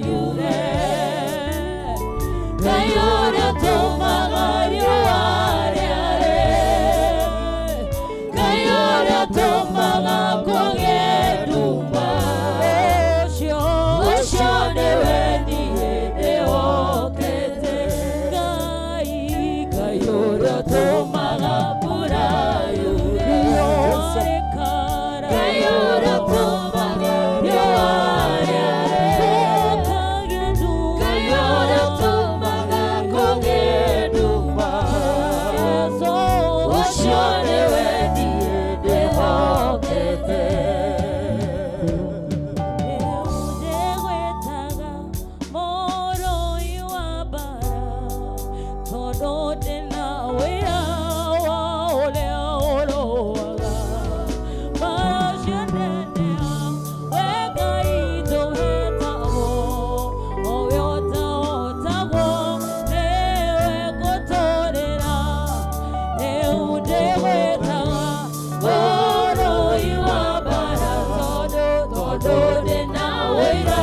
yure. Ngai ũrĩa ũtũmaga riũa rĩare. Ngai ũrĩa ũtũmaga kũgĩe nduma. Ũcio, ũcio nĩwe niĩ ndĩhokete. Ngai, Ngai ũrĩa ũtũmaga mbura yure. Riũa rĩkara. Ngai ũrĩa ũtũmaga riũa rĩare. Ngai ũrĩa ũtũmaga kũgĩe nduma. Ũcio nĩwe niĩ ndĩhokete. Ndĩgwĩtaga mũrũi wa mbara, tondũ ndĩna wĩra wa ũrĩa ũrũaga. Mbara ũcio ndeneha, we Ngai ndũhetagwo, o we ũtahotagwo, nĩwe ngũtũũrĩra. Rĩu ndĩgwĩtaga mũrũi wa mbara, tondũ tondũ ndĩna wĩra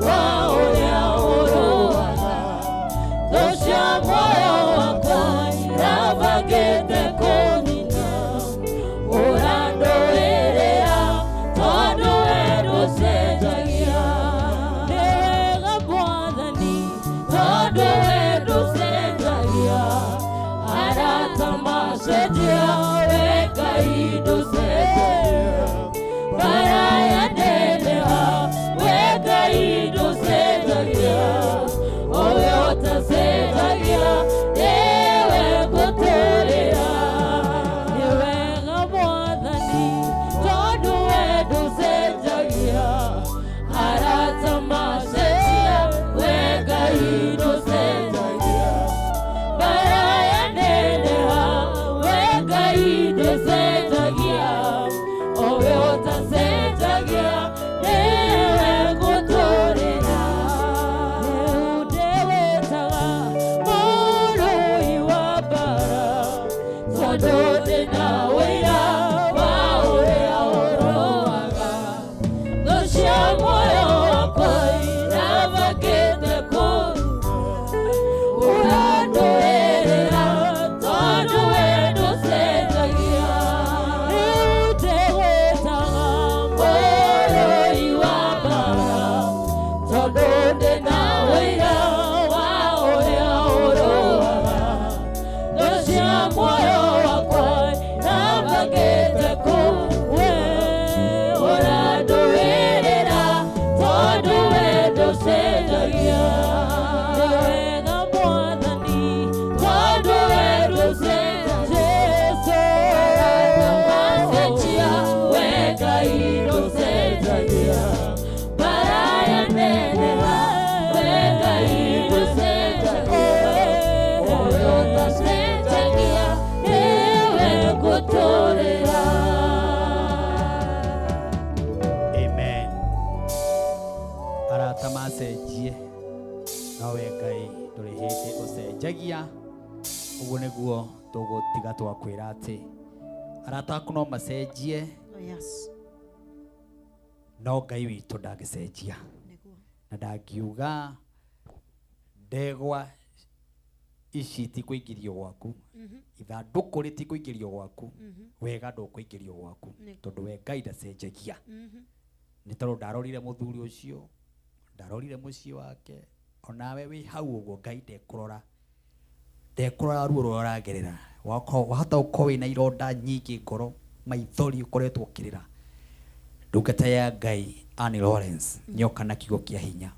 wa ũrĩa ũrũaga. Thũ cia muoyo wakwa irabangĩte kũnina, ũrandũĩrĩra tondũ we ndũcenjagia. Nĩ wega Mwathani tondũ we ndũcenjagia. Arata macenjia, we Ngai ndũcenjagia. Mbara yaneneha, we Ngai ndũcenjagia. O we ũtacenjagia, nĩwe ngũtũũrĩra. Nĩ wega Mwathani tondũ we ndũcenjagia. Arata macenjia, we Ngai ndũcenjagia. Mbara yaneneha, we Ũguo nĩguo tũgũtiga twakwĩra atĩ arata aku no macenjie, Oh, yes. no Ngai witũ ndangĩcenjia na ndangiuga ndegwa ici itikũingĩrio gwaku, ithandũkũ rĩtikũingĩrio gwaku, wega ndũkũingĩrio gwaku, tondũ we Ngai ndacenjagia. Nĩ tondũ ndarorire mũthuri ũcio, ndarorire mũciĩ wake, onawe wĩ hau ũguo Ngai ndekũrora, ndekũrora ruo rũrĩa ũragerera. Wahota gũkorwo wĩna ironda nyingĩ ngoro, maithori ũkoretwo ũkĩrĩra. Ndungata ya Ngai Annie Lawrence nĩoka na kiugo kĩa hinya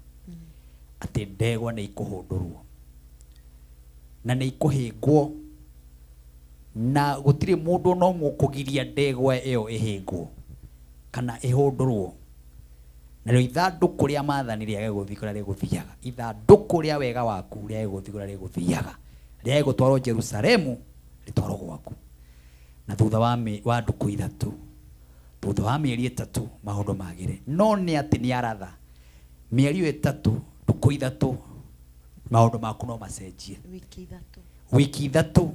atĩ ndegwa nĩ ikũhũndũrwo na nĩ ikũhĩngwo, na gũtirĩ mũndũ ona ũmwe ũkũgiria ndegwa ĩyo ĩhĩngwo kana ĩhũndũrwo, narĩo ithandũkũ rĩa maathani rĩage gũthiĩ kũrĩa rĩgũthiaga, ithandũkũ rĩa wega waku rĩage gũthiĩ kũrĩa rĩgũthiaga, rĩage gũtwarwo Jerusalemu, rĩtwarwo gwaku. Na thutha wa wa ndukũ ithatũ, thutha wa mĩeri ĩtatũ, maũndũ magĩre. No nĩ atĩ nĩ aratha mĩeri ĩyo ĩtatũ, ndukũ ithatũ, maũndũ maku no macenjie. Wiki ithatũ. Wiki ithatũ,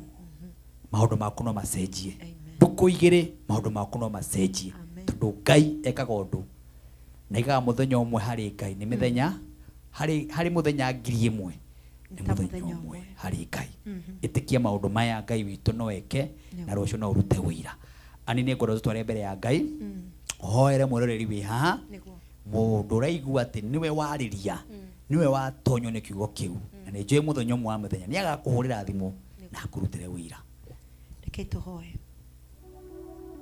maũndũ maku no macenjie. Ndukũ igĩrĩ, maũndũ maku no macenjie, tondũ Ngai ekaga ũndũ na aigaga mũthenya ũmwe harĩ Ngai nĩ mĩthenya harĩ mũthenya 1000 nĩ Ta mũthenya mũthenya ũmwe ũmwe. harĩ Ngai. Ĩtĩkia maũndũ maya Ngai witũ no eke, na rũciũ no ũrute ũira. Ani nĩ ngwenda ũtũtware mbere ya Ngai, ũhoere mwĩroreri wĩ haha, mũndũ ũraigua atĩ nĩwe warĩria, nĩwe watonywo nĩ kiugo kĩu, na nĩ njũĩ mũthenya ũmwe wa mĩthenya nĩ agakũhũrĩra thimũ na akũrutĩre ũira. Reke tũhoe.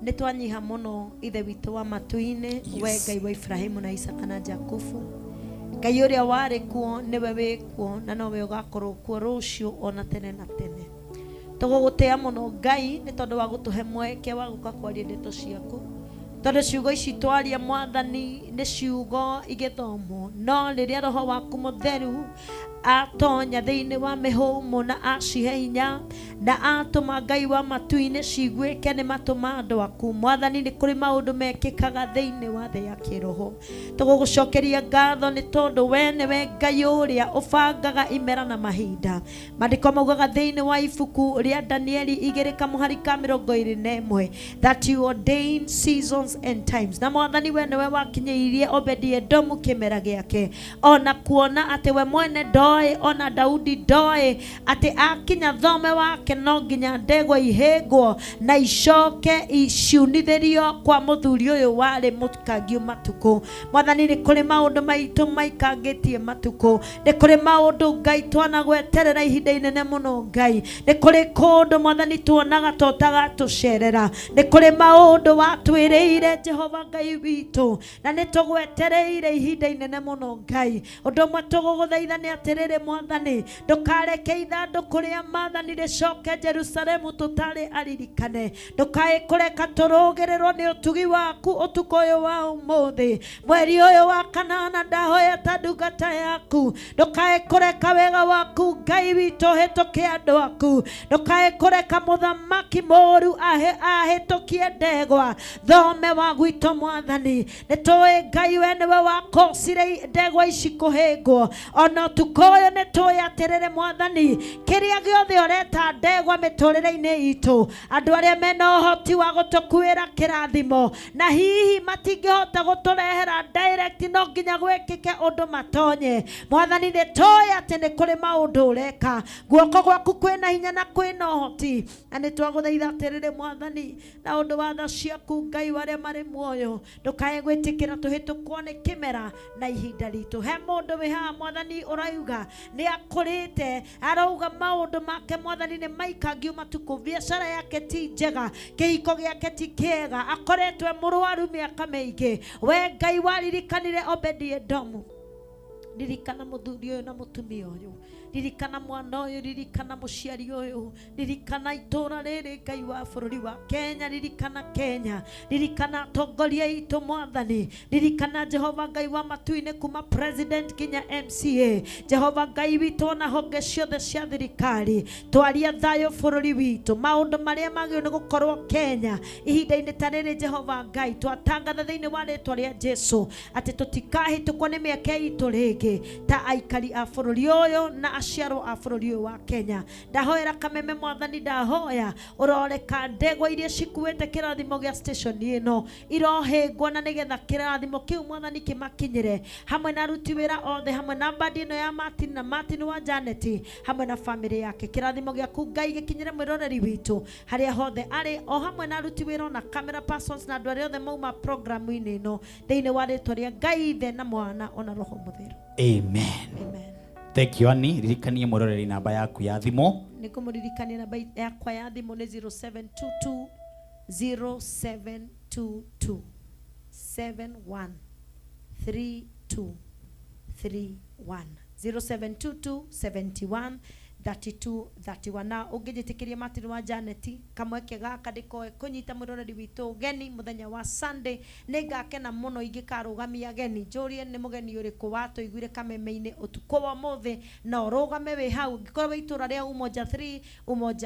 Nĩ twanyiha mũno Ithe witũ wa matu-inĩ, we Ngai wa Ibrahimu na Isaka na Jakubu, Ngai ũrĩa warĩ kuo nĩwe wĩ kuo na nowe ũgakorwo kuo rũciũ ona tene na tene. Tũgũgũtĩa mũno Ngai nĩ tondũ wa gũtũhe mweke wa gũka kwaria ndeto ciaku, tondũ ciugo ici twaria Mwathani nĩ ciugo igĩthomwo, no rĩrĩa Roho waku Mũtheru atonya thĩinĩ wa mĩhũmũ na acihe hinya na atũma Ngai wa matu-inĩ ciguĩke nĩ matũ ma andũ aku Mwathani, nĩ kũrĩ maũndũ mekĩkaga thĩinĩ wa thĩ ya kĩroho. Tũgũgũcokeria ngatho nĩ tondũ we nĩwe Ngai ũrĩa ũbangaga imera na mahinda. Maandĩko maugaga thĩinĩ wa ibuku rĩa Danieli igĩrĩ kamũhari ka 21, that you ordain seasons and times. Na Mwathani we nĩwe wakinyĩirie Obedi-Edomu kĩmera gĩake, ona kuona atĩ we mwene ndoĩ, ona Daudi ndoĩ atĩ akinya thome wake no nginya ndegwa ihĩngwo na icoke ciunithĩrio kwa mũthuri ũyũ warĩ mũikangiu matukũ. Mwathani, nĩ kũrĩ maũndũ maitũ maikangĩtie matukũ, nĩ kũrĩ maũndũ Ngai twanagweterera ihinda inene mũno Ngai, nĩ kũrĩ kũndũ Mwathani tuonaga totagatũcerera, nĩ kũrĩ maũndũ watwĩrĩire Jehova Ngai witũ na nĩ tũgwetereire ihinda inene mũno Ngai. Ũndũ ũmwe tũgũgũthaitha nĩ atĩrĩrĩ Mwathani, ndũkareke ithandũkũ rĩa maathani rĩcoke Jerusalemu tũtarĩ aririkane, ndũkae kũreka tũrũgĩrĩrwo nĩ ũtugi waku ũtukũ ũyũ wa ũmũthĩ, mweri ũyũ wa kanana, ndahoya ta ndungata yaku, ndũkae kũreka wega waku Ngai witũ ũhĩtũke andũ aku, ndũkae kũreka mũthamaki mũũru ahĩtũkie ndegwa thome wa gwitũ Mwathani. Nĩ tũĩ Ngai we nĩwe wakocire ndegwa ici kũhĩngwo, ona ũtukũ ũyũ nĩ tũĩ atĩrĩrĩ Mwathani, kĩrĩa gĩothe ũreta ndegwa mĩtũrĩre-inĩ itũ, andũ arĩa mena ũhoti wa gũtũkuĩra kĩrathimo na hihi matingĩhota gũtũrehera direct, no nginya gwĩkĩke ũndũ matonye. Mwathani, nĩ tũĩ atĩ nĩ kũrĩ maũndũ ũreka, guoko gwaku kwĩna hinya na kwĩna ũhoti, na nĩ twagũthaitha atĩrĩrĩ Mwathani, na ũndũ wa tha ciaku Ngai wa arĩa marĩ muoyo, ndũkae gwĩtĩkĩra tũhĩtũkwo nĩ kĩmera na ihinda ritũ. He mũndũ wĩ haha Mwathani ũrauga nĩ akũrĩte, arauga maũndũ make Mwathani nĩ maikangiu matukũ, biacara yake ti njega, kĩhiko gĩake ti kĩega, akoretwo e mũrwaru mĩaka mĩingĩ. We Ngai waririkanire Obedi-Edomu, ririkana mũthuri ũyũ na mũtumia ũyũ, ririkana mwana ũyũ, ririkana mũciari ũyũ, ririkana itũra rĩrĩ Ngai wa bũrũri wa Kenya, ririkana Kenya, ririkana atongoria aitũ Mwathani, ririkana Jehova Ngai wa matu-inĩ kuma president nginya MCA, Jehova Ngai witũ ona honge ciothe cia thirikari, twaria thayũ bũrũri witũ, maũndũ marĩa magĩrĩirwo nĩ gũkorwo Kenya ihinda-inĩ ta rĩrĩ Jehova Ngai, twatangatha thĩinĩ wa rĩtwa rĩa Jesu atĩ tũtikahĩtũkwo nĩ mĩeke itũ rĩngĩ ta aikari a bũrũri ũyũ na aciarwo a bũrũri ũyũ wa Kenya. Ndahoera Kameme mwathani, ndahoya ũroreka ndegwa iria cikuĩte kĩrathimo gĩa station ĩno irohĩngwo, na nĩgetha kĩrathimo kĩu mwathani kĩmakinyĩre, hamwe na aruti wĩra othe, hamwe na bandi ĩno ya Martin na Martin wa Janet hamwe na famĩlĩ yake. Kĩrathimo gĩaku Ngai gĩkinyĩre mwĩroreri witũ harĩa hothe arĩ, o hamwe na aruti wĩra ona camera persons na andũ arĩa othe mauma programu-inĩ ĩno, thĩinĩ wa rĩtwa rĩa Ngai Ithe na Mwana ona Roho Mũtheru. Amen. Amen. Thank you, Annie. Ririkanie mwĩroreri namba yaku ya thimũ. Nĩ kũmũririkania namba yakwa ya thimũ nĩ 0722 0722 71 32 31, 0722 71 32 31. Na ũngĩnjĩtĩkĩria Martin wa Janet, kamweke gaka ndĩkoe kũnyita mwĩroreri witũ ũgeni mũthenya wa Sunday. Nĩ ngakena mũno ingĩkarũgamia ageni, njũrie nĩ mũgeni ũrĩkũ watũiguire Kameme-inĩ ũtukũ wa ũmũthĩ, na ũrũgame wĩ hau ũngĩkorwo wĩ itũra rĩa Umoja 3 Umoja.